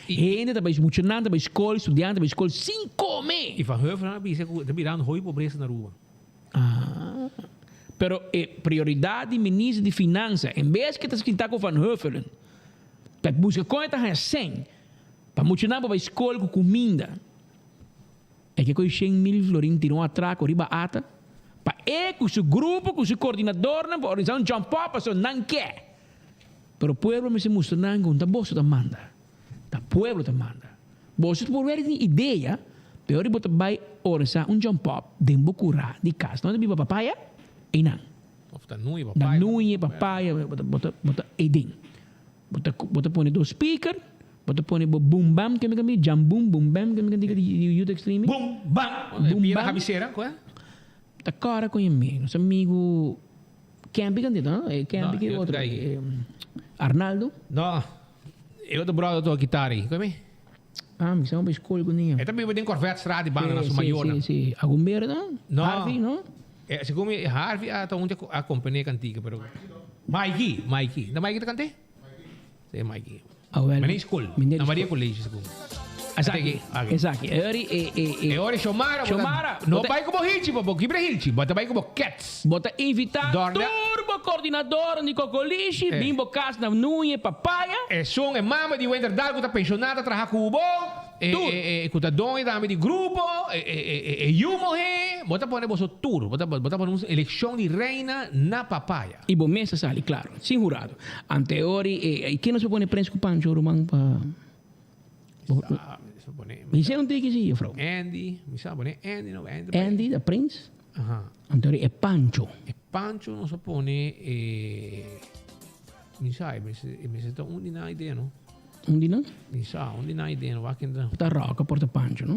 Hende ta bai, muchanan ta bai skol, studiante ta bai skol sin kome.
Y Van Heuvelen a bisa cu ta birando hopi pobresa na Aruba.
Ah. Pero e prioridad di minister di Finansa, en bes ke ta sinta cu Van Heuvelen, pa busca con e ta haña cen pa muchanan por bai skol cu cuminda. E ke koe 100,000 florin tira un atraco riba ata pa e cu su grupo cu su coordinadornan pa organisa un jump up pasobra nan ke. Pero pueblo mester mustra nan cu no ta boso ta manda, ta pueblo ta manda. Boso por weri tin idea pero ora bo ta bay organisa un jump up den bo cura di cas no ta biba papaya eynan.
Of ta nuye papaya.
Na nuye papaya bo ta bo ta bo ta eyden. Bo ta bo ta pone dos speaker, bo ta pone bo boom bam keme kami jam boom boom bam keme kami di YouTube streaming.
Boom bam.
Boom
Piera
bam.
Habicera ku e?
Ta kòrda ku mi, nos amigu Kempi kan dit no? E Kempi
No,
ki
e otro
otro?
guy.
E Arnaldo.
No, e otro brother toka kitara ei, ku e mi?
Ah, mi sa un skol ku niño.
E ta biba den Corvetstraat di banda na
Sí,
su
sí,
mayornan.
sí, sí. Algun bera no?
No.
Harvey, no?
Eh, segun mi, Harvey a ta un a komponé kantika, pero Mikey, Mikey. Na Mikey ta kant'é? Sí, Mikey.
Ah, wel.
Meneer skol.
Meneer
Na Maria
skol.
College, segun.
Esaki,
Aki.
esaki. E ori, e, e, e.
E ori Xiomara, bo ta-
Xiomara,
No
bo ta-
bai ku bo hilchi, bo bo kibra hilchi, bo ta bai ku bo cats.
Bo ta invitá
Dorna.
tur bo koordinadornan di Kokolishi
Eh.
bin bo kas na Nuñe Papaya.
Esun e mama di Wenderdal ku ta penshoná ta traha ku bo, e
Tur.
e e ku ta doño tambe di grupo, e e e e e yu muhé, bo ta pone boso tur, bo ta bo ta pone un elekshon di reina na Papaya.
I bo mes ta sali, klaro, sin hurado. Anteori e i ken nos por pone Prens ku Pancho ruman pa bo
Sa, mi sa pone.
Mi sa un tiki si, juffrouw.
Andy, mi sa pone Andy no, Andy ta
Andy ta Prens?
Aha.
Anteori e Pancho.
E Pancho nos a pone e mi sa, e mester e mester ta un di nan idea no.
Un di nan?
Mi sa, un di nan idea no, wak entra.
Ta roca por ta Pancho no?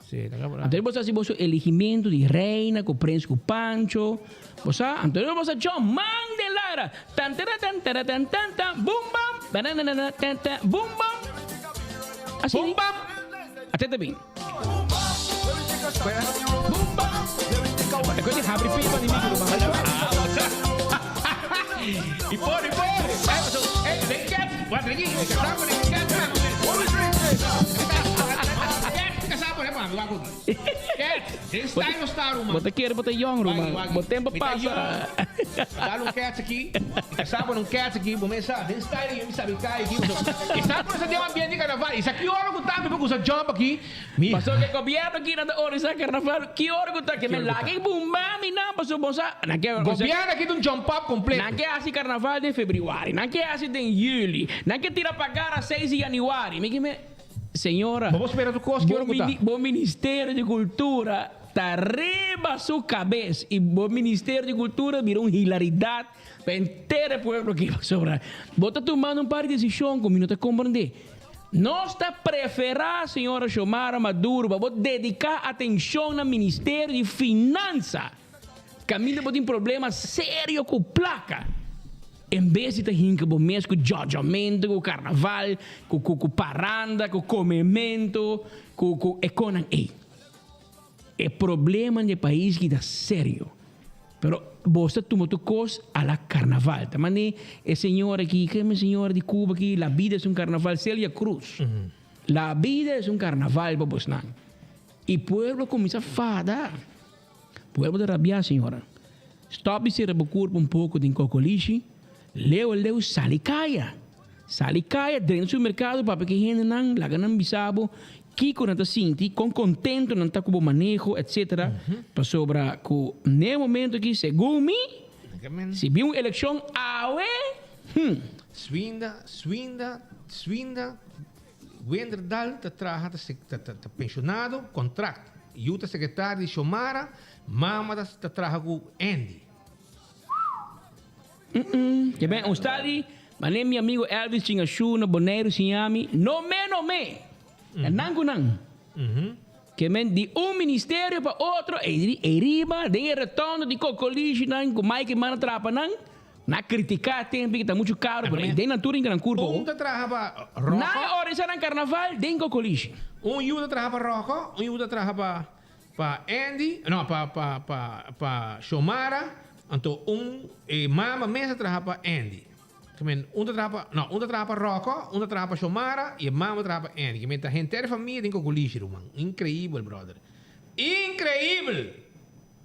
Si, ta capra.
Anto bo sa si boso eligimento di reina cu prins cu Pancho, bo sa? Anto bo sa John man den lara. Tan tara tan tara tan tan tan bum bam bananana tan tan bum bam. Así.
Bum bam.
Atenta bin. Bum bam. E coisa di habri pipa di micro man.
I por, i por. Eh, so, eh, den cat. Wat rigi, kasá por den cat. Cat, kasá por e man, wak ook. Cat, den style star man.
Bo ta kere bo ta young ruman. Bo tempo pasa.
Dal un cats aki. Kasá por un cats aki, bo mesa den style yo mi sabi kai aki. Isa por sa den ambiente di carnaval. Isa ki ora ku tambe bo kusa jump aki. Mi.
Paso ke gobierno aki nan ta organisa carnaval ki ora ku ta ke men laga e bumba mi nan paso bo sa nan ke
Gobierno aki ta un jump up completo.
Nan ke hasi carnaval den februari nan ke hasi den juli nan ke tira pagar a seis di januari mi ke me señora
Bo por spera tur cos ki ora ku ta.
Bo ministerio di cultura ta riba su cabes y bo ministerio di cultura bira un hilaridad pa henter e pueblo aki pasobra bo ta tumando un par di decision ku mi no ta comprende. Nos ta preferá, señora Xiomara Maduro, pa bo dediká atenshon na Ministerio di Finansa, kaminda bo tin problema serio ku plaka, en bes di ta hinka bo mes ku djòdjòmentu, ku karnaval, ku ku ku paranda, ku komementu, ku ku e konan ei. E problema di e pais ki ta serio. Pero bo ta tuma tur kos a la karnaval. Ta mane e señora aki, ken e señora di Cuba aki, la vida es un carnaval, Celia Cruz. La vida es un carnaval pa bosnan. Y pueblo cuminsa fada. Pueblo ta rabia, señora. Stop di cera bo curpa un poco den cocolishi, leu a leu sali caya. Sali caya, drenta supermercado papia cu e hendenan, laga nan bisa bo Kiko nan ta sinti, kon kontento nan ta ku bo maneho, etc. Pasobra ku n'e momento aki, segun mi, si bin un elekshon awe, hm.
Swinda, Swinda, Swinda, Wenderdal ta traha ta ta penshonado, kontrakt. Yu ta sekretario di Xiomara, mama ta traha ku Andy.
Ke ben un stadi, mane mi amigo Elvis Chingashu na Boneiru siña mi, no me no me! Ta nan ku nan. Ke men di un ministerio pa otro, ei riba den e retondo di kokolishinan ku Mike manda trapa nan, Na critica tempo ki ta mucho caro pero den nan tur inca nan curpa
Un ta traha pa Rocco.
Nan a organisa nan carnaval den Cocolishi.
Un yu ta traha pa Rocco, un yu ta traha pa pa Andy, no pa pa pa pa Xiomara, anto un e mama mes ta traha pa Andy. Ke men un ta traha pa no un ta traha pa Rocco, un ta traha pa Xiomara y e mama ta traha pa Andy. Ke men ta henter e famia den Cocolishi ruman. Increibel brother. Increibel!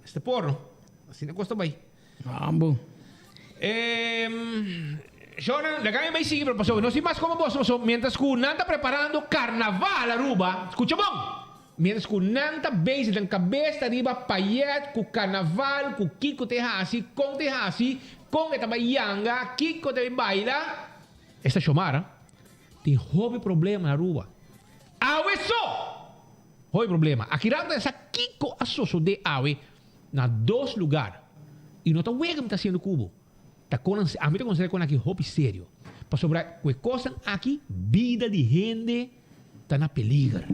Mester por no. Asina cos ta bay.
Ambo.
Ehm, Shona, laga mi bai sigui, pero pasobra no si mas como boso, pasobra mientras cu nan ta preparando Carnaval Aruba, scucha bon, mientras cu nan ta bezig nan cabes ta riba payet cu Carnaval, cu kico ta e haci, con ta e haci, con e ta bai yanga, kico ta bai baila, esta Shomara tin hopi problema na Aruba. Awe so! Hopi problema. Aki rato ta sa kico a sosode awe na dos lugar y no ta wega mi ta haciendo cu bo, ta con nan, ami ta considera con aki hopi serio, pasobra cu e cosnan aki bida di hende ta na peliger.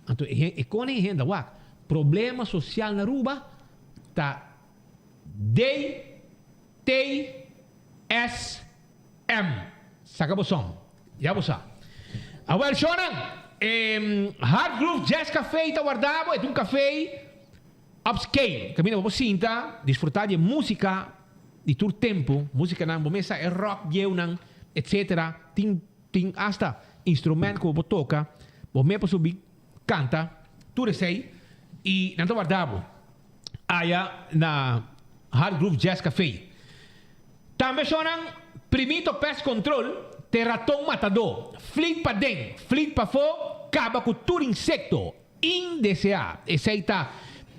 Anto e e con e hende wak, problema social na Aruba ta D T S M. Saca bo son, ya bo sa. Awel shownan, e Hard Groove Jazz Cafe ta warda bo, e ta un cafe Upscale, kaminda bo por sinta, disfrutá di e músika di tur tempu, músikanan bo mes sa e rock bieunan, etcetera. Tin tin asta instrument ku bo por toka, bo mes por subi kanta, tur esei i nan ta warda bo aya na Hard Groove Jazz Café. Tambe shownan Primito Pest Control te raton matadó, flit paden, flit pafó, kaba ku tur insekto. Indeseá. Esei ta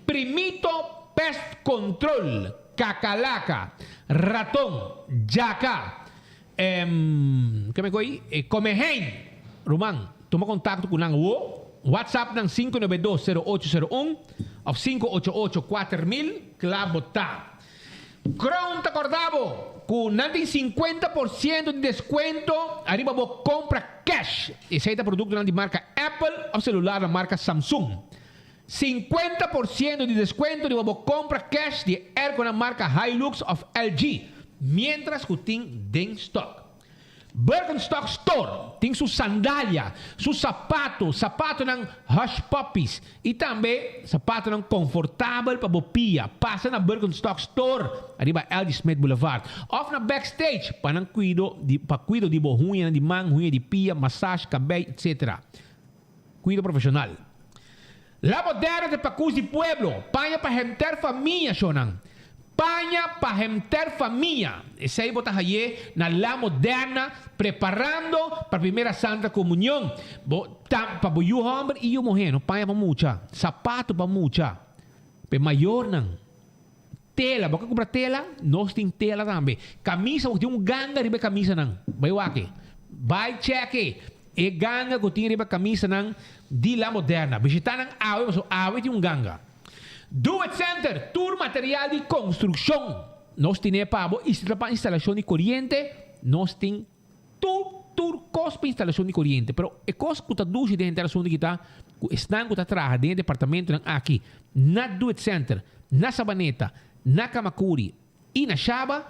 Primito Pest Control, kakalaka, raton, djaka, em, ke me koi? Komehein. Ruman, tuma kontakto ku nan awo. WhatsApp nan 592 0801 òf 588 4000. Kla bo ta. Crown ta corda bo cu nan tin 50 por ciento di descuento ariba bo compra cash. Esey ta productonan di marca Apple of celular na marca Samsung. 50 por ciento di descuento riba bo compra cash di e airconan marca Hilux of LG, mientras cu tin den stock. Birkenstock Store tin su sandalia, su sapato, sapatonan Hush Puppies y tambe sapatonan confortabel pa bo pia. Pasa na Birkenstock Store ariba LG Smith Boulevard of na Backstage pa nan cuido di pa cuido di bo huñanan di man, huña di pia, massage, cabey etc. Cuido profesional. La Moderna ta pakus di pueblo, paña pa henter famia, shownan. Paña pa henter famia. Esei bo ta haye na La Moderna preparando pa Primera Santa Comunion. Bo ta pa bo yu homber y yu muher, no paña pa mucha, sapato pa mucha, pa e mayornan. Tela, bo ke kumpra tela? Nos tin tela tambe. Kamisa, bo tin un ganga riba e kamisanan. Bai wak e. Bai check e. E ganga ku tin riba e kamisanan di La Moderna. Bishita nan awe pasobra awe tin un ganga. Do It Center, tur material di konstrukshon nos tine pa bo i si ta pa instalashon di koriente nos tin Tur tur kos pa instalashon di koriente, pero e kos ku ta dushi den henter asuntu aki ta ku esnan ku ta traha den e departamentonan aki na Do It Center, na Sabaneta, na Kamakuri i na Shaba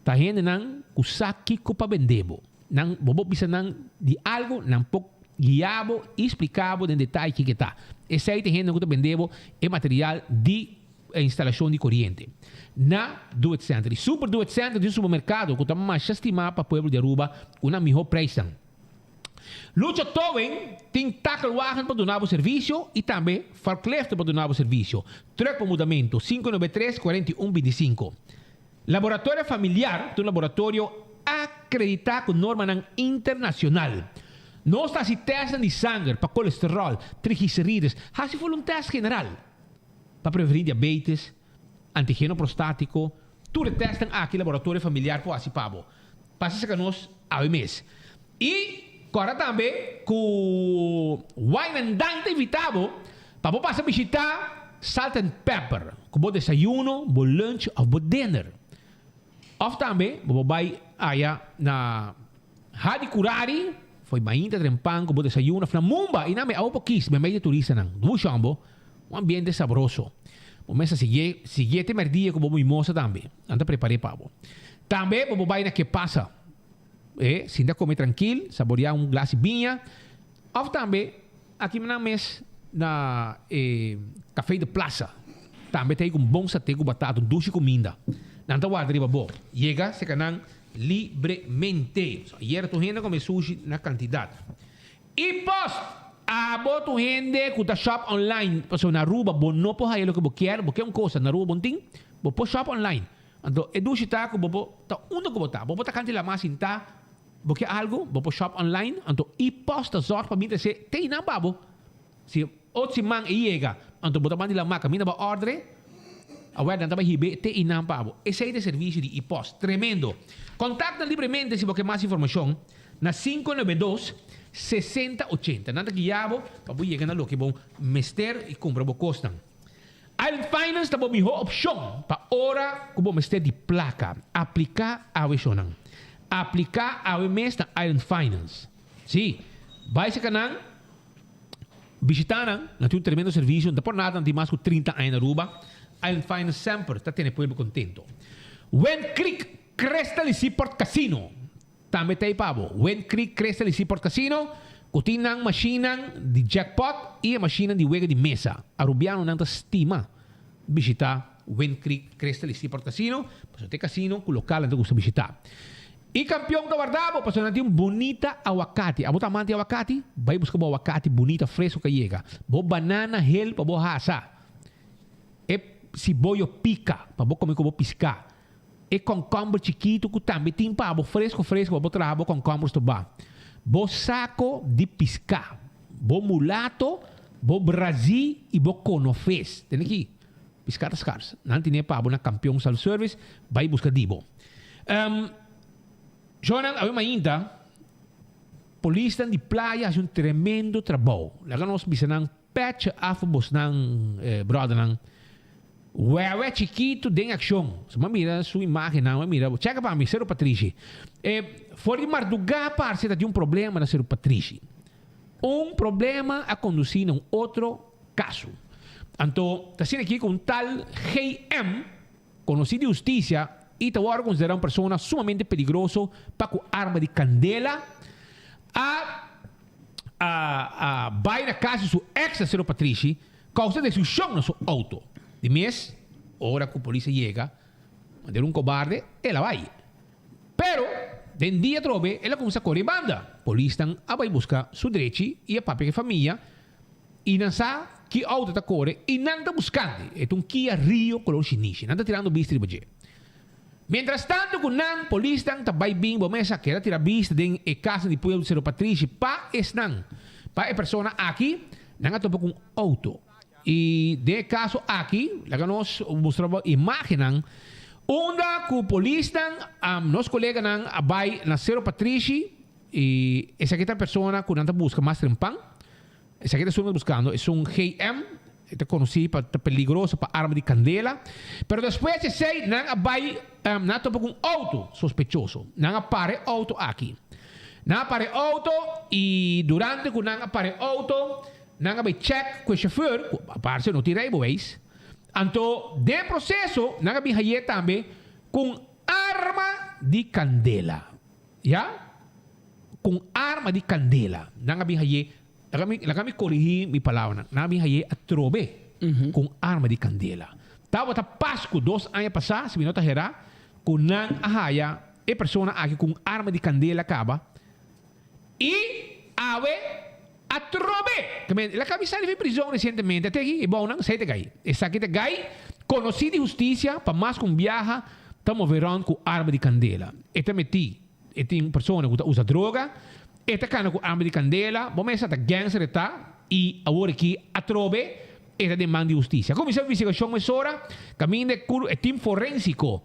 ta hendenan ku sa kiko pa bende bo. Nan bo por bisa nan di algu, nan por guia bo i splika bo den detaye kiko e ta. Esei ta e hendenan ku ta bende bo e material di e instalashon di koriente na Do It Center. E Super Do It Center di un supermerkado ku ta masha stimá pa pueblo di Aruba ku nan mihó preisnan. Lucho Towing tin takelwagen pa duna bo servisio i tambe forkliften pa duna bo servisio. Truck pa mudamentu, 593 41 25. Laboratorio Familiar ta un laboratorio akreditá ku normanan internashonal. Nos ta hasi tèstnan di sanger pa kolesteròl, trigliserides, hasi ful un tèst general. Pa prevení diabetes, antigeno prostátiko, tur e tèstnan aki laboratorio familiar por hasi pa bo. Pasa serka nos awe mes. I kòrda tambe ku Wine and Dine ta invitá bo pa bo pasa bishitá Salt and Pepper ku bo desayuno, bo lunch òf bo dinner. Òf tambe bo por bai aya na Hadi Kurari, fo'i mainta trempan ku bo desayuno òf na Mumba i nan me awo por kis meimei di turistanan. Dushi bo, un ambiente sabroso. Bo mester sigui siguié te mèrdia ku bo mimosa tambe. Nan ta prepar'é pa bo. Tambe bo por bai na Ke Pasa. E sinta kome trankil, saboriá un glas di biña. Òf tambe aki nan mes na e Café de Plaza. Tambe ta ei ku un bon saté ku batata, un dushi kuminda. Nan ta warda riba bo. Yega serka nan libremente. So, ayera tur hende a kome sushi na kantidat. I post! Abo tur hende ku ta shop online, pasobra na Aruba bo no por haya loke bo kier, bo ke un kosa na Aruba bo no tin, bo por shop online. Anto e dushi ta ku bo por ta unda ku bo ta. Bo por ta kanti laman sintá, bo ke algu, bo por shop online, anto i post ta zòrg pa bin trese te einan pa bo. Si otro siman e yega, anto bo ta manda di laman kaminda bo a òrdere, awor nan ta bai hib'é te einan pa bo. Esei ta e servisio di i-post. Tremendo! Kontaktnan libremente si bo ke mas informashon na 592 60 80. Nan ta guia bo pa bo yega na loke bo mester i kumpra bo kosnan. Island Finance ta bo mihó opshon pa ora ku bo mester di plaka. Apliká awe shonnan. Apliká awe mes na Island Finance. Sí, bai seka nan, bishitá nan, nan tin un tremendo servisio, no ta por nada nan tin mas ku 30 aña na Aruba. Island Finance semper ta tene pueblo kontento. Wind Creek Crystal y Seaport Casino. Tambe ta ei pa bo. Wind Creek Crystal y Seaport Casino, cu tin nan mashinnan di jackpot y e mashinnan di wega di mesa. Arubianonan ta stima bishita Wind Creek Crystal y Seaport Casino, pasobra ta e casino cu localnan ta gusta bishita. E campeon ta warda bo, pasobra nan tin un bunita awacati. Abo ta amante di awacati? Bay busca bo awacati bunita fresco ca yega. Bo banana hel pa bo hasa. E siboyo pica pa bo come cu bo pisca. E kònkòmber chikitu ku tambe tin pa bo fresku fresku pa bo traha bo kònkòmber stobá. Bo sako di piská, bo mulato, bo brazí i bo konofes. Tende aki, piská ta skars. Nan tine pa bo na Kampion Self Service, bai buska di bo. Shownan, awe mainta, polisnan di playa hasi un tremendo trabou. Laga nos bisa nan Petje af bosnan brothernan. Wewe chikitu den akshon. So m'a mira su imagennan, m'a mira, cheka pa mi, Seru Patrishi. E for di mardugá parse ta tin un problema na Seru Patrishi. Un problema a kondusí na un otro kaso. Anto ta asina aki ku un tal GM, konosí di hustisia i ta wòrdu konsiderá un persona sumamente peligroso pa ku arma di kandela, a a a bai na cas di su ex Acero Patrishi causa destruccion na su auto. Di mes ora cu polis a yega, manera un cobarde el a bai. Pero den dia atrobe el a cuminsa core banda. Polisnan a bai busca su drechi y a papia cu e famia y nan sa ki auto ta core y nan ta buscandi. E ta un Kia Rio color shinishi. Nan ta tirando bista riba dje. Mientras tanto cu nan polisnan ta bay bin bo mesa keda tira bista den e casa di pueblo di Cerro Patrishi pa esnan pa e persona aki nan a topa cu un auto y den e caso aki laga nos mustra bo imagennan unda cu polisnan nos coleganan a bay na Cerro Patrishi y esaki ta e persona cu nan ta busca mas trempan. Esaki ta esun buscando, esun GM, e ta conoci pa ta peligroso pa arma di candela. Pero despues di esey nan a bay, nan a topa cu un auto sospechoso. Nan a para e auto aki. Nan a para e auto y durante cu nan a para e auto, nan a bay check cu e chauffeur, cu a parce no tin rijbewijs. Anto den e proceso nan a bin haye tambe cu un arma di candela. Ya? Ku un arma di kandela. Nan a bin haye, laga mi, laga mi korigí mi palabranan. Nan a bin haye atrobe ku un arma di kandela. Tabata Pasku dos aña pasá, si mi no ta herá, ku nan a haya e persona aki ku un arma di kandela kaba. I awe atrobe! Ta men, el a kaba di sali for prizon resientemente. Ate aki, e bounan, esei ta gai. Esaki ta gai, konosí di hustisia pa mas ku un biaha ta move rònt ku arma di kandela. E ta metí. E tin un persona ku ta usa droga, e ta kana ku arma di kandela, bo mester ta gangster e ta i awor aki atrobe e ta den man di hustisia. A kuminsá investigashon mesora kaminda e kur e tim forensiko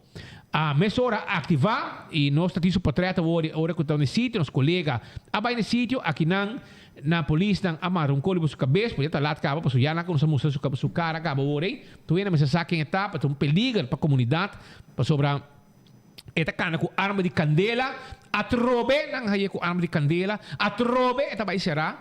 a mesora a aktivá i nos ta tin su potret awor i ora ku ta na e sitio nos kolega a bai na e sitio akinan na polisnan a mara un koli bo su kabes por ya ta lat kaba pasobra ya nan a kuminsá mustra su su kara kaba awor ei tur hende mester sa ken e ta pasobra un peliger pa komunidat pasobra. E ta kana ku arma di kandela, atrobe nan haye ku arma di kandela, atrobe e ta bai será.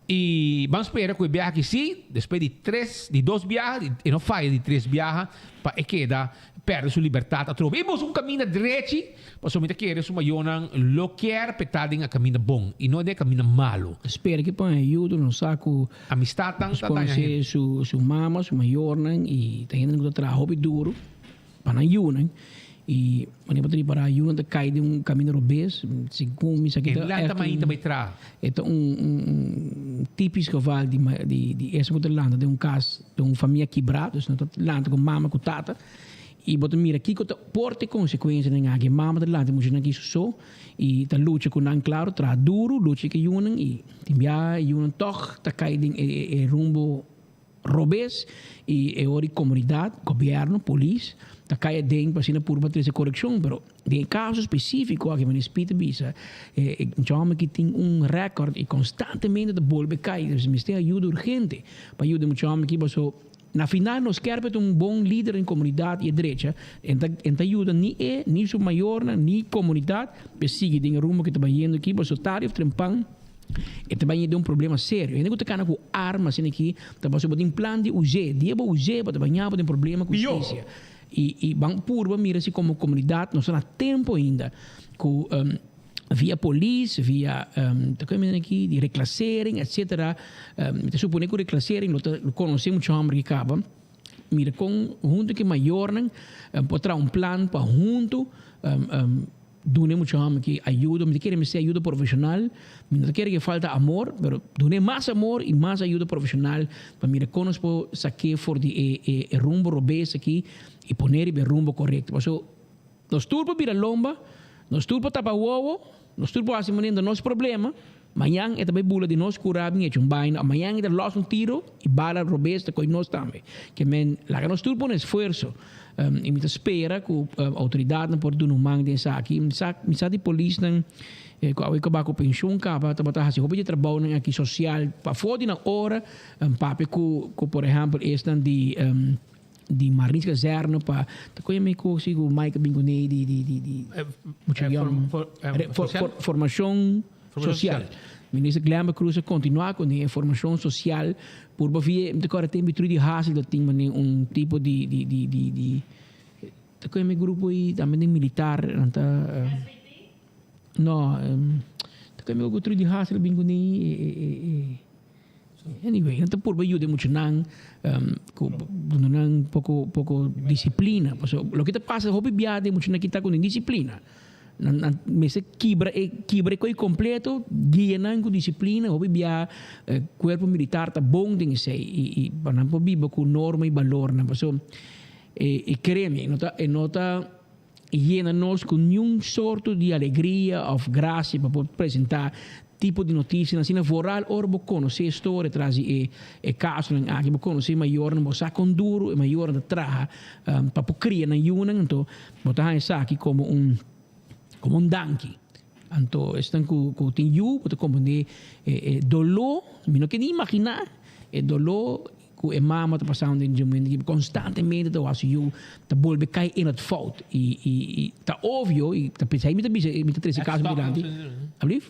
I ban spera ku e biaha aki sí, despues di tres, di dos biaha, e no faya di tres biaha pa e keda pèrdè su libertat atrobe. I buska un kaminda drechi, pasobra mi ta kere su mayornan lo kier p'e ta den e kaminda bon i no den e kaminda malu.
Spera ki pon e ayuda, nos sa ku
Amistatnan
nos
ta daña
konosé
hende.
su su mama, su mayornan i ta hendenan ku ta traha hopi duru. Pa nan yunan y wanneer bo ta ripara yunan ta cay den un camino robes segun mi sa ki ta
E lanta mainta bay traha.
E ta un un tipisch geval di di di esun cu ta lanta den un cas den un famia kibra dus nan ta lanta cu mama cu tata y bo ta mira kico ta por ta e consecuencianan aki mama ta lanta e muchanan aki su so y ta lucha cu nan claro traha duro lucha cu e yunan y tin bia e yunan tog ta cay den e e rumbo Robes y e ora di comunidad, gobierno, polis ta cay aden pa asina purba trece coreccion, pero den e caso specifico aki meneer Speed ta bisa e mucha homber aki tin un record y constantemente ta bolbe cay, dus mester ayuda urgente pa yuda e mucha homber aki paso na final nos kier pa e ta un bon lider den comunidad y e drecha e ta yuda ni e ni su mayornan ni comunidad pa e sigui den e rumbo cu e ta bayendo aki paso tarde of trempan E ta baña den un problema serio. Hende ku ta kana ku arma asina aki ta pasobra bo tin plan di us'é. Dia bo us'é bo ta baña bo den problema ku hustisia. I i ban purba mira si komo komunidat nos ta na tempu ainda ku via polis, via ta kue menen aki di reklasering etsetera. Mi ta supone ku reklasering lo ta konosé mucha hòmber ki kaba. Mira kon huntu ku e mayornan por traha un plan pa huntu Dun'e mucha hòmber ki ayuda. Mi ta kere mester ayuda profeshonal. Mi no ta kere ke falta amor, pero dun'e mas amor i mas ayuda profeshonal pa mira kon nos por sak'é for di e e e rumbo robes aki i pon'é riba e rumbo korekto. Pasobra nos tur por bira lomba, nos tur por tapa wowo, nos tur por hasi manera ta nos problema, mañan e ta bai bula di nos kura bin echa un baina, mañan e ta lòs un tiro i bala robes ta koi nos tambe. Ke men laga nos tur pone esfuerso i mi ta spera ku outoridatnan por duna un man den esaki. Mi sa mi sa di polisnan ku awe kaba ku penshun kaba tabata hasi hopi di trabounan aki sosial pafó di nan ora papia ku ku por ehèmpel esnan di di Marnix Kazerne pa ta koe mi ku si ku Mike a bin kuné di di di di mucha yòn formashon sosial. Minister Glenbert Croes a kontinuá kuné e formashon sosial purba via mi ta kòrda tempu Trudy Hassel ta tin manera un tipo di di di di di ta koe mi grupo ei tambe den militar nan ta no ta koe mi ku Trudy Hassel a bin kuné e e e. Anyway, nan ta purba yuda e muchanan ku duna nan poko poko disiplina. Pasobra loke ta pasa hopi biaha den muchanan aki ta ku indisiplina. Nan nan mester kibra e kibra e koi kompleto, guia nan ku disiplina. Hopi biaha kuerpo militar ta bon den esei i i pa nan por biba ku norma i balornan. Pasobra e kere mi no ta e no ta yena nos ku niun sorto di alegria òf grasia pa por presentá tipo di notisianan asina. Vooral ora bo konosé e storia tras di e e kasonan aki, bo konosé e mayornan, bo sa kon duru e mayornan ta traha pa por kria nan yunan, anto bo ta haña esaki komo un komo un danki. Anto esnan ku ku tin yu bo ta komprendé e e doló, mi no ke ni imaginá e doló Ku e mama ta pasando den dje momento aki konstantemente ta wak su yu ta bolbe kai in het fout i i i ta obvio i ta p'esei mi ta bisa mi ta trese e kaso dilanti Alblief?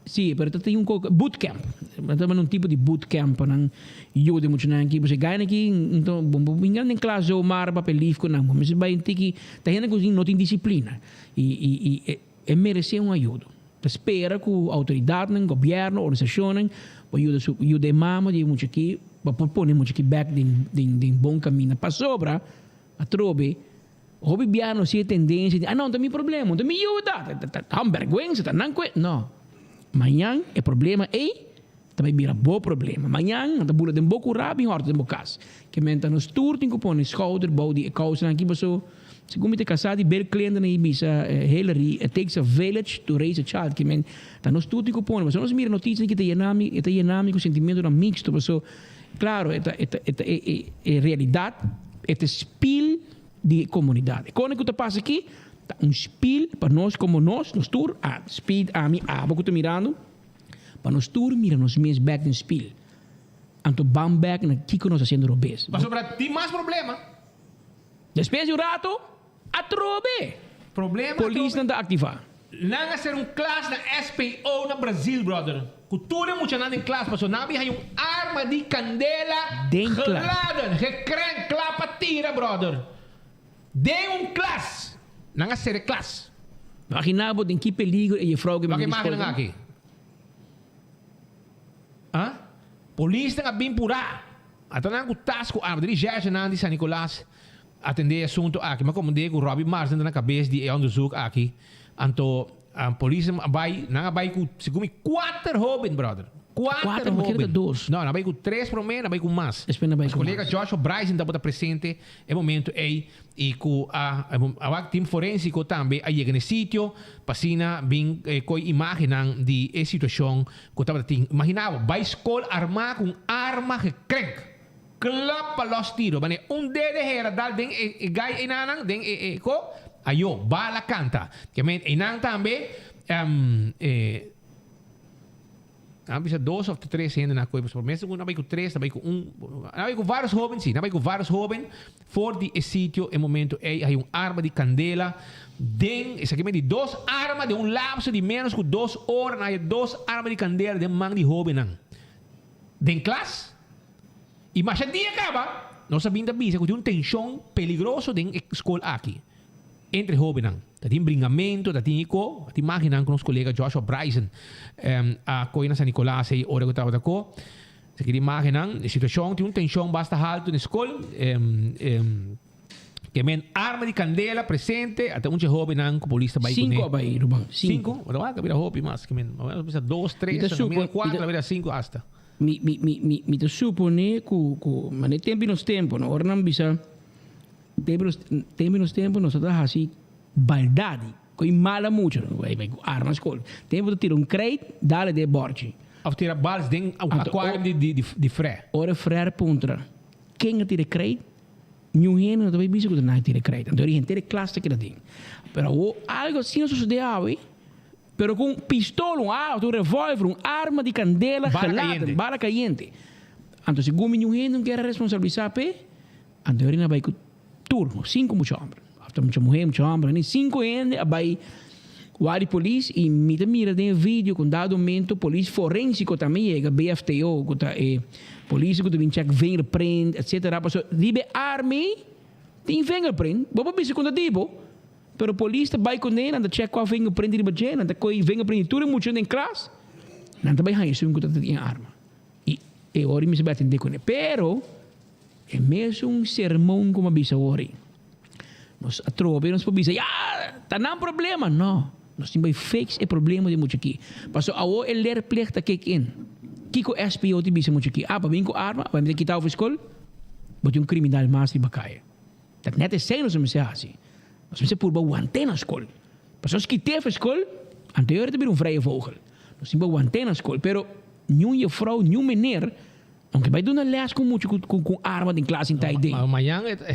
Si pero ta tin un koko bootcamp nan ta manda un tipo di bootcamp pa nan yuda e muchanan aki pasobra e gainan aki nto bo bo binga den klas zomaar papia lif ku nan bo mester bai un tiki ta hende ku no tin disiplina i i i e meresé un ayudo. Ta spera ku outoridatnan, gobièrnu, organisashonnan por yuda su yuda e mama di e mucha aki pa por pone e mucha aki bèk den den den bon kaminda. Pasobra atrobe hopi biaha nos tin e tendensia di, ah no, ta mi problema, ta mi yu ta, ta ta un bèrgwensa, ta nan kue. No, mañan e problema ei ta bai bira bo problema. Mañan nan ta bula den bo kurá bin hòrta den bo kas. Ke men ta nos tur tin ku pone skouder bou di e kousanan aki paso segun mi ta kasá di Bill Clinton a bisa Hillary it takes a village to raise a child ke men ta nos tur tin ku pone paso nos mira notisianan ki ta yena mi e ta yena mi ku sentimentonan mixto paso klaro e ta e ta e ta e e realidat e ta spil di e komunidat e kone ku ta pasa aki ta un spil pa nos komo nos nos tur a spil ami abo ku ta mirando pa nos tur mira nos mes bek den spil. Anto ban bek na kiko nos hasiendo robes.
Pasobra tin mas problema.
Despues di un rato, atrobe!
Problema
Polisnan ta aktivá.
Nan a ser un klas na SPO na Brazil brother. Ku tur e muchanan den klas paso nan a bin haña un arma di kandela
Den klas.
geladen, gekrenk, kla pa tira brother. Den un klas. Nan a sera e klas.
Imagina bo den ki peligro e jefrouw ke
Wak
mester di skol
imagennan
ta.
aki. Ah? Polisnan a bin purá. Ata nan ku tas ku arma. Dri Gergenan di San Nicolas atendé e asuntu aki. Mi a komprendé ku Robbie Marsden ta na kabes di e onderzoek aki. Anto polisnan a bai, nan a bai ku segun mi kuater hóben, brother. Kuater
Kuater, mi kere ta
hóben.
dos.
No, nan a bai ku tres promé, nan a bai ku mas.
Despues nan a bai
Nos
ku
kolega
mas.
Joshua Bryson tabata presente e momento ei i ku a a tim forensiko tambe a yega na e sitio pa asina bin koi imágennan di e situashon ku tabata tin. Imaginá bo, bai skol armá ku un arma gekrenk, kla pa lòs tiro, manera un dede hera dal den e gai einanan, den e ko, ayo, bala kanta. Kiamen einan tambe e. Nan a bisa dos of tres hende na koe pasobra mester ku nan bai ku tres, nan bai ku un, nan bai ku varios hoben si, nan bai ku varios hoben for di e sitio e momento ei hay un arma di kandela den esaki men di dos arma den un lapso di menos ku dos ora nan haya dos arma di kandela den man di hobennan den klas y masha dia kaba nos a bin ta bisa ku tin un tenshon peligroso den e skol aki. Entre hóbennan ta tin bringamentu, ta tin iko, ta tin máginan ku nos kolega Joshua Bryson a kohe na San Nicolas ei ora ku tabata ko. Esaki tin máginan, e situashon tin un tenshon basta haltu na e skol. Ke men arma di kandela presente, ata un dje hóbennan ku polis ta bai kuné.
Sinku a bai, Ruben, sinku.
Sinku? Bo ta wak a bira hopi mas. Ke men, a bisa dos, tres, a mira kuater, a bira sinku asta.
Mi, mi, mi, mi, mi ta suponé ku, ku, manera tempu i nos tempu, no? Ora nan bisa. Tempu nos tempu nos ta hasi baldadi ku e mala mucha bai ku arma skol. Tempu ta tira un kreit dale den e borchi.
Of tira bals den akuarium di frè.
Ora e frè puntra ken a tira e kreit, niun hende no ta bai bisa ku ta nan a tira e kreit. Anto henter e klas ta keda den. Pero awor algo asina sosode awe, pero ku un pistol, un auto, un revolver, un arma di kandela geladen, bala kayente. Anto segun mi niun hende no kier a responsabilisa p'e. Anto Rina a bai ku tur, sinku mucha hòmber, òf ta mucha muhé, mucha hòmber, ni sinku hende a bai wak di polis i mi ta mira den e video ku un dado momento polis forensiko tambe yega, BFTO, ku ta e polis ku ta bin chèk vingerprint etsetera, pasobra riba e arma ei tin vingerprint, bo por bisa ku ta di bo, pero polis ta bai kuné, nan ta chèk kua vingerprint riba dje, nan ta kohe vingerprint di tur e muchanan den klas, nan ta bai haña esun ku ta tin e arma i e ora mi sa bai atendé kuné, pero. E mesun sermon ku mi a bisa awor ei. Nos atrobe nos por bisa, ya, ta nan problema. No, nos tin bai fix e problema di mucha aki. Pasobra awor e leerplicht ta kick in. Kiko SPO tin bisa mucha aki? Ah, pa bin ku arma, pa mi ta kita over skol? Bo tin un kriminal mas riba kaya. Ta net esei nos a mester hasi. Nos mester purba want'é na skol. Pasobra nos kit'é for skol, anterior e ta bira un vrije vogel. Nos tin bai want'é na skol. Pero niun jefrouw, niun meneer Aunke bai duna les ku mucha ku ku arma den klas in tai den.
Ma mañan e ta.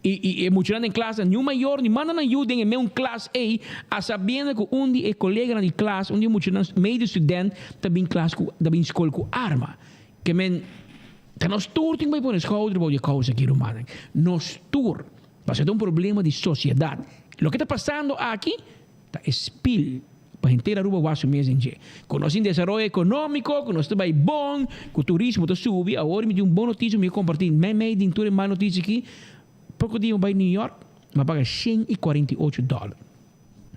I i e muchanan den klas niun mayor ni manda nan yu den e meun klas ei a sabiendo ku un di e koleganan di klas, un di e muchanan medio student ta bin klas ku ta bin skol ku arma. Ke men ta nos tur tin ku bai pone skouder bou di e kousa aki rumannan. Nos tur. Pasobra ta un problema di sosiedat. Loke ta pasando aki ta e spil. Pa henter Aruba wak su mes den dje. Ku nos tin desaroyo ekonómiko, ku nos ta bai bon, ku turismo ta subi. Awor mi tin un bon notisia ku mi ke kompartí meimei den tur e mal notisia aki. Poko dia mi bai New York, mi a paga 148 dòler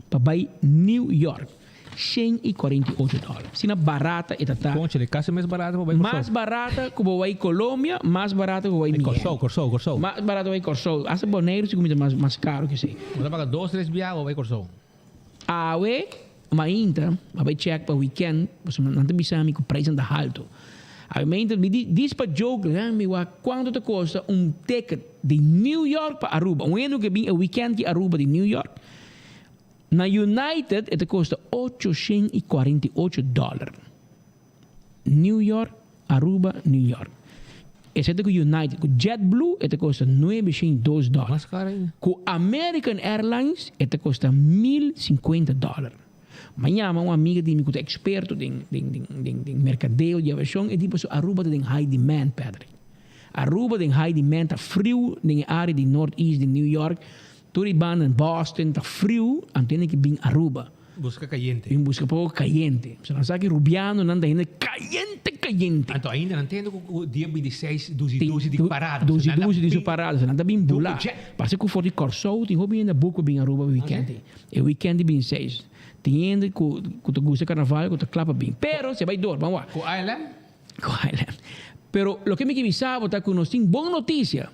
pa bai New York. 148 dòler. Asina barata e ta ta.
Kònchale, kasi mes barata pa bai Kòrsou.
Mas barata ku bo bai Colombia, mas barata ku bo bai Miami.
Kòrsou, Kòrsou, Kòrsou.
Mas barata bai Kòrsou. Asta Boneiru si ku mi ta mas karo ke esei.
Bo ta paga dos, tres biaha bo bai Kòrsou.
Awe mainta a bai check pa weekend pasobra nan ta bisa mi ku prijsnan ta halto. Awe mainta mi di dis pa joke laga mi wak kuantu ta kosta un ticket di New York pa Aruba. Un hende ku ke bin e weekend ki Aruba di New York na United e ta kosta 848 dollar. New York, Aruba, New York. Esei ta ku United. Ku JetBlue e ta kosta 902 dòler.
Mas kara ainda.
Ku American Airlines e ta kosta 1050 dòler. Mi a yama un amiga di mi ku ta eksperto den den den den den merkadeo di aviashon, e di pasobra Aruba ta den high demand, Patrick. Aruba den high demand, ta friu den e área di North East di New York. Tur e banda Boston ta friu, anto hende ke bin Aruba.
Buska kayente.
Bin buska poko kayente. So nan sa ki Rubianonan ta hende kayente kayente.
Anto ainda nan tende ku dia 26 duzi duzi di parada.
Duzi duzi di su parada. So nan ta bin bula. Parse ku for di Kòrsou tin hopi hende a buk pa bin Aruba weekend. E weekend di 26. Tin hende ku ku ta gusta karnaval ku ta kla pa bin. Pero si a bai dor, ban wak.
Ku ALM?
Ku ALM. Pero loke mi ke bisa bo ta ku nos tin bon notisia.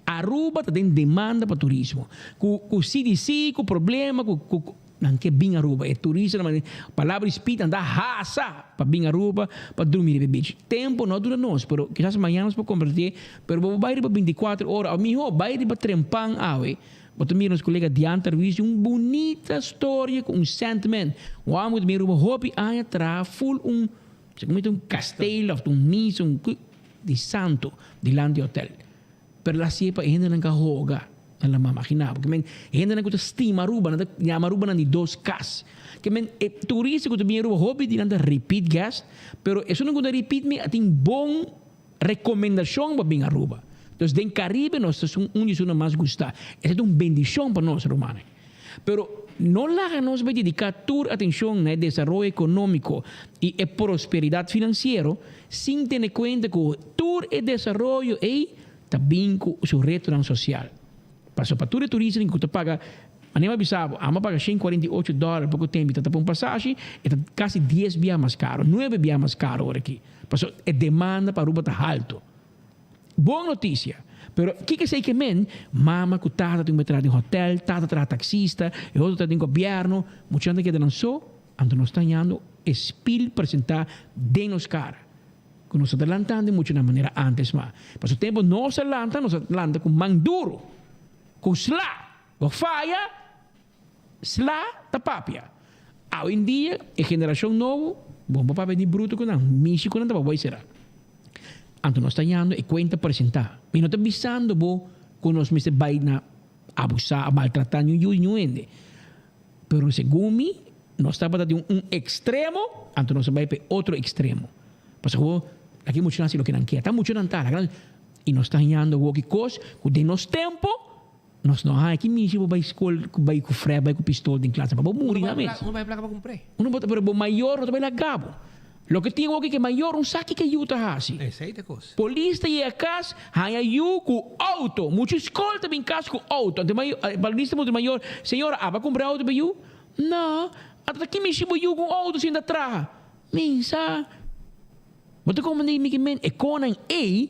Aruba ta den demanda pa turismo. Ku ku CDC, ku problema, ku ku nan ke bin Aruba. E turistanan nan palabra di speed nan ta hasa pa bin Aruba pa drumi riba e beach. Tempo no a dura nos, pero kisas mañana nos por kompartié, pero bo por bai riba binticuatro ora o miho bai riba trempan awe. Bo ta mira nos kolega Dianta Ruiz di un bunita storia ku un sentiment. Un hòmber ku ta bin Aruba hopi aña traha ful un, segun mi ta un kasteel òf ta un misa, un di santo dilanti hotel. Pero la hasié pa e hendenan ka hoga na laman. Imagina bo, kimen e hendenan ku ta stima Aruba, nan ta yama Aruba nan di dos kas. Kimen e turista ku ta bini Aruba hopi di nan ta repeat guest, pero esunnan ku ta repeat mi a tin bon rekomendashon pa bin Aruba. Dus den Karibe nos ta un di esunnan mas gustá. Esei ta un bendishon pa nos, rumannan. Pero no laga nos bai dediká tur atenshon na e desaroyo ekonómiko i e prosperidat finansiero sin tene kuenta ku tur e desaroyo ei ta bin ku su retonan sosial. Pasobra pa tur e turistanan ku ta paga, manera mi a bisa bo, amo a paga 148 dòler poko tempu i ta ta pa un pasashi, e ta kasi dies bia mas karo, nuebe bia mas karo ora aki. Pasobra e demanda pa Aruba ta haltu. Bon notisia! Pero kiko esei ke men? Mama ku tata tin ku traha den hotel, tata traha taksista, e otro ta den gobièrnu, muchanan ta keda nan so, anto nos ta hañando e spil presentá den nos kara ku nos no ta lantando e muchanan manera ántes mas. Pasobra tempu nos a lanta, nos a lanta ku man duru, ku sla, bo faya, sla ta papia. Awendia e generashon nobo, bo no por papia ni brutu ku nan, mishi ku nan ta pa bai sera. Anto nos ta yando e cuenta presenta. Mi no ta bisando bo cu nos mester bay na abusa, a maltrata niun yu di niun hende. Pero segun mi, nos tabata di un extremo, anto nos a bay pa e otro extremo. Pasobra bo, aki muchanan haci loke nan kier. Ta muchanan ta, la gran, y nos ta yando woki cos cu den nos tempo nos no haña. Ki mishi bo bay scol, bay cu fre, bay cu pistol den clase pa bo muri na mes.
Uno bay placa pa cumpre.
Uno bo ta, pero bo mayor no ta bay laga bo. Loke tin hopi ke mayor un sa kiko yu ta hasi.
Esei ta kos.
Polis ta yega kas, haña yu ku outo. Muchu skol ta bin kas ku outo. Anto e polis ta puntra mayor, Señora, aba kumpra outo pa yu? No. Anto ta kimishi bo yu ku un outo sin ta traha? Mi sa. Bo ta komprende mi ke men e konan ei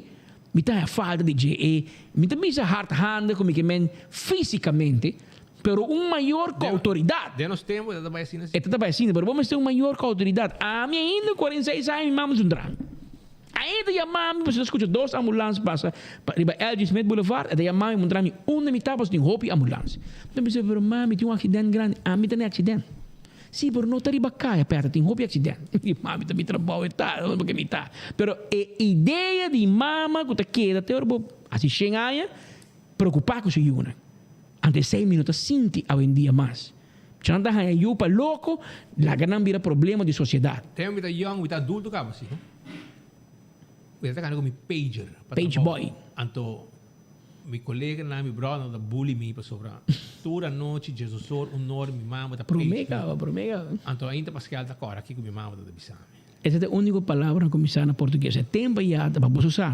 mi ta haña falta di dje. E mi ta bisa hardhandig ku mi ke men fisikamente. Pero un mayor ku outoridat.
Den nos tempu e ta bai asina si.
E ta bai asina, pero bo mester un mayor ku outoridat. Ami ainda 46 aña mi mama su dran. Ainda ta yama mi pasobra ta skucha dos ambulans pasa pa riba LG Smith Boulevard, e ta yama mi muntra mi unda mi ta pasobra tin hopi ambulans. Mi ta bisa pero mami tin un aksident grandi, ami ta na e aksident. Si pero no ta riba kaya pèta tin hopi aksident. Mi mami ta mi trabou e ta, no porque mi ta. Pero e idea di mama ku ta keda te ora bo hasi shen aña preokupa ku su yunan. Anto esei mi no ta sinti awendia mas. Muchanan ta haña yu pa loko, laga nan bira problema di sosiedat.
Tempu mi ta yong, mi ta adulto kaba si. Mi ta kanda ku mi pager pa
Page
trabou.
boy.
Anto mi koleganan, mi bròdernan ta bully mi pasobra tur anochi djesosor un nor mi mama ta page
Promé
mi.
kaba, promé kaba.
Anto ainda Pascal ta kòrda kiko mi mama ta ta bisa mi.
Esa ta e úniko palabra ku mi sa na portugues. E tempu ya ta pa boso sa,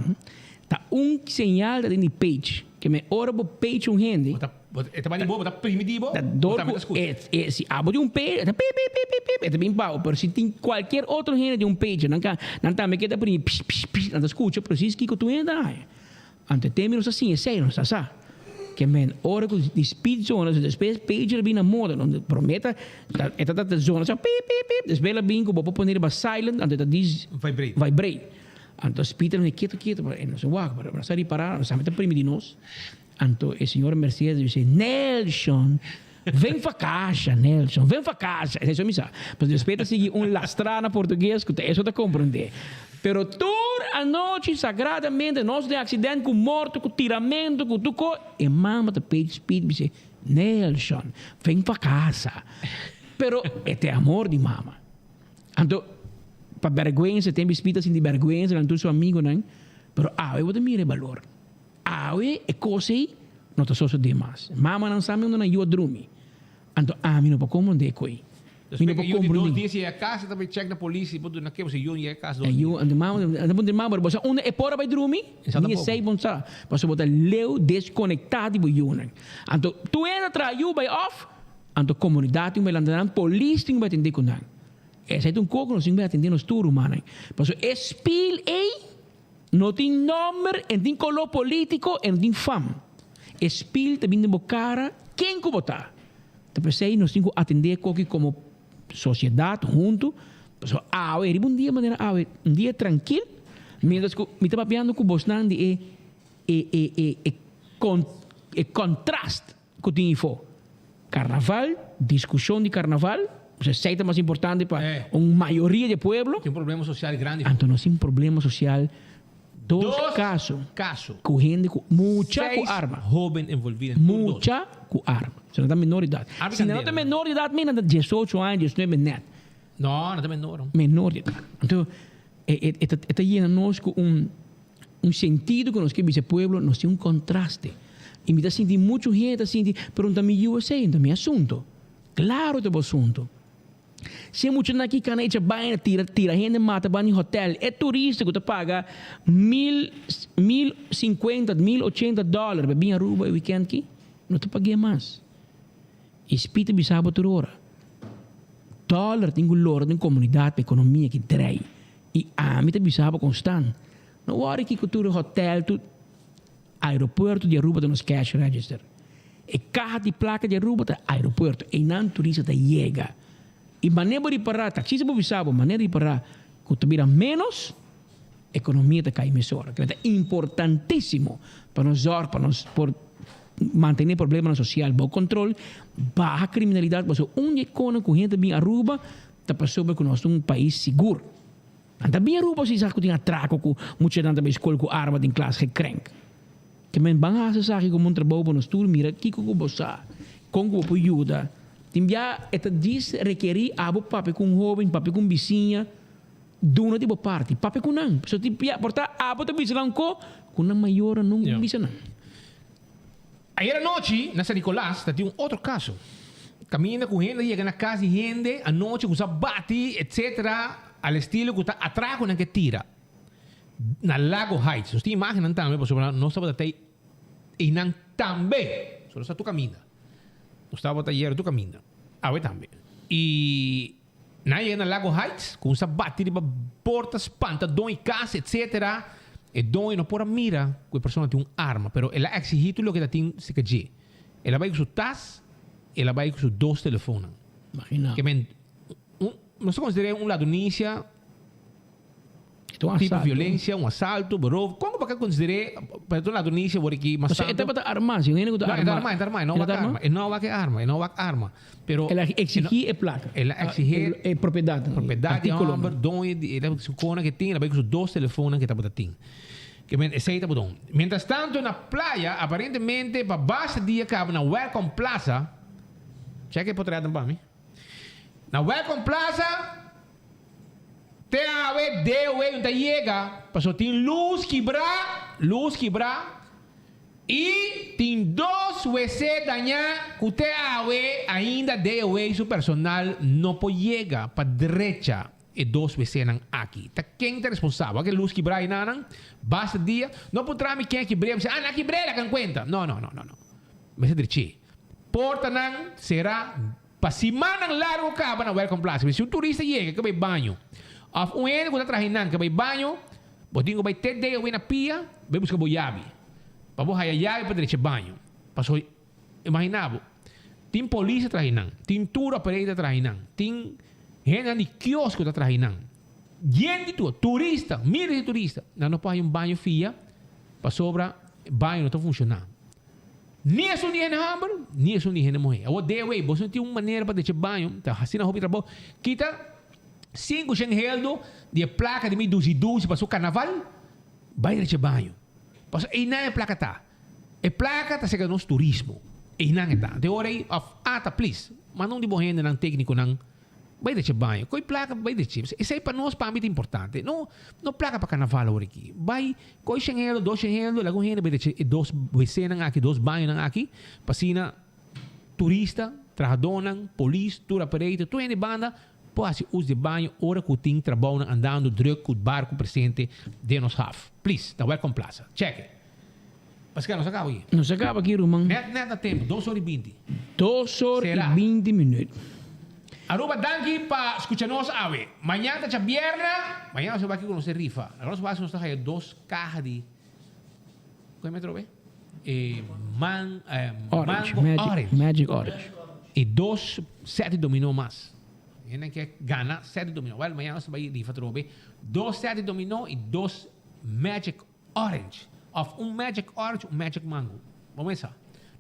ta un señal ta den di page. Ke men ora bo page un hende.
Bo ta, bo ta, e ta bani bo, bo ta primi di bo,
Ta
bo
dor
tambe
ku
ta skucha.
e, e, si abo tin un page, e ta pip, pip, pip, pip, pip, e ta bin pa bo. Pero si tin kualkier otro hende tin un page, nan ka, nan tambe ke ta primi psh, psh, psh, nan ta skucha presis kiko tur hende ta haña. Anto e tempu nos ta siña esei, nos ta sa. Ke men ora ku di speed zona, so despues pager a bin na moda, no prome ta e ta ta zona sa pip pip pip, despues el a bin ku bo por pone riba silent, anto e ta dis
Vibrate.
vibrate. Anto speed ta ketu ketu, pero e no sa wak, pero nos a ripara, nos tambe ta primi di nos. Anto e señora Mercedes bisa, Nelson, ven pa kasha, Nelson, ven pa kasha. Esei so mi sa. Pero despues ta sigui un lastrá na portugues ku ta eso ta komprendé. Pero tur anochi sagradamente nos den aksident ku morto, ku tiramentu, ku tur kos, e mama ta page speed bisa, Nelson, ven pa kasa. Pero e ta e amor di mama. Anto, pa bèrgwensa, tempu speed ta sinti bèrgwensa nan tur su amigunan, pero awe bo ta mira e balor. Awe e kos ei no ta sosodé mas. Mamanan sa mi unda nan yu a drumi. Anto ami no por komprondé koe. Mi no por
Yu di dos
komprondé.
dia si yega kas e ta bai chèk na polis si por duna ke pasobra yu no yega kas dos
E
dia.
yu, anto mama, anto puntra mama, pero bo sa unda e por a bai drumi?
E sa
Ni
tampoco.
esei bon sa. Pasobra bo ta leu deskonektá di bo yunan. Anto tur hende a traha yu bai òf, anto komunidat tin ku bai lanta nan, polis tin ku bai atendé ku nan. Esei ta un kos ku nos tin ku bai atendé nos tur rumannan. Pasobra e spil ei No tin nomber, e no tin color politico, e no tin fam. E spil ta bin den bo cara ken cu bo ta. Ta p'esey nos tin cu atende e koki como sociedad hunto, pasobra awe riba un dia manera awe, un dia trankil, mientras cu mi ta papiando cu bosnan di e e e e e con e contrast Ku tin ifo? Karnaval, diskushon di karnaval, osea esei ta mas importante pa un mayoria di e pueblo.
Tin un problema sosial grandi.
Anto nos tin problema sosial, dos kaso ku hende ku mucha ku arma.
Seis hoben envolvi den tur dos.
Mucha ku arma. Si nan ta menor di edat. Si nan no ta menor di edat mi nan ta diesocho aña, diesnuebe nèt.
No, nan ta menor.
Menor di edat. Anto e ta yena nos ku un. Un sentido ku nos ke bisa e pueblo, nos tin un kontraste. I mi ta sinti muchu hende ta sinti, pero no ta mi yu esei, no ta mi asunto. Klaro ta bo asunto. Si e muchanan aki kana echa baina, tira tira hende mata banda di hotel, e turista ku ta paga mil 1050, 1080 dòler pa bin Aruba e wikènt aki, no ta pag'é mas. I Spit ta bisa bo tur ora, dòler tin ku lora den komunidat pa ekonomia ki drei. I ami ta bisa bo konstant, no wòri kiko tur e hotèl, tur aeropuerto di Aruba ta nos cash register. E kaha di plaka di Aruba ta aeropuerto, einan turista ta yega. I manera bo ripará, taksista por bisa bo, manera ripará ku ta bira ménos, ekonomia ta kai mesora. Kila ta importantísimo pa nos zòrg pa nos por mantené problemanan sosial bou kontrol, baha kriminalidat, pasobra un di e konan ku hende ta bin Aruba Ta pasobra ku nos ta un pais sigur. Nan ta bin Aruba si sa ku tin atrako ku muchanan ta bai skol ku arma den klas gekrenk. Ke men ban hasi esaki komo un trabou pa nos tur mira kiko ku bo sa, kon ku bo por yuda. Tin bia e ta djis rekerí abo papia ku un hoben, papia ku un bisiña, duna di bo parti, papia ku nan. Pasobra tin bia por ta abo ta bisa nan ko ku nan mayornan no bisa nan.
Ayer anochi na San Nicolas ta tin un otro caso. Caminda cu hende a yega na cas di hende anochi cu sa bati etc. Al estilo cu ta atraconan ke tira na Lago Heights. Nos tin imagennan tambe pasobra nos tabata ta eynan tambe. So nos ta tur caminda. Nos tabata ayer tur caminda. Awe tambe. Y Nan a yega na Lago Heights ku un sa bati riba porta spanta don i kas etc. E doño no por a mira ku e persona tin un arma pero el a eksihí tur loke ta tin seka dje. El a bai ku su tas, el a bai ku su dos telefonnan.
Imagina.
Ke men un nos ta konsider'é un ladronisia.
E ta un
Tipo
asalto.
violencia, un asalto, beroof. Con pa ka consider'é pa ta un ladronicia wor aki mas
Pasobra e
tanto?
tabata armá, si un hende ku ta
No, e ta
armá.
armá, e ta armá, e no
E no
wak
ta armá?
arma, e no wak e arma, e no wak arma. Pero
El a exigí e plaka.
El a exigí
E propiedatnan,
propiedat di
artíkulonan.
homber, doño di, el a su kona ke tin, el a bai ku su dos telefonnan ke tabata tin. Ke men esei tabata un. Mientras tanto na playa, aparentemente pa basta dia kaba na Welcome Plaza, chèk e potretnan pa mi. Na Welcome Plaza, Te awe dewe no ta yega paso tin luz kibrá, luz kibrá, y tin dos wc dañá cu te awe ainda DOW su personal no por yega pa drecha e dos wcnan aki. Ta ken ta responsabel? Wak e luz kibrá enanan basta dia. No puntra mi ken a kibr'é, mi bisa ah nan a kibr'é laga cuenta. No, no, no, no, no. Mester drech'é. Portanan cerá. Pa simannan largu kaba na Welcome Plaza. Si un turista yega ke bai baño òf un hende ku ta traha einan ke bai baño, bo tin ku bai te deo na pia bai buska bo yabi pa bo haya yabi pa drecha baño. Pasobra imaginá bo, tin polis ta traha einan, tin tour operator ta traha einan, tin hendenan di kiosko ta traha einan. Yen di tur, turista, miles di turista, nan no por haya un baño fia pasobra baño no ta funshoná. Ni esun di hende hòmber, ni esun di hende muhé. Awor dea wei, boso no tin un manera pa decha baño, ta hasi nan hopi trabou. Kita sinku shen heldo di e plaka di mi dusi dusi pa su karnaval, bai decha baño. Pasobra einan e plaka ta. E plaka ta seka nos turismo. Einan e ta. Anto e ora ei, òf ata, plis, manda un di bo hendenan, téknikonan. Bai drecha baño. Koe plaka bai drecha. Esei pa nos pa mi ta importante. No no plaka pa karnaval awor aki. Bai koe shen euro, dos shen euro, laga un hende bai drecha e dos wc-nan aki, dos bañonan aki, pa asina turista, trahadónan, polis, tour operator, tur hende banda por hasi us di e baño ora ku tin trabounan andando druk ku barku presente den nos haf. Please, ta Welcome Plaza. Check it. Pascal, nos a kaba aki.
Nos a kaba aki, ruman.
Net net na tempu, dos ora i binti.
Dos or i binti minuut.
Aruba, danki pa skucha nos awe. Mañan ta djabièrnè. Mañan nos a bai aki ku nos e rifa. Laga nos wak si nos ta haya dos kaha di, kon e metro be? E man,
Orange,
mango
magic,
orange.
Magic orange.
I dos sèt di dominó mas. Hende ke gana sèt di dominó. Wèl, mañan nos ta bai rifa atrobe. Dos sèt di dominó i dos magic Orange. Of un magic orange, un magic mango. Bo mesa.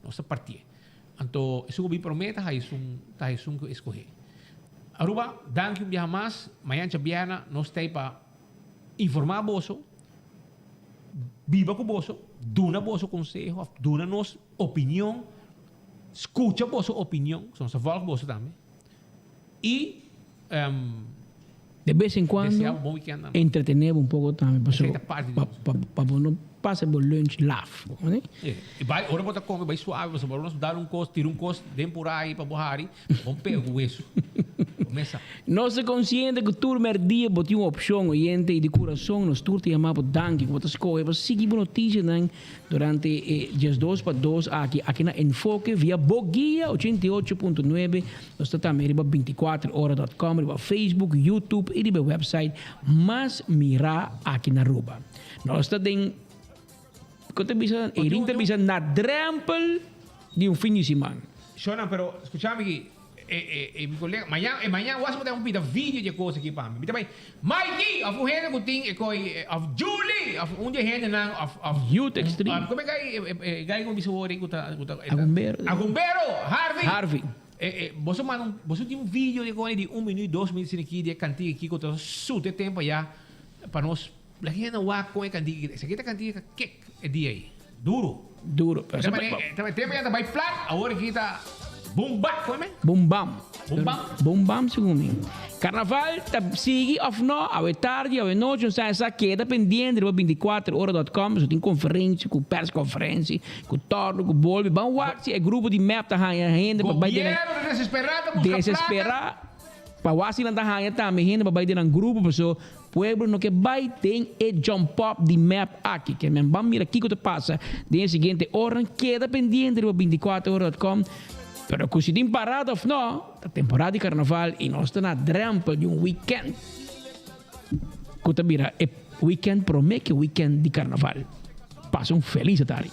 Nos ta partié. Anto esun ku bin promé ta haña esun, ta haña esun ku eskohé. Aruba, danki un biaha mas. Mañan djabièrnè nos ta ei pa informá boso, biba ku boso, duna boso konseho òf duna nos opinion, skucha boso opinion, pasobra nos ta vòlg boso tambe. I
De bes en cuando
Desea un bon weekend tambe.
entretene bo un poco tambe paso
Esei ta parti di
pa
nos.
pa pa bo no pasa bo lunch laf bo comprende?
E i bai ora bo ta come bai suave pasobra ora nos dal un cos tira un cos den por ai pa bo hari bo pega cu wesu bo mesa.
Nos ta consciente cu tur merdia bo tin un opcion oyente y di curason nos tur ta yama bo danki cu bo ta scoge pa sigui bo noticianan Durante e diesdos pa dos aki, aki na Enfoke via Boguia 88.9. Nos ta tambe riba binticuater ora dot com, riba Facebook, YouTube y riba e website mas mira aki na Aruba. Nos ta den, con ta bisa, Erin ta bisa na drempel di un fin di siman.
Shona, pero scucha mi aki, E e mi colega mañan e mañan wak si bo ta pida video di e cos aki pa mi. Mi ta bay Mikey of un hende cu tin e coy of Julie of un di e hendenan of of
Youth Extreme.
Como e guy e guy cu mi bisa hoor cu ta cu ta
Agumbero.
Agumbero Harvey.
Harvey.
E e boso manda un boso tin un video di e coy di un minuut dos minuut asina aki di e cantica aki cu ta sute tempo aya pa nos laga e hende wak con e cantica aki. Esaki ta cantica kick e dia ey. Duro.
Duro.
Tempo ya ta bay plat, awor aki ta boom bam, koe men?
Boom bam.
Boom bam.
Boom bam segun mi. Carnaval ta sigui of no, awe tardi, awe nochi, nos ta sa keda pendiente riba 24 ora dot com, pasobra tin conferencia cu persconferencia, cu torno, cu bolbe. Ban wak si e grupo di mep ta haya hende pa bay den e.
Gobierno ta desespera ta busca plaka.
Desespera. Pa wak si nan ta haya tambe hende pa bay den nan grupo, pasobra Pueblo no ke bai den e jump up di mep aki. Ke men ban mira kiko ta pasa den e siguiente oranan. Keda pendiente riba binticuater ora dot com. Pero ku si tin parada of no, ta temporada di carnaval y nos ta na drempel di un weekend ku ta bira e weekend prome ke weekend di carnaval. Pasa un feliz atari.